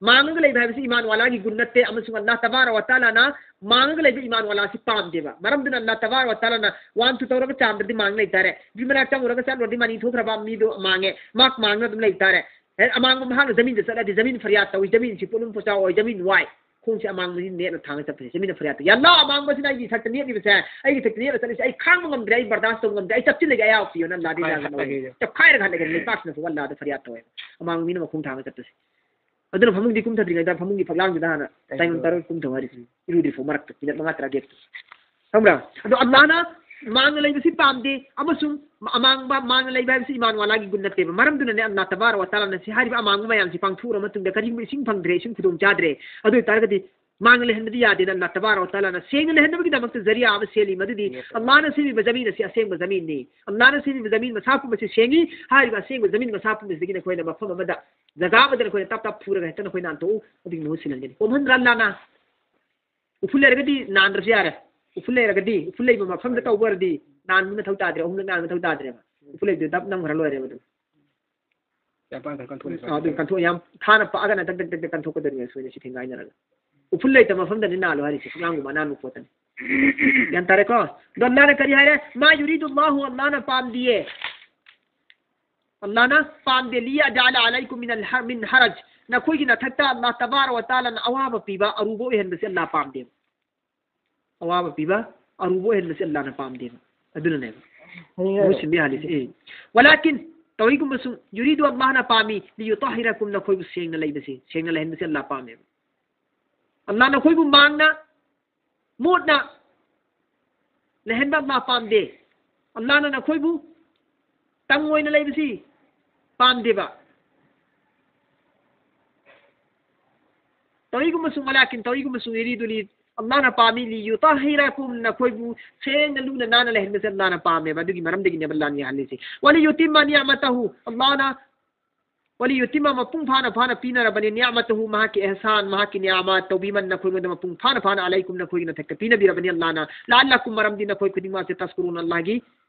ꯃꯥꯡꯉꯒ ꯂꯩꯕ ꯍꯥꯏꯕꯁꯤ ꯏꯃꯥꯟ ꯋꯥꯂꯥꯒꯤ ꯒꯨꯟ ꯅꯠꯇꯦ, ꯑꯃꯁꯨꯡ ꯑꯜꯂꯥ ꯇꯕꯥꯔꯛ ꯋ ꯇꯥꯂꯥꯅ ꯃꯥꯡꯉꯒ ꯂꯩꯕ ꯏꯃꯥꯟ ꯋꯥꯂꯥꯁꯤ ꯄꯥꯝꯗꯦꯕ꯫ ꯃꯔꯝꯗꯨꯅ ꯑꯜꯂꯥ ꯇꯕꯥꯔꯛ ꯋ ꯇꯥꯂꯥꯅ ꯋꯥꯟ ꯇꯨ ꯇꯧꯔꯒ ꯆꯥꯝꯗ꯭ꯔꯗꯤ ꯃꯥꯡ ꯂꯩ ꯇꯥꯔꯦ꯫ ꯅꯨꯄꯤ ꯃꯅꯥꯛ ꯆꯪꯉꯨꯔꯒ ꯆꯠꯂꯨꯔꯗꯤ ꯃꯅꯤ ꯊꯣꯛꯈ꯭ꯔꯕ ꯃꯤꯗꯣ ꯃꯥꯡꯉꯦ, ꯃꯥ ꯃꯥꯡꯅ ꯑꯗꯨꯝ ꯂꯩ ꯇꯥꯔꯦ꯫ ꯍꯦꯛ ꯑꯃꯥꯡꯕ ꯃꯍꯥꯛꯅ ꯖꯃꯤꯟꯗ ꯆꯠꯂꯗꯤ ꯖꯃꯤꯟ ꯐꯔꯤꯌꯥꯗ ꯇꯧꯏ, ꯖꯃꯤꯟꯁꯤ ꯄꯣꯠꯂꯨꯝ ꯄꯣꯠꯆꯥꯎ ꯑꯣꯏ, ꯖꯃꯤꯟ ꯋꯥꯏ꯫ ꯈꯣꯡꯁꯦ ꯑꯃꯥꯡꯕꯁꯤ ꯅꯦꯠꯂ ꯊꯥꯡꯉ ꯆꯠꯄꯁꯦ ꯖꯃꯤꯟꯅ ꯐꯔꯤꯌꯥꯗ ꯇꯧꯏ꯫ "ꯌꯥ ꯑꯜꯂꯥ, ꯑꯃꯥꯡꯕꯁꯤꯅ ꯑꯩꯒꯤ ꯏꯊꯛꯇ ꯅꯦꯠꯂꯤꯕꯁꯦ, ꯑꯩꯒꯤ ꯏꯊꯛꯇ ꯅꯦꯠꯂ ꯆꯠꯂꯤꯁꯦ ꯑꯩ ꯈꯥꯡꯕ ꯉꯝꯗ꯭ꯔꯦ, ꯑꯩ ꯕꯔꯗꯥꯁ ꯇꯧꯕ ꯉꯝꯗ꯭ꯔꯦ, ꯑꯩ ꯆꯞꯁꯤꯜꯂꯒꯦ ꯑꯌꯥꯕ ꯄꯤꯌꯣꯅ ꯑꯜꯂꯥꯗ ꯍꯥꯏ, ꯏꯖꯥꯖꯠ ꯍꯥꯏ, ꯂꯧꯔꯦ꯫ ꯍꯥꯏ, ꯍꯥꯏ꯫ ꯆꯞꯈꯥꯏꯔꯒ ꯍꯜꯂꯒꯦ, ꯂꯩꯄꯥꯛꯁꯤꯅꯁꯨ ꯑꯜꯂꯥꯗ ꯐꯔꯤꯌꯥꯗ ꯇꯧꯋꯦ꯫ ꯑꯃꯥꯡꯕ ꯃꯤꯅ ꯃꯈꯣꯡ ꯊꯥꯡꯉ ꯆꯠꯄꯁꯦ"꯫ ꯑꯗꯨꯅ ꯐꯃꯨꯡꯗꯤ ꯀꯨꯝꯊꯗ꯭ꯔꯤꯉꯩꯗ ꯐꯃꯨꯡꯒꯤ ꯐꯛꯂꯥꯡꯗꯨꯗ ꯍꯥꯟꯅ ꯀꯩꯅꯣ? ꯇꯥꯏꯃꯟ ꯇꯧꯔꯒ ꯀꯨꯝꯊꯧ ꯍꯥꯏꯔꯤꯁꯤꯅꯤ꯫ ꯏꯔꯨꯗ꯭ꯔꯤ ꯐꯥꯎ ꯃꯔꯛꯇ ꯃꯤꯅꯠ ꯃꯉꯥ ꯇꯔꯥ ꯒꯦꯞꯇꯨ꯫ ꯈꯪꯕ꯭ꯔꯥ? ꯑꯗꯣ ꯑꯜꯂꯥꯅ ꯃꯥꯡꯅ ꯂꯩꯕꯁꯤ ꯄꯥꯝꯗꯦ, ꯑꯃꯁꯨꯡ ꯑꯃꯥꯡꯕ ꯃꯥꯡꯅ ꯂꯩꯕ ꯍꯥꯏꯕꯁꯤ ꯏꯃꯥꯟ ꯋꯥꯂꯥꯒꯤ ꯒꯨꯟ ꯅꯠꯇꯦꯕ꯫ ꯃꯔꯝꯗꯨꯅꯅꯦ ꯑꯜꯂꯥ ꯇꯕꯥꯔꯛ ꯋ ꯇꯥꯂꯥꯅ ꯁꯤ ꯍꯥꯏꯔꯤꯕ ꯑꯃꯥꯡꯕ ꯃꯌꯥꯝꯁꯤ ꯄꯥꯡꯊꯣꯛꯎꯔ ꯃꯇꯨꯡꯗ ꯀꯔꯤꯒꯨꯝꯕ ꯏꯁꯤꯡ ꯐꯪꯗ꯭ꯔꯦ, ꯏꯁꯤꯡ ꯈꯨꯗꯣꯡ ꯆꯥꯗ꯭ꯔꯦ, ꯑꯗꯨ ꯑꯣꯏꯇꯥꯔꯒꯗꯤ ꯃꯥꯡꯅ ꯂꯩꯍꯟꯕꯗꯤ ꯌꯥꯗꯦꯅ ꯑꯜꯂꯥ ꯇꯕꯥꯔꯛ ꯋ ꯇꯥꯂꯥꯅ ꯁꯦꯡꯅ ꯂꯩꯍꯟꯅꯕꯒꯤꯗꯃꯛꯇ ꯖꯔꯤꯌꯥ ꯑꯃ ꯁꯦꯝꯃꯤ꯫ ꯃꯗꯨꯗꯤ ꯌꯦꯁ, ꯁꯔ꯫ ꯑꯜꯂꯥꯅ ꯁꯦꯝꯃꯤꯕ ꯖꯃꯤꯟ ꯑꯁꯤ ꯑꯁꯦꯡꯕ ꯖꯃꯤꯟꯅꯤ꯫ ꯑꯜꯂꯥꯅ ꯁꯦꯝꯃꯤꯕ ꯖꯃꯤꯟ ꯃꯁꯥ ꯄꯨꯝꯕꯁꯤ ꯁꯦꯡꯉꯤ꯫ ꯍꯥꯏꯔꯤꯕ ꯑꯁꯦꯡꯕ ꯖꯃꯤꯟ ꯃꯁꯥ ꯄꯨꯝꯕꯁꯤꯗꯒꯤ ꯅꯈꯣꯏꯅ ꯃꯐꯝ ꯑꯃꯗ, ꯖꯒꯥ ꯑꯃꯗ ꯅꯈꯣꯏꯅ ꯇꯞ ꯇꯞ ꯐꯨꯔꯒ ꯍꯦꯛꯇ ꯅꯈꯣꯏ ꯅꯥꯟꯊꯣꯛꯎ, ꯑꯗꯨꯒꯤ ꯃꯍꯨꯠ ꯁꯤꯜꯍꯟꯒꯅꯤ꯫ ꯄꯣꯝꯍꯟꯗ꯭ꯔꯥ ꯑꯜꯂꯥꯅ? ꯎꯐꯨꯜ ꯂꯩꯔꯒꯗꯤ ꯅꯥꯟꯗ꯭ꯔꯁꯨ ꯌꯥꯔꯦ꯫ ꯎꯐꯨꯜ ꯂꯩꯔꯒꯗꯤ, ꯎꯐꯨꯜ ꯂꯩꯕ ꯃꯐꯝꯗ ꯇꯧꯕ ꯑꯣꯏꯔꯗꯤ ꯅꯥꯟꯕ ꯃꯊꯧ ꯇꯥꯗ꯭ꯔꯦ, ꯑꯍꯨꯝꯂꯛ ꯅꯥꯟꯕ ꯃꯊꯧ ꯇꯥꯗ꯭ꯔꯦꯕ꯫ ꯎꯐꯨꯜ ꯂꯩꯕꯗꯨ ꯗꯞ ꯅꯝꯈ꯭ꯔ ꯂꯣꯏꯔꯦꯕ ꯑꯗꯨꯝ꯫ ꯌꯥꯝ ꯄꯥꯡ ꯀꯟꯊꯣꯛꯑꯦ, ꯑꯥ, ꯑꯗꯨ ꯀꯟꯊꯣꯛꯑꯦ꯫ ꯌꯥꯝ ꯊꯥꯅ ꯄꯥꯛꯑꯒꯅ ꯇꯛ ꯇꯛ ꯇꯛ ꯇꯛ ꯀꯟꯊꯣꯛꯀꯗꯧꯔꯤꯕ ꯁꯣꯏꯅ ꯁꯤ ꯊꯦꯡꯒꯥꯏꯅꯔꯒ꯫ ꯎꯐꯨꯜ ꯂꯩꯇꯕ ꯃꯐꯝꯗꯅꯤ ꯅꯥꯜꯂꯨ ꯍꯥꯏꯔꯤꯁꯦ, ꯁꯨꯃꯥꯡꯒꯨꯝꯕ ꯑꯅꯥꯟꯕ ꯄꯣꯠꯇꯅꯤ꯫ ꯒ꯭ꯌꯥꯟ ꯇꯥꯔꯦꯀꯣ? ꯑꯗꯣ ꯑꯜꯂꯥꯅ ꯀꯔꯤ ꯍꯥꯏꯔꯦ? "ꯃꯥ ꯌꯨꯔꯤꯗꯨ ꯑꯜꯂꯥꯍꯨ", ꯑꯜꯂꯥꯅ ꯄꯥꯝꯗꯤꯌꯦ꯫ ꯑꯜꯂꯥꯅ ꯄꯥꯝꯗꯦ꯫ "ꯂꯤꯌꯥꯖꯥꯂ ꯑꯂꯩꯀꯨꯝ ꯃꯤꯅꯜ ꯍ-, ꯃꯤꯟ ꯍꯔꯖ", ꯅꯈꯣꯏꯒꯤ ꯅꯊꯛꯇ ꯑꯜꯂꯥ ꯇꯕꯥꯔꯛ ꯋ ꯇꯥꯂꯥꯅ ꯑꯋꯥꯕ ꯄꯤꯕ, ꯑꯔꯨꯕ ꯑꯣꯏꯍꯟꯕꯁꯦ ꯑꯜꯂꯥ ꯄꯥꯝꯗꯦꯕ꯫ ꯑꯋꯥꯕ ꯄꯤꯕ, ꯑꯔꯨꯕ ꯑꯣꯏꯍꯟꯕꯁꯦ ꯑꯜꯂꯥꯅ ꯄꯥꯝꯗꯦꯕ꯫ ꯑꯗꯨꯅꯅꯦꯕ꯫ ꯍꯌꯦꯡ ꯃꯍꯨꯠ ꯁꯤꯟꯕ ꯌꯥꯍꯜꯂꯤꯁꯦ꯫ ꯑꯦ꯫ "ꯋꯂꯥꯀꯤꯟ", ꯇꯧꯏꯒꯨꯝꯕꯁꯨ, "ꯌꯨꯔꯤꯗꯨ", ꯑꯜꯂꯥꯅ ꯄꯥꯝꯃꯤ, "ꯂꯤꯌꯨꯇꯍꯤꯔꯀꯨꯝ", ꯅꯈꯣꯏꯕꯨ ꯁꯦꯡꯅ ꯂꯩꯕꯁꯦ, ꯁꯦꯡꯅ ꯂꯩꯍꯟꯕꯁꯦ ꯑꯜꯂꯥ ꯄꯥꯝꯃꯦꯕ꯫ ꯑꯜꯂꯥ ꯅꯈꯣꯏꯕꯨ ꯃꯥꯡꯅ, ꯃꯣꯠꯅ ꯂꯩꯍꯟꯕ ꯑꯜꯂꯥ ꯄꯥꯝꯗꯦ꯫ ꯑꯜꯂꯥꯅ ꯅꯈꯣꯏꯕꯨ ꯇꯪ ꯑꯣꯏꯅ ꯂꯩꯕꯁꯤ, ꯄꯥꯝꯗꯦꯕ꯫ ꯇꯧꯏꯒꯨꯝꯕꯁꯨ, ولكن ꯇꯧꯏꯒꯨꯝꯕꯁꯨ, يريد, ꯑꯜꯂꯥꯍꯅ ꯄꯥꯝꯃꯤ, ليطهركم, ꯅꯈꯣꯏꯕꯨ ꯁꯦꯡꯅ ꯂꯨꯅ ꯅꯥꯟꯅ ꯂꯩꯍꯟꯕꯁꯦ ꯑꯜꯂꯥꯍꯅ ꯄꯥꯝꯃꯦꯕ꯫ ꯑꯗꯨꯒꯤ ꯃꯔꯝꯗꯒꯤꯅꯦꯕ ꯑꯜꯂꯥꯍꯅ ꯌꯥꯍꯜꯂꯤꯁꯦ. وليتم نعمته, ꯑꯜꯂꯥꯍꯅ, وليتم, ꯃꯄꯨꯡ ꯐꯥꯅ ꯐꯥꯅ ꯄꯤꯅꯔꯕꯅꯤ, نعمته, ꯃꯍꯥꯛꯀꯤ ꯑꯦꯍꯁꯥꯟ, ꯃꯍꯥꯛꯀꯤ ꯅꯤꯌꯥꯃꯥꯠ, ꯇꯧꯕꯤꯃꯟ ꯅꯈꯣꯏꯉꯣꯟꯗ ꯃꯄꯨꯡ ꯐꯥꯅ ꯐꯥꯅ, عليكم, ꯅꯈꯣꯏꯒꯤ ꯃꯊꯛꯇ ꯄꯤꯅꯕꯤꯔꯕꯅꯤ ꯑꯜꯂꯥꯍꯅ, لعلكم, ꯃꯔꯝꯗꯤ ꯅꯈꯣꯏ ꯈꯨꯗꯤꯡꯃꯛꯁꯦ, تشكرون, ꯑꯜꯂꯥꯍꯒꯤ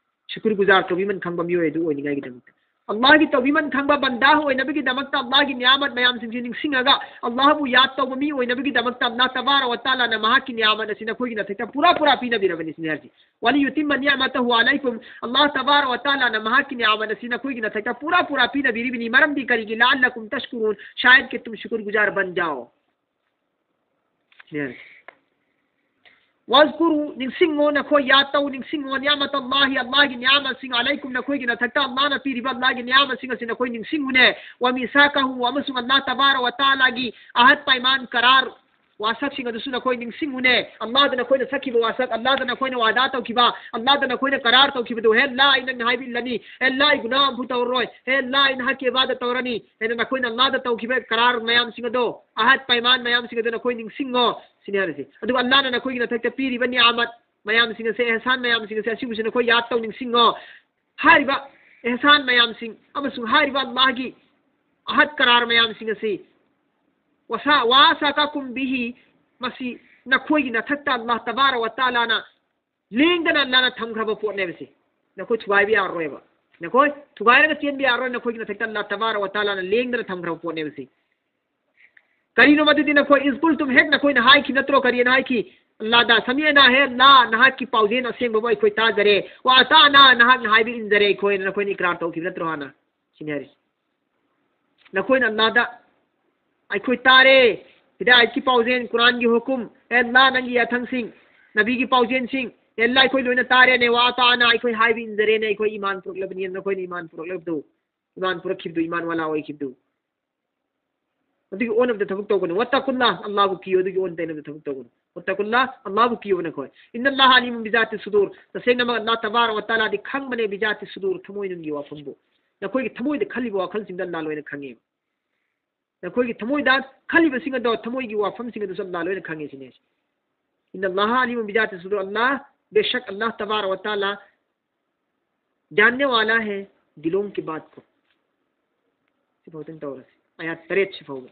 ꯁꯨꯀꯨꯔ ꯒꯨꯖꯥꯔ ꯇꯧꯕꯤꯃꯟ ꯈꯪꯕ ꯃꯤꯑꯣꯏ ꯑꯗꯨ ꯑꯣꯏꯅꯤꯡꯉꯥꯏꯒꯤꯗꯃꯛꯇ꯫ ꯑꯜꯂꯥꯍꯒꯤ ꯇꯧꯕꯤꯃꯟ ꯈꯪꯕ ꯕꯟꯗꯥ ꯑꯣꯏꯅꯕꯒꯤꯗꯃꯛꯇ, ꯑꯜꯂꯥꯍꯒꯤ ꯅꯤꯌꯥꯃꯠ ꯃꯌꯥꯝꯁꯤꯡꯁꯤ ꯅꯤꯡꯁꯤꯡꯉꯒ, ꯑꯜꯂꯥꯍꯕꯨ ꯌꯥꯗ ꯇꯧꯕ ꯃꯤ ꯑꯣꯏꯅꯕꯒꯤꯗꯃꯛꯇ, ꯑꯜꯂꯥꯍ ꯇꯕꯥꯔꯛ ꯋ ꯇꯥꯂꯥꯅ ꯃꯍꯥꯛꯀꯤ ꯅꯤꯌꯥꯃꯠ ꯑꯁꯤ ꯅꯈꯣꯏꯒꯤ ꯅꯊꯛꯇ ꯄꯨꯔꯥ ꯄꯨꯔꯥ ꯄꯤꯅꯕꯤꯔꯕꯅꯤ ꯁꯤꯅꯤ ꯍꯥꯏꯔꯤꯁꯤ꯫ وليتم نعمته عليكم, ꯑꯜꯂꯥꯍ ꯇꯕꯥꯔꯛ ꯋ ꯇꯥꯂꯥꯅ ꯃꯍꯥꯛꯀꯤ ꯅꯤꯌꯥꯃꯠ ꯑꯁꯤ ꯅꯈꯣꯏꯒꯤ ꯅꯊꯛꯇ ꯄꯨꯔꯥ ꯄꯨꯔꯥ ꯄꯤꯅꯕꯤꯔꯤꯕꯅꯤ꯫ ꯃꯔꯝꯗꯤ ꯀꯔꯤꯒꯤ? لعلكم تشكرون, شايد ꯀꯤ ꯇꯨꯝ ꯁꯨꯀꯨꯔ ꯒꯨꯖꯥꯔ ꯕꯟ ꯖꯥꯑꯣ꯫ Yes. واذكروا, ꯅꯤꯡꯁꯤꯡꯉꯣ, ꯅꯈꯣꯏ ꯌꯥꯗ ꯇꯧ, ꯅꯤꯡꯁꯤꯡꯉꯣ, نعمة الله, ꯑꯜꯂꯥꯍꯒꯤ ꯅꯤꯌꯥꯃꯠꯁꯤꯡ, عليكم, ꯅꯈꯣꯏꯒꯤ ꯅꯊꯛꯇ ꯑꯜꯂꯥꯍꯅ ꯄꯤꯔꯤꯕ ꯑꯜꯂꯥꯍꯒꯤ ꯅꯤꯌꯥꯃꯠꯁꯤꯡ ꯑꯁꯤ ꯅꯈꯣꯏ ꯅꯤꯡꯁꯤꯡꯉꯨꯅꯦ, وميثاقه, ꯑꯃꯁꯨꯡ ꯑꯜꯂꯥꯍ ꯇꯕꯥꯔꯛ ꯋ ꯇꯥꯂꯥꯒꯤ ꯑꯍꯗ, ꯄꯥꯏꯃꯥꯟ, ꯀꯔꯥꯔ, ꯋꯥꯁꯛꯁꯤꯡ ꯑꯗꯨꯁꯨ ꯅꯈꯣꯏ ꯅꯤꯡꯁꯤꯡꯉꯨꯅꯦ꯫ ꯑꯜꯂꯥꯍꯗ ꯅꯈꯣꯏꯅ ꯁꯛꯈꯤꯕ ꯋꯥꯁꯛ, ꯑꯜꯂꯥꯍꯗ ꯅꯈꯣꯏꯅ ꯋꯥꯗꯥ ꯇꯧꯈꯤꯕ, ꯑꯜꯂꯥꯍꯗ ꯅꯈꯣꯏꯅ ꯀꯔꯥꯔ ꯇꯧꯈꯤꯕꯗꯨ, "ꯍꯦ ꯑꯜꯂꯥꯍ, ꯑꯩ ꯅꯪꯅ ꯍꯥꯏꯕ ꯏꯜꯂꯅꯤ, ꯍꯦ ꯑꯜꯂꯥꯍ, ꯑꯩ ꯒꯨꯅꯥꯍ ꯑꯃꯐꯥꯎ ꯇꯧꯔꯔꯣꯏ, ꯍꯦ ꯑꯜꯂꯥꯍ, ꯑꯩ ꯅꯍꯥꯛꯀꯤ ꯏꯕꯥꯗꯠ ꯇꯧꯔꯅꯤ" ꯍꯥꯏꯅ ꯅꯈꯣꯏꯅ ꯑꯜꯂꯥꯍꯗ ꯇꯧꯈꯤꯕ ꯀꯔꯥꯔ ꯃꯌꯥꯝꯁꯤꯡ ꯑꯗꯣ, ꯑꯍꯗ, ꯄꯥꯏꯃꯥꯟ ꯃꯌꯥꯝꯁꯤꯡ ꯑꯗꯨ ꯅꯈꯣꯏ ꯅꯤꯡꯁꯤꯡꯉꯣ ꯁꯤꯅꯤ ꯍꯥꯏꯔꯤꯁꯤ꯫ ꯑꯗꯨꯒ ꯑꯜꯂꯥꯍꯅ ꯅꯈꯣꯏꯒꯤ ꯃꯊꯛꯇ ꯄꯤꯔꯤꯕ ꯅꯤꯌꯥꯃꯠ ꯃꯌꯥꯝꯁꯤꯡ ꯑꯁꯦ, ꯑꯦꯍꯁꯥꯟ ꯃꯌꯥꯝꯁꯤꯡ ꯑꯁꯦ, ꯑꯁꯤꯕꯨꯁꯨ ꯅꯈꯣꯏ ꯌꯥꯗ ꯇꯧ, ꯅꯤꯡꯁꯤꯡꯉꯣ꯫ ꯍꯥꯏꯔꯤꯕ ꯑꯦꯍꯁꯥꯟ ꯃꯌꯥꯝꯁꯤꯡ ꯑꯃꯁꯨꯡ ꯍꯥꯏꯔꯤꯕ ꯑꯜꯂꯥꯍꯒꯤ ꯑꯍꯗ, ꯀꯔꯥꯔ ꯃꯌꯥꯝꯁꯤꯡ ꯑꯁꯤ, ꯋꯥꯁꯥ-, وأساقكم به, ꯃꯁꯤ ꯅꯈꯣꯏꯒꯤ ꯅꯊꯛꯇ ꯑꯜꯂꯥꯍ ꯇꯕꯥꯔꯛ ꯋ ꯇꯥꯂꯥꯅ ꯂꯦꯡꯗꯅ ꯑꯜꯂꯥꯍꯅ ꯊꯝꯈ꯭ꯔꯕ ꯄꯣꯠꯅꯦꯕ ꯁꯤ꯫ ꯅꯈꯣꯏ ꯊꯨꯒꯥꯏꯕ ꯌꯥꯔꯔꯣꯏꯕ꯫ ꯅꯈꯣꯏ ꯊꯨꯒꯥꯏꯔꯒ ꯆꯦꯟꯕ ꯌꯥꯔꯔꯣꯏ꯫ ꯅꯈꯣꯏꯒꯤ ꯃꯊꯛꯇ ꯑꯜꯂꯥꯍ ꯇꯕꯥꯔꯛ ꯋ ꯇꯥꯂꯥꯅ ꯂꯦꯡꯗꯅ ꯊꯝꯈ꯭ꯔꯕ ꯄꯣꯠꯅꯦꯕ ꯁꯤ꯫ ꯀꯔꯤꯅꯣ ꯃꯗꯨꯗꯤ? ꯅꯈꯣꯏ, إذ قلتم, ꯍꯦꯛ ꯅꯈꯣꯏꯅ ꯍꯥꯏꯈꯤ ꯅꯠꯇ꯭ꯔꯣ? ꯀꯔꯤꯅ ꯍꯥꯏꯈꯤ? ꯑꯜꯂꯥꯍꯗ, سمعنا, ꯍꯦ ꯑꯜꯂꯥꯍ, ꯅꯍꯥꯛꯀꯤ ꯄꯥꯎꯖꯦꯜ ꯑꯁꯦꯡꯕꯕꯨ ꯑꯩꯈꯣꯏ ꯇꯥꯖꯔꯦ, وأطعنا, ꯅꯍꯥꯛꯅ ꯍꯥꯏꯕ ꯏꯟꯖꯔꯦ ꯑꯩꯈꯣꯏꯅ, ꯅꯈꯣꯏꯅ ꯏꯀ꯭ꯔꯥꯔ ꯇꯧꯈꯤꯕ ꯅꯠꯇ꯭ꯔꯣ ꯍꯥꯟꯅ? ꯁꯤꯅꯤ ꯍꯥꯏꯔꯤꯁꯤ꯫ ꯅꯈꯣꯏꯅ ꯑꯜꯂꯥꯍꯗ, "ꯑꯩꯈꯣꯏ ꯇꯥꯔꯦ, ꯍꯤꯗꯥꯌꯠꯀꯤ ꯄꯥꯎꯖꯦꯜ, ꯀꯨꯔꯥꯟꯒꯤ ꯍꯨꯀꯨꯝ, ꯑꯦ ꯑꯜꯂꯥꯍ, ꯅꯪꯒꯤ ꯌꯥꯊꯪꯁꯤꯡ, ꯅꯕꯤꯒꯤ ꯄꯥꯎꯖꯦꯜꯁꯤꯡ, ꯑꯦ ꯑꯜꯂꯥꯍ, ꯑꯩꯈꯣꯏ ꯂꯣꯏꯅ ꯇꯥꯔꯦꯅꯦ, وأطعنا, ꯑꯩꯈꯣꯏ ꯍꯥꯏꯕ ꯏꯟꯖꯔꯦꯅꯦ, ꯑꯩꯈꯣꯏ ꯏꯃꯥꯟ ꯄꯨꯔꯛꯂꯕꯅꯤ", ꯅꯈꯣꯏꯅ ꯏꯃꯥꯟ ꯄꯨꯔꯛꯂꯕꯗꯨ, ꯏꯃꯥꯟ ꯄꯨꯔꯛꯈꯤꯕꯗꯨ, ꯏꯃꯥꯟ ꯋꯥꯂꯥ ꯑꯣꯏꯈꯤꯕꯗꯨ꯫ ꯑꯗꯨꯒꯤ ꯑꯣꯟꯅꯕꯗ ꯊꯕꯛ ꯇꯧꯒꯅꯨ꯫ واتقوا الله, ꯑꯜꯂꯥꯍꯕꯨ ꯀꯤꯌꯨ, ꯑꯗꯨꯒꯤ ꯑꯣꯟ ꯇꯩꯅꯕꯗ ꯊꯕꯛ ꯇꯧꯒꯅꯨ꯫ واتقوا الله, ꯑꯜꯂꯥꯍꯕꯨ ꯀꯤꯌꯨꯕ ꯅꯈꯣꯏ꯫ إن الله عليم بذات الصدور, ꯇꯁꯦꯡꯅꯃꯛ ꯑꯜꯂꯥꯍ ꯇꯕꯥꯔꯛ ꯋ ꯇꯥꯂꯥꯗꯤ ꯈꯪꯕꯅꯦ, بذات الصدور, ꯊꯃꯣꯏꯅꯨꯡꯒꯤ ꯋꯥꯐꯝꯕꯨ꯫ ꯅꯈꯣꯏꯒꯤ ꯊꯃꯣꯏꯗ ꯈꯜꯂꯤꯕ ꯋꯥꯈꯜꯁꯤꯡꯗꯣ ꯑꯜꯂꯥꯍ ꯂꯣꯏꯅ ꯈꯪꯉꯦꯕ꯫ ꯅꯈꯣꯏꯒꯤ ꯊꯃꯣꯏꯗ ꯈꯜꯂꯤꯕꯁꯤꯡ ꯑꯗꯣ, ꯊꯃꯣꯏꯒꯤ ꯋꯥꯐꯝꯁꯤꯡ ꯑꯗꯨꯁꯨ ꯑꯜꯂꯥꯍ ꯂꯣꯏꯅ ꯈꯪꯉꯦ ꯁꯤꯅꯦ꯫ "ꯏꯟꯅ ꯑꯜꯂꯥꯍ ꯑꯂꯤꯃꯨꯟ ꯕꯤꯖꯥꯇꯤ ꯁꯨꯗꯨꯔ", ꯑꯜꯂꯥꯍ, ꯕꯦꯁꯛ ꯑꯜꯂꯥꯍ ꯇꯕꯥꯔꯛ ꯋ ꯇꯥꯂꯥ ꯖꯥꯟꯅꯦ ꯋꯥꯂꯥ ꯍꯦ ꯗꯤꯂꯣꯡ ꯀꯤ ꯕꯥꯠ ꯀꯣ꯫ ꯁꯤꯐꯥꯎꯗꯪ ꯇꯧꯔꯁꯤ, ꯑꯌꯥꯠ ꯇꯔꯦꯠ ꯁꯤꯐꯥꯎꯕ꯫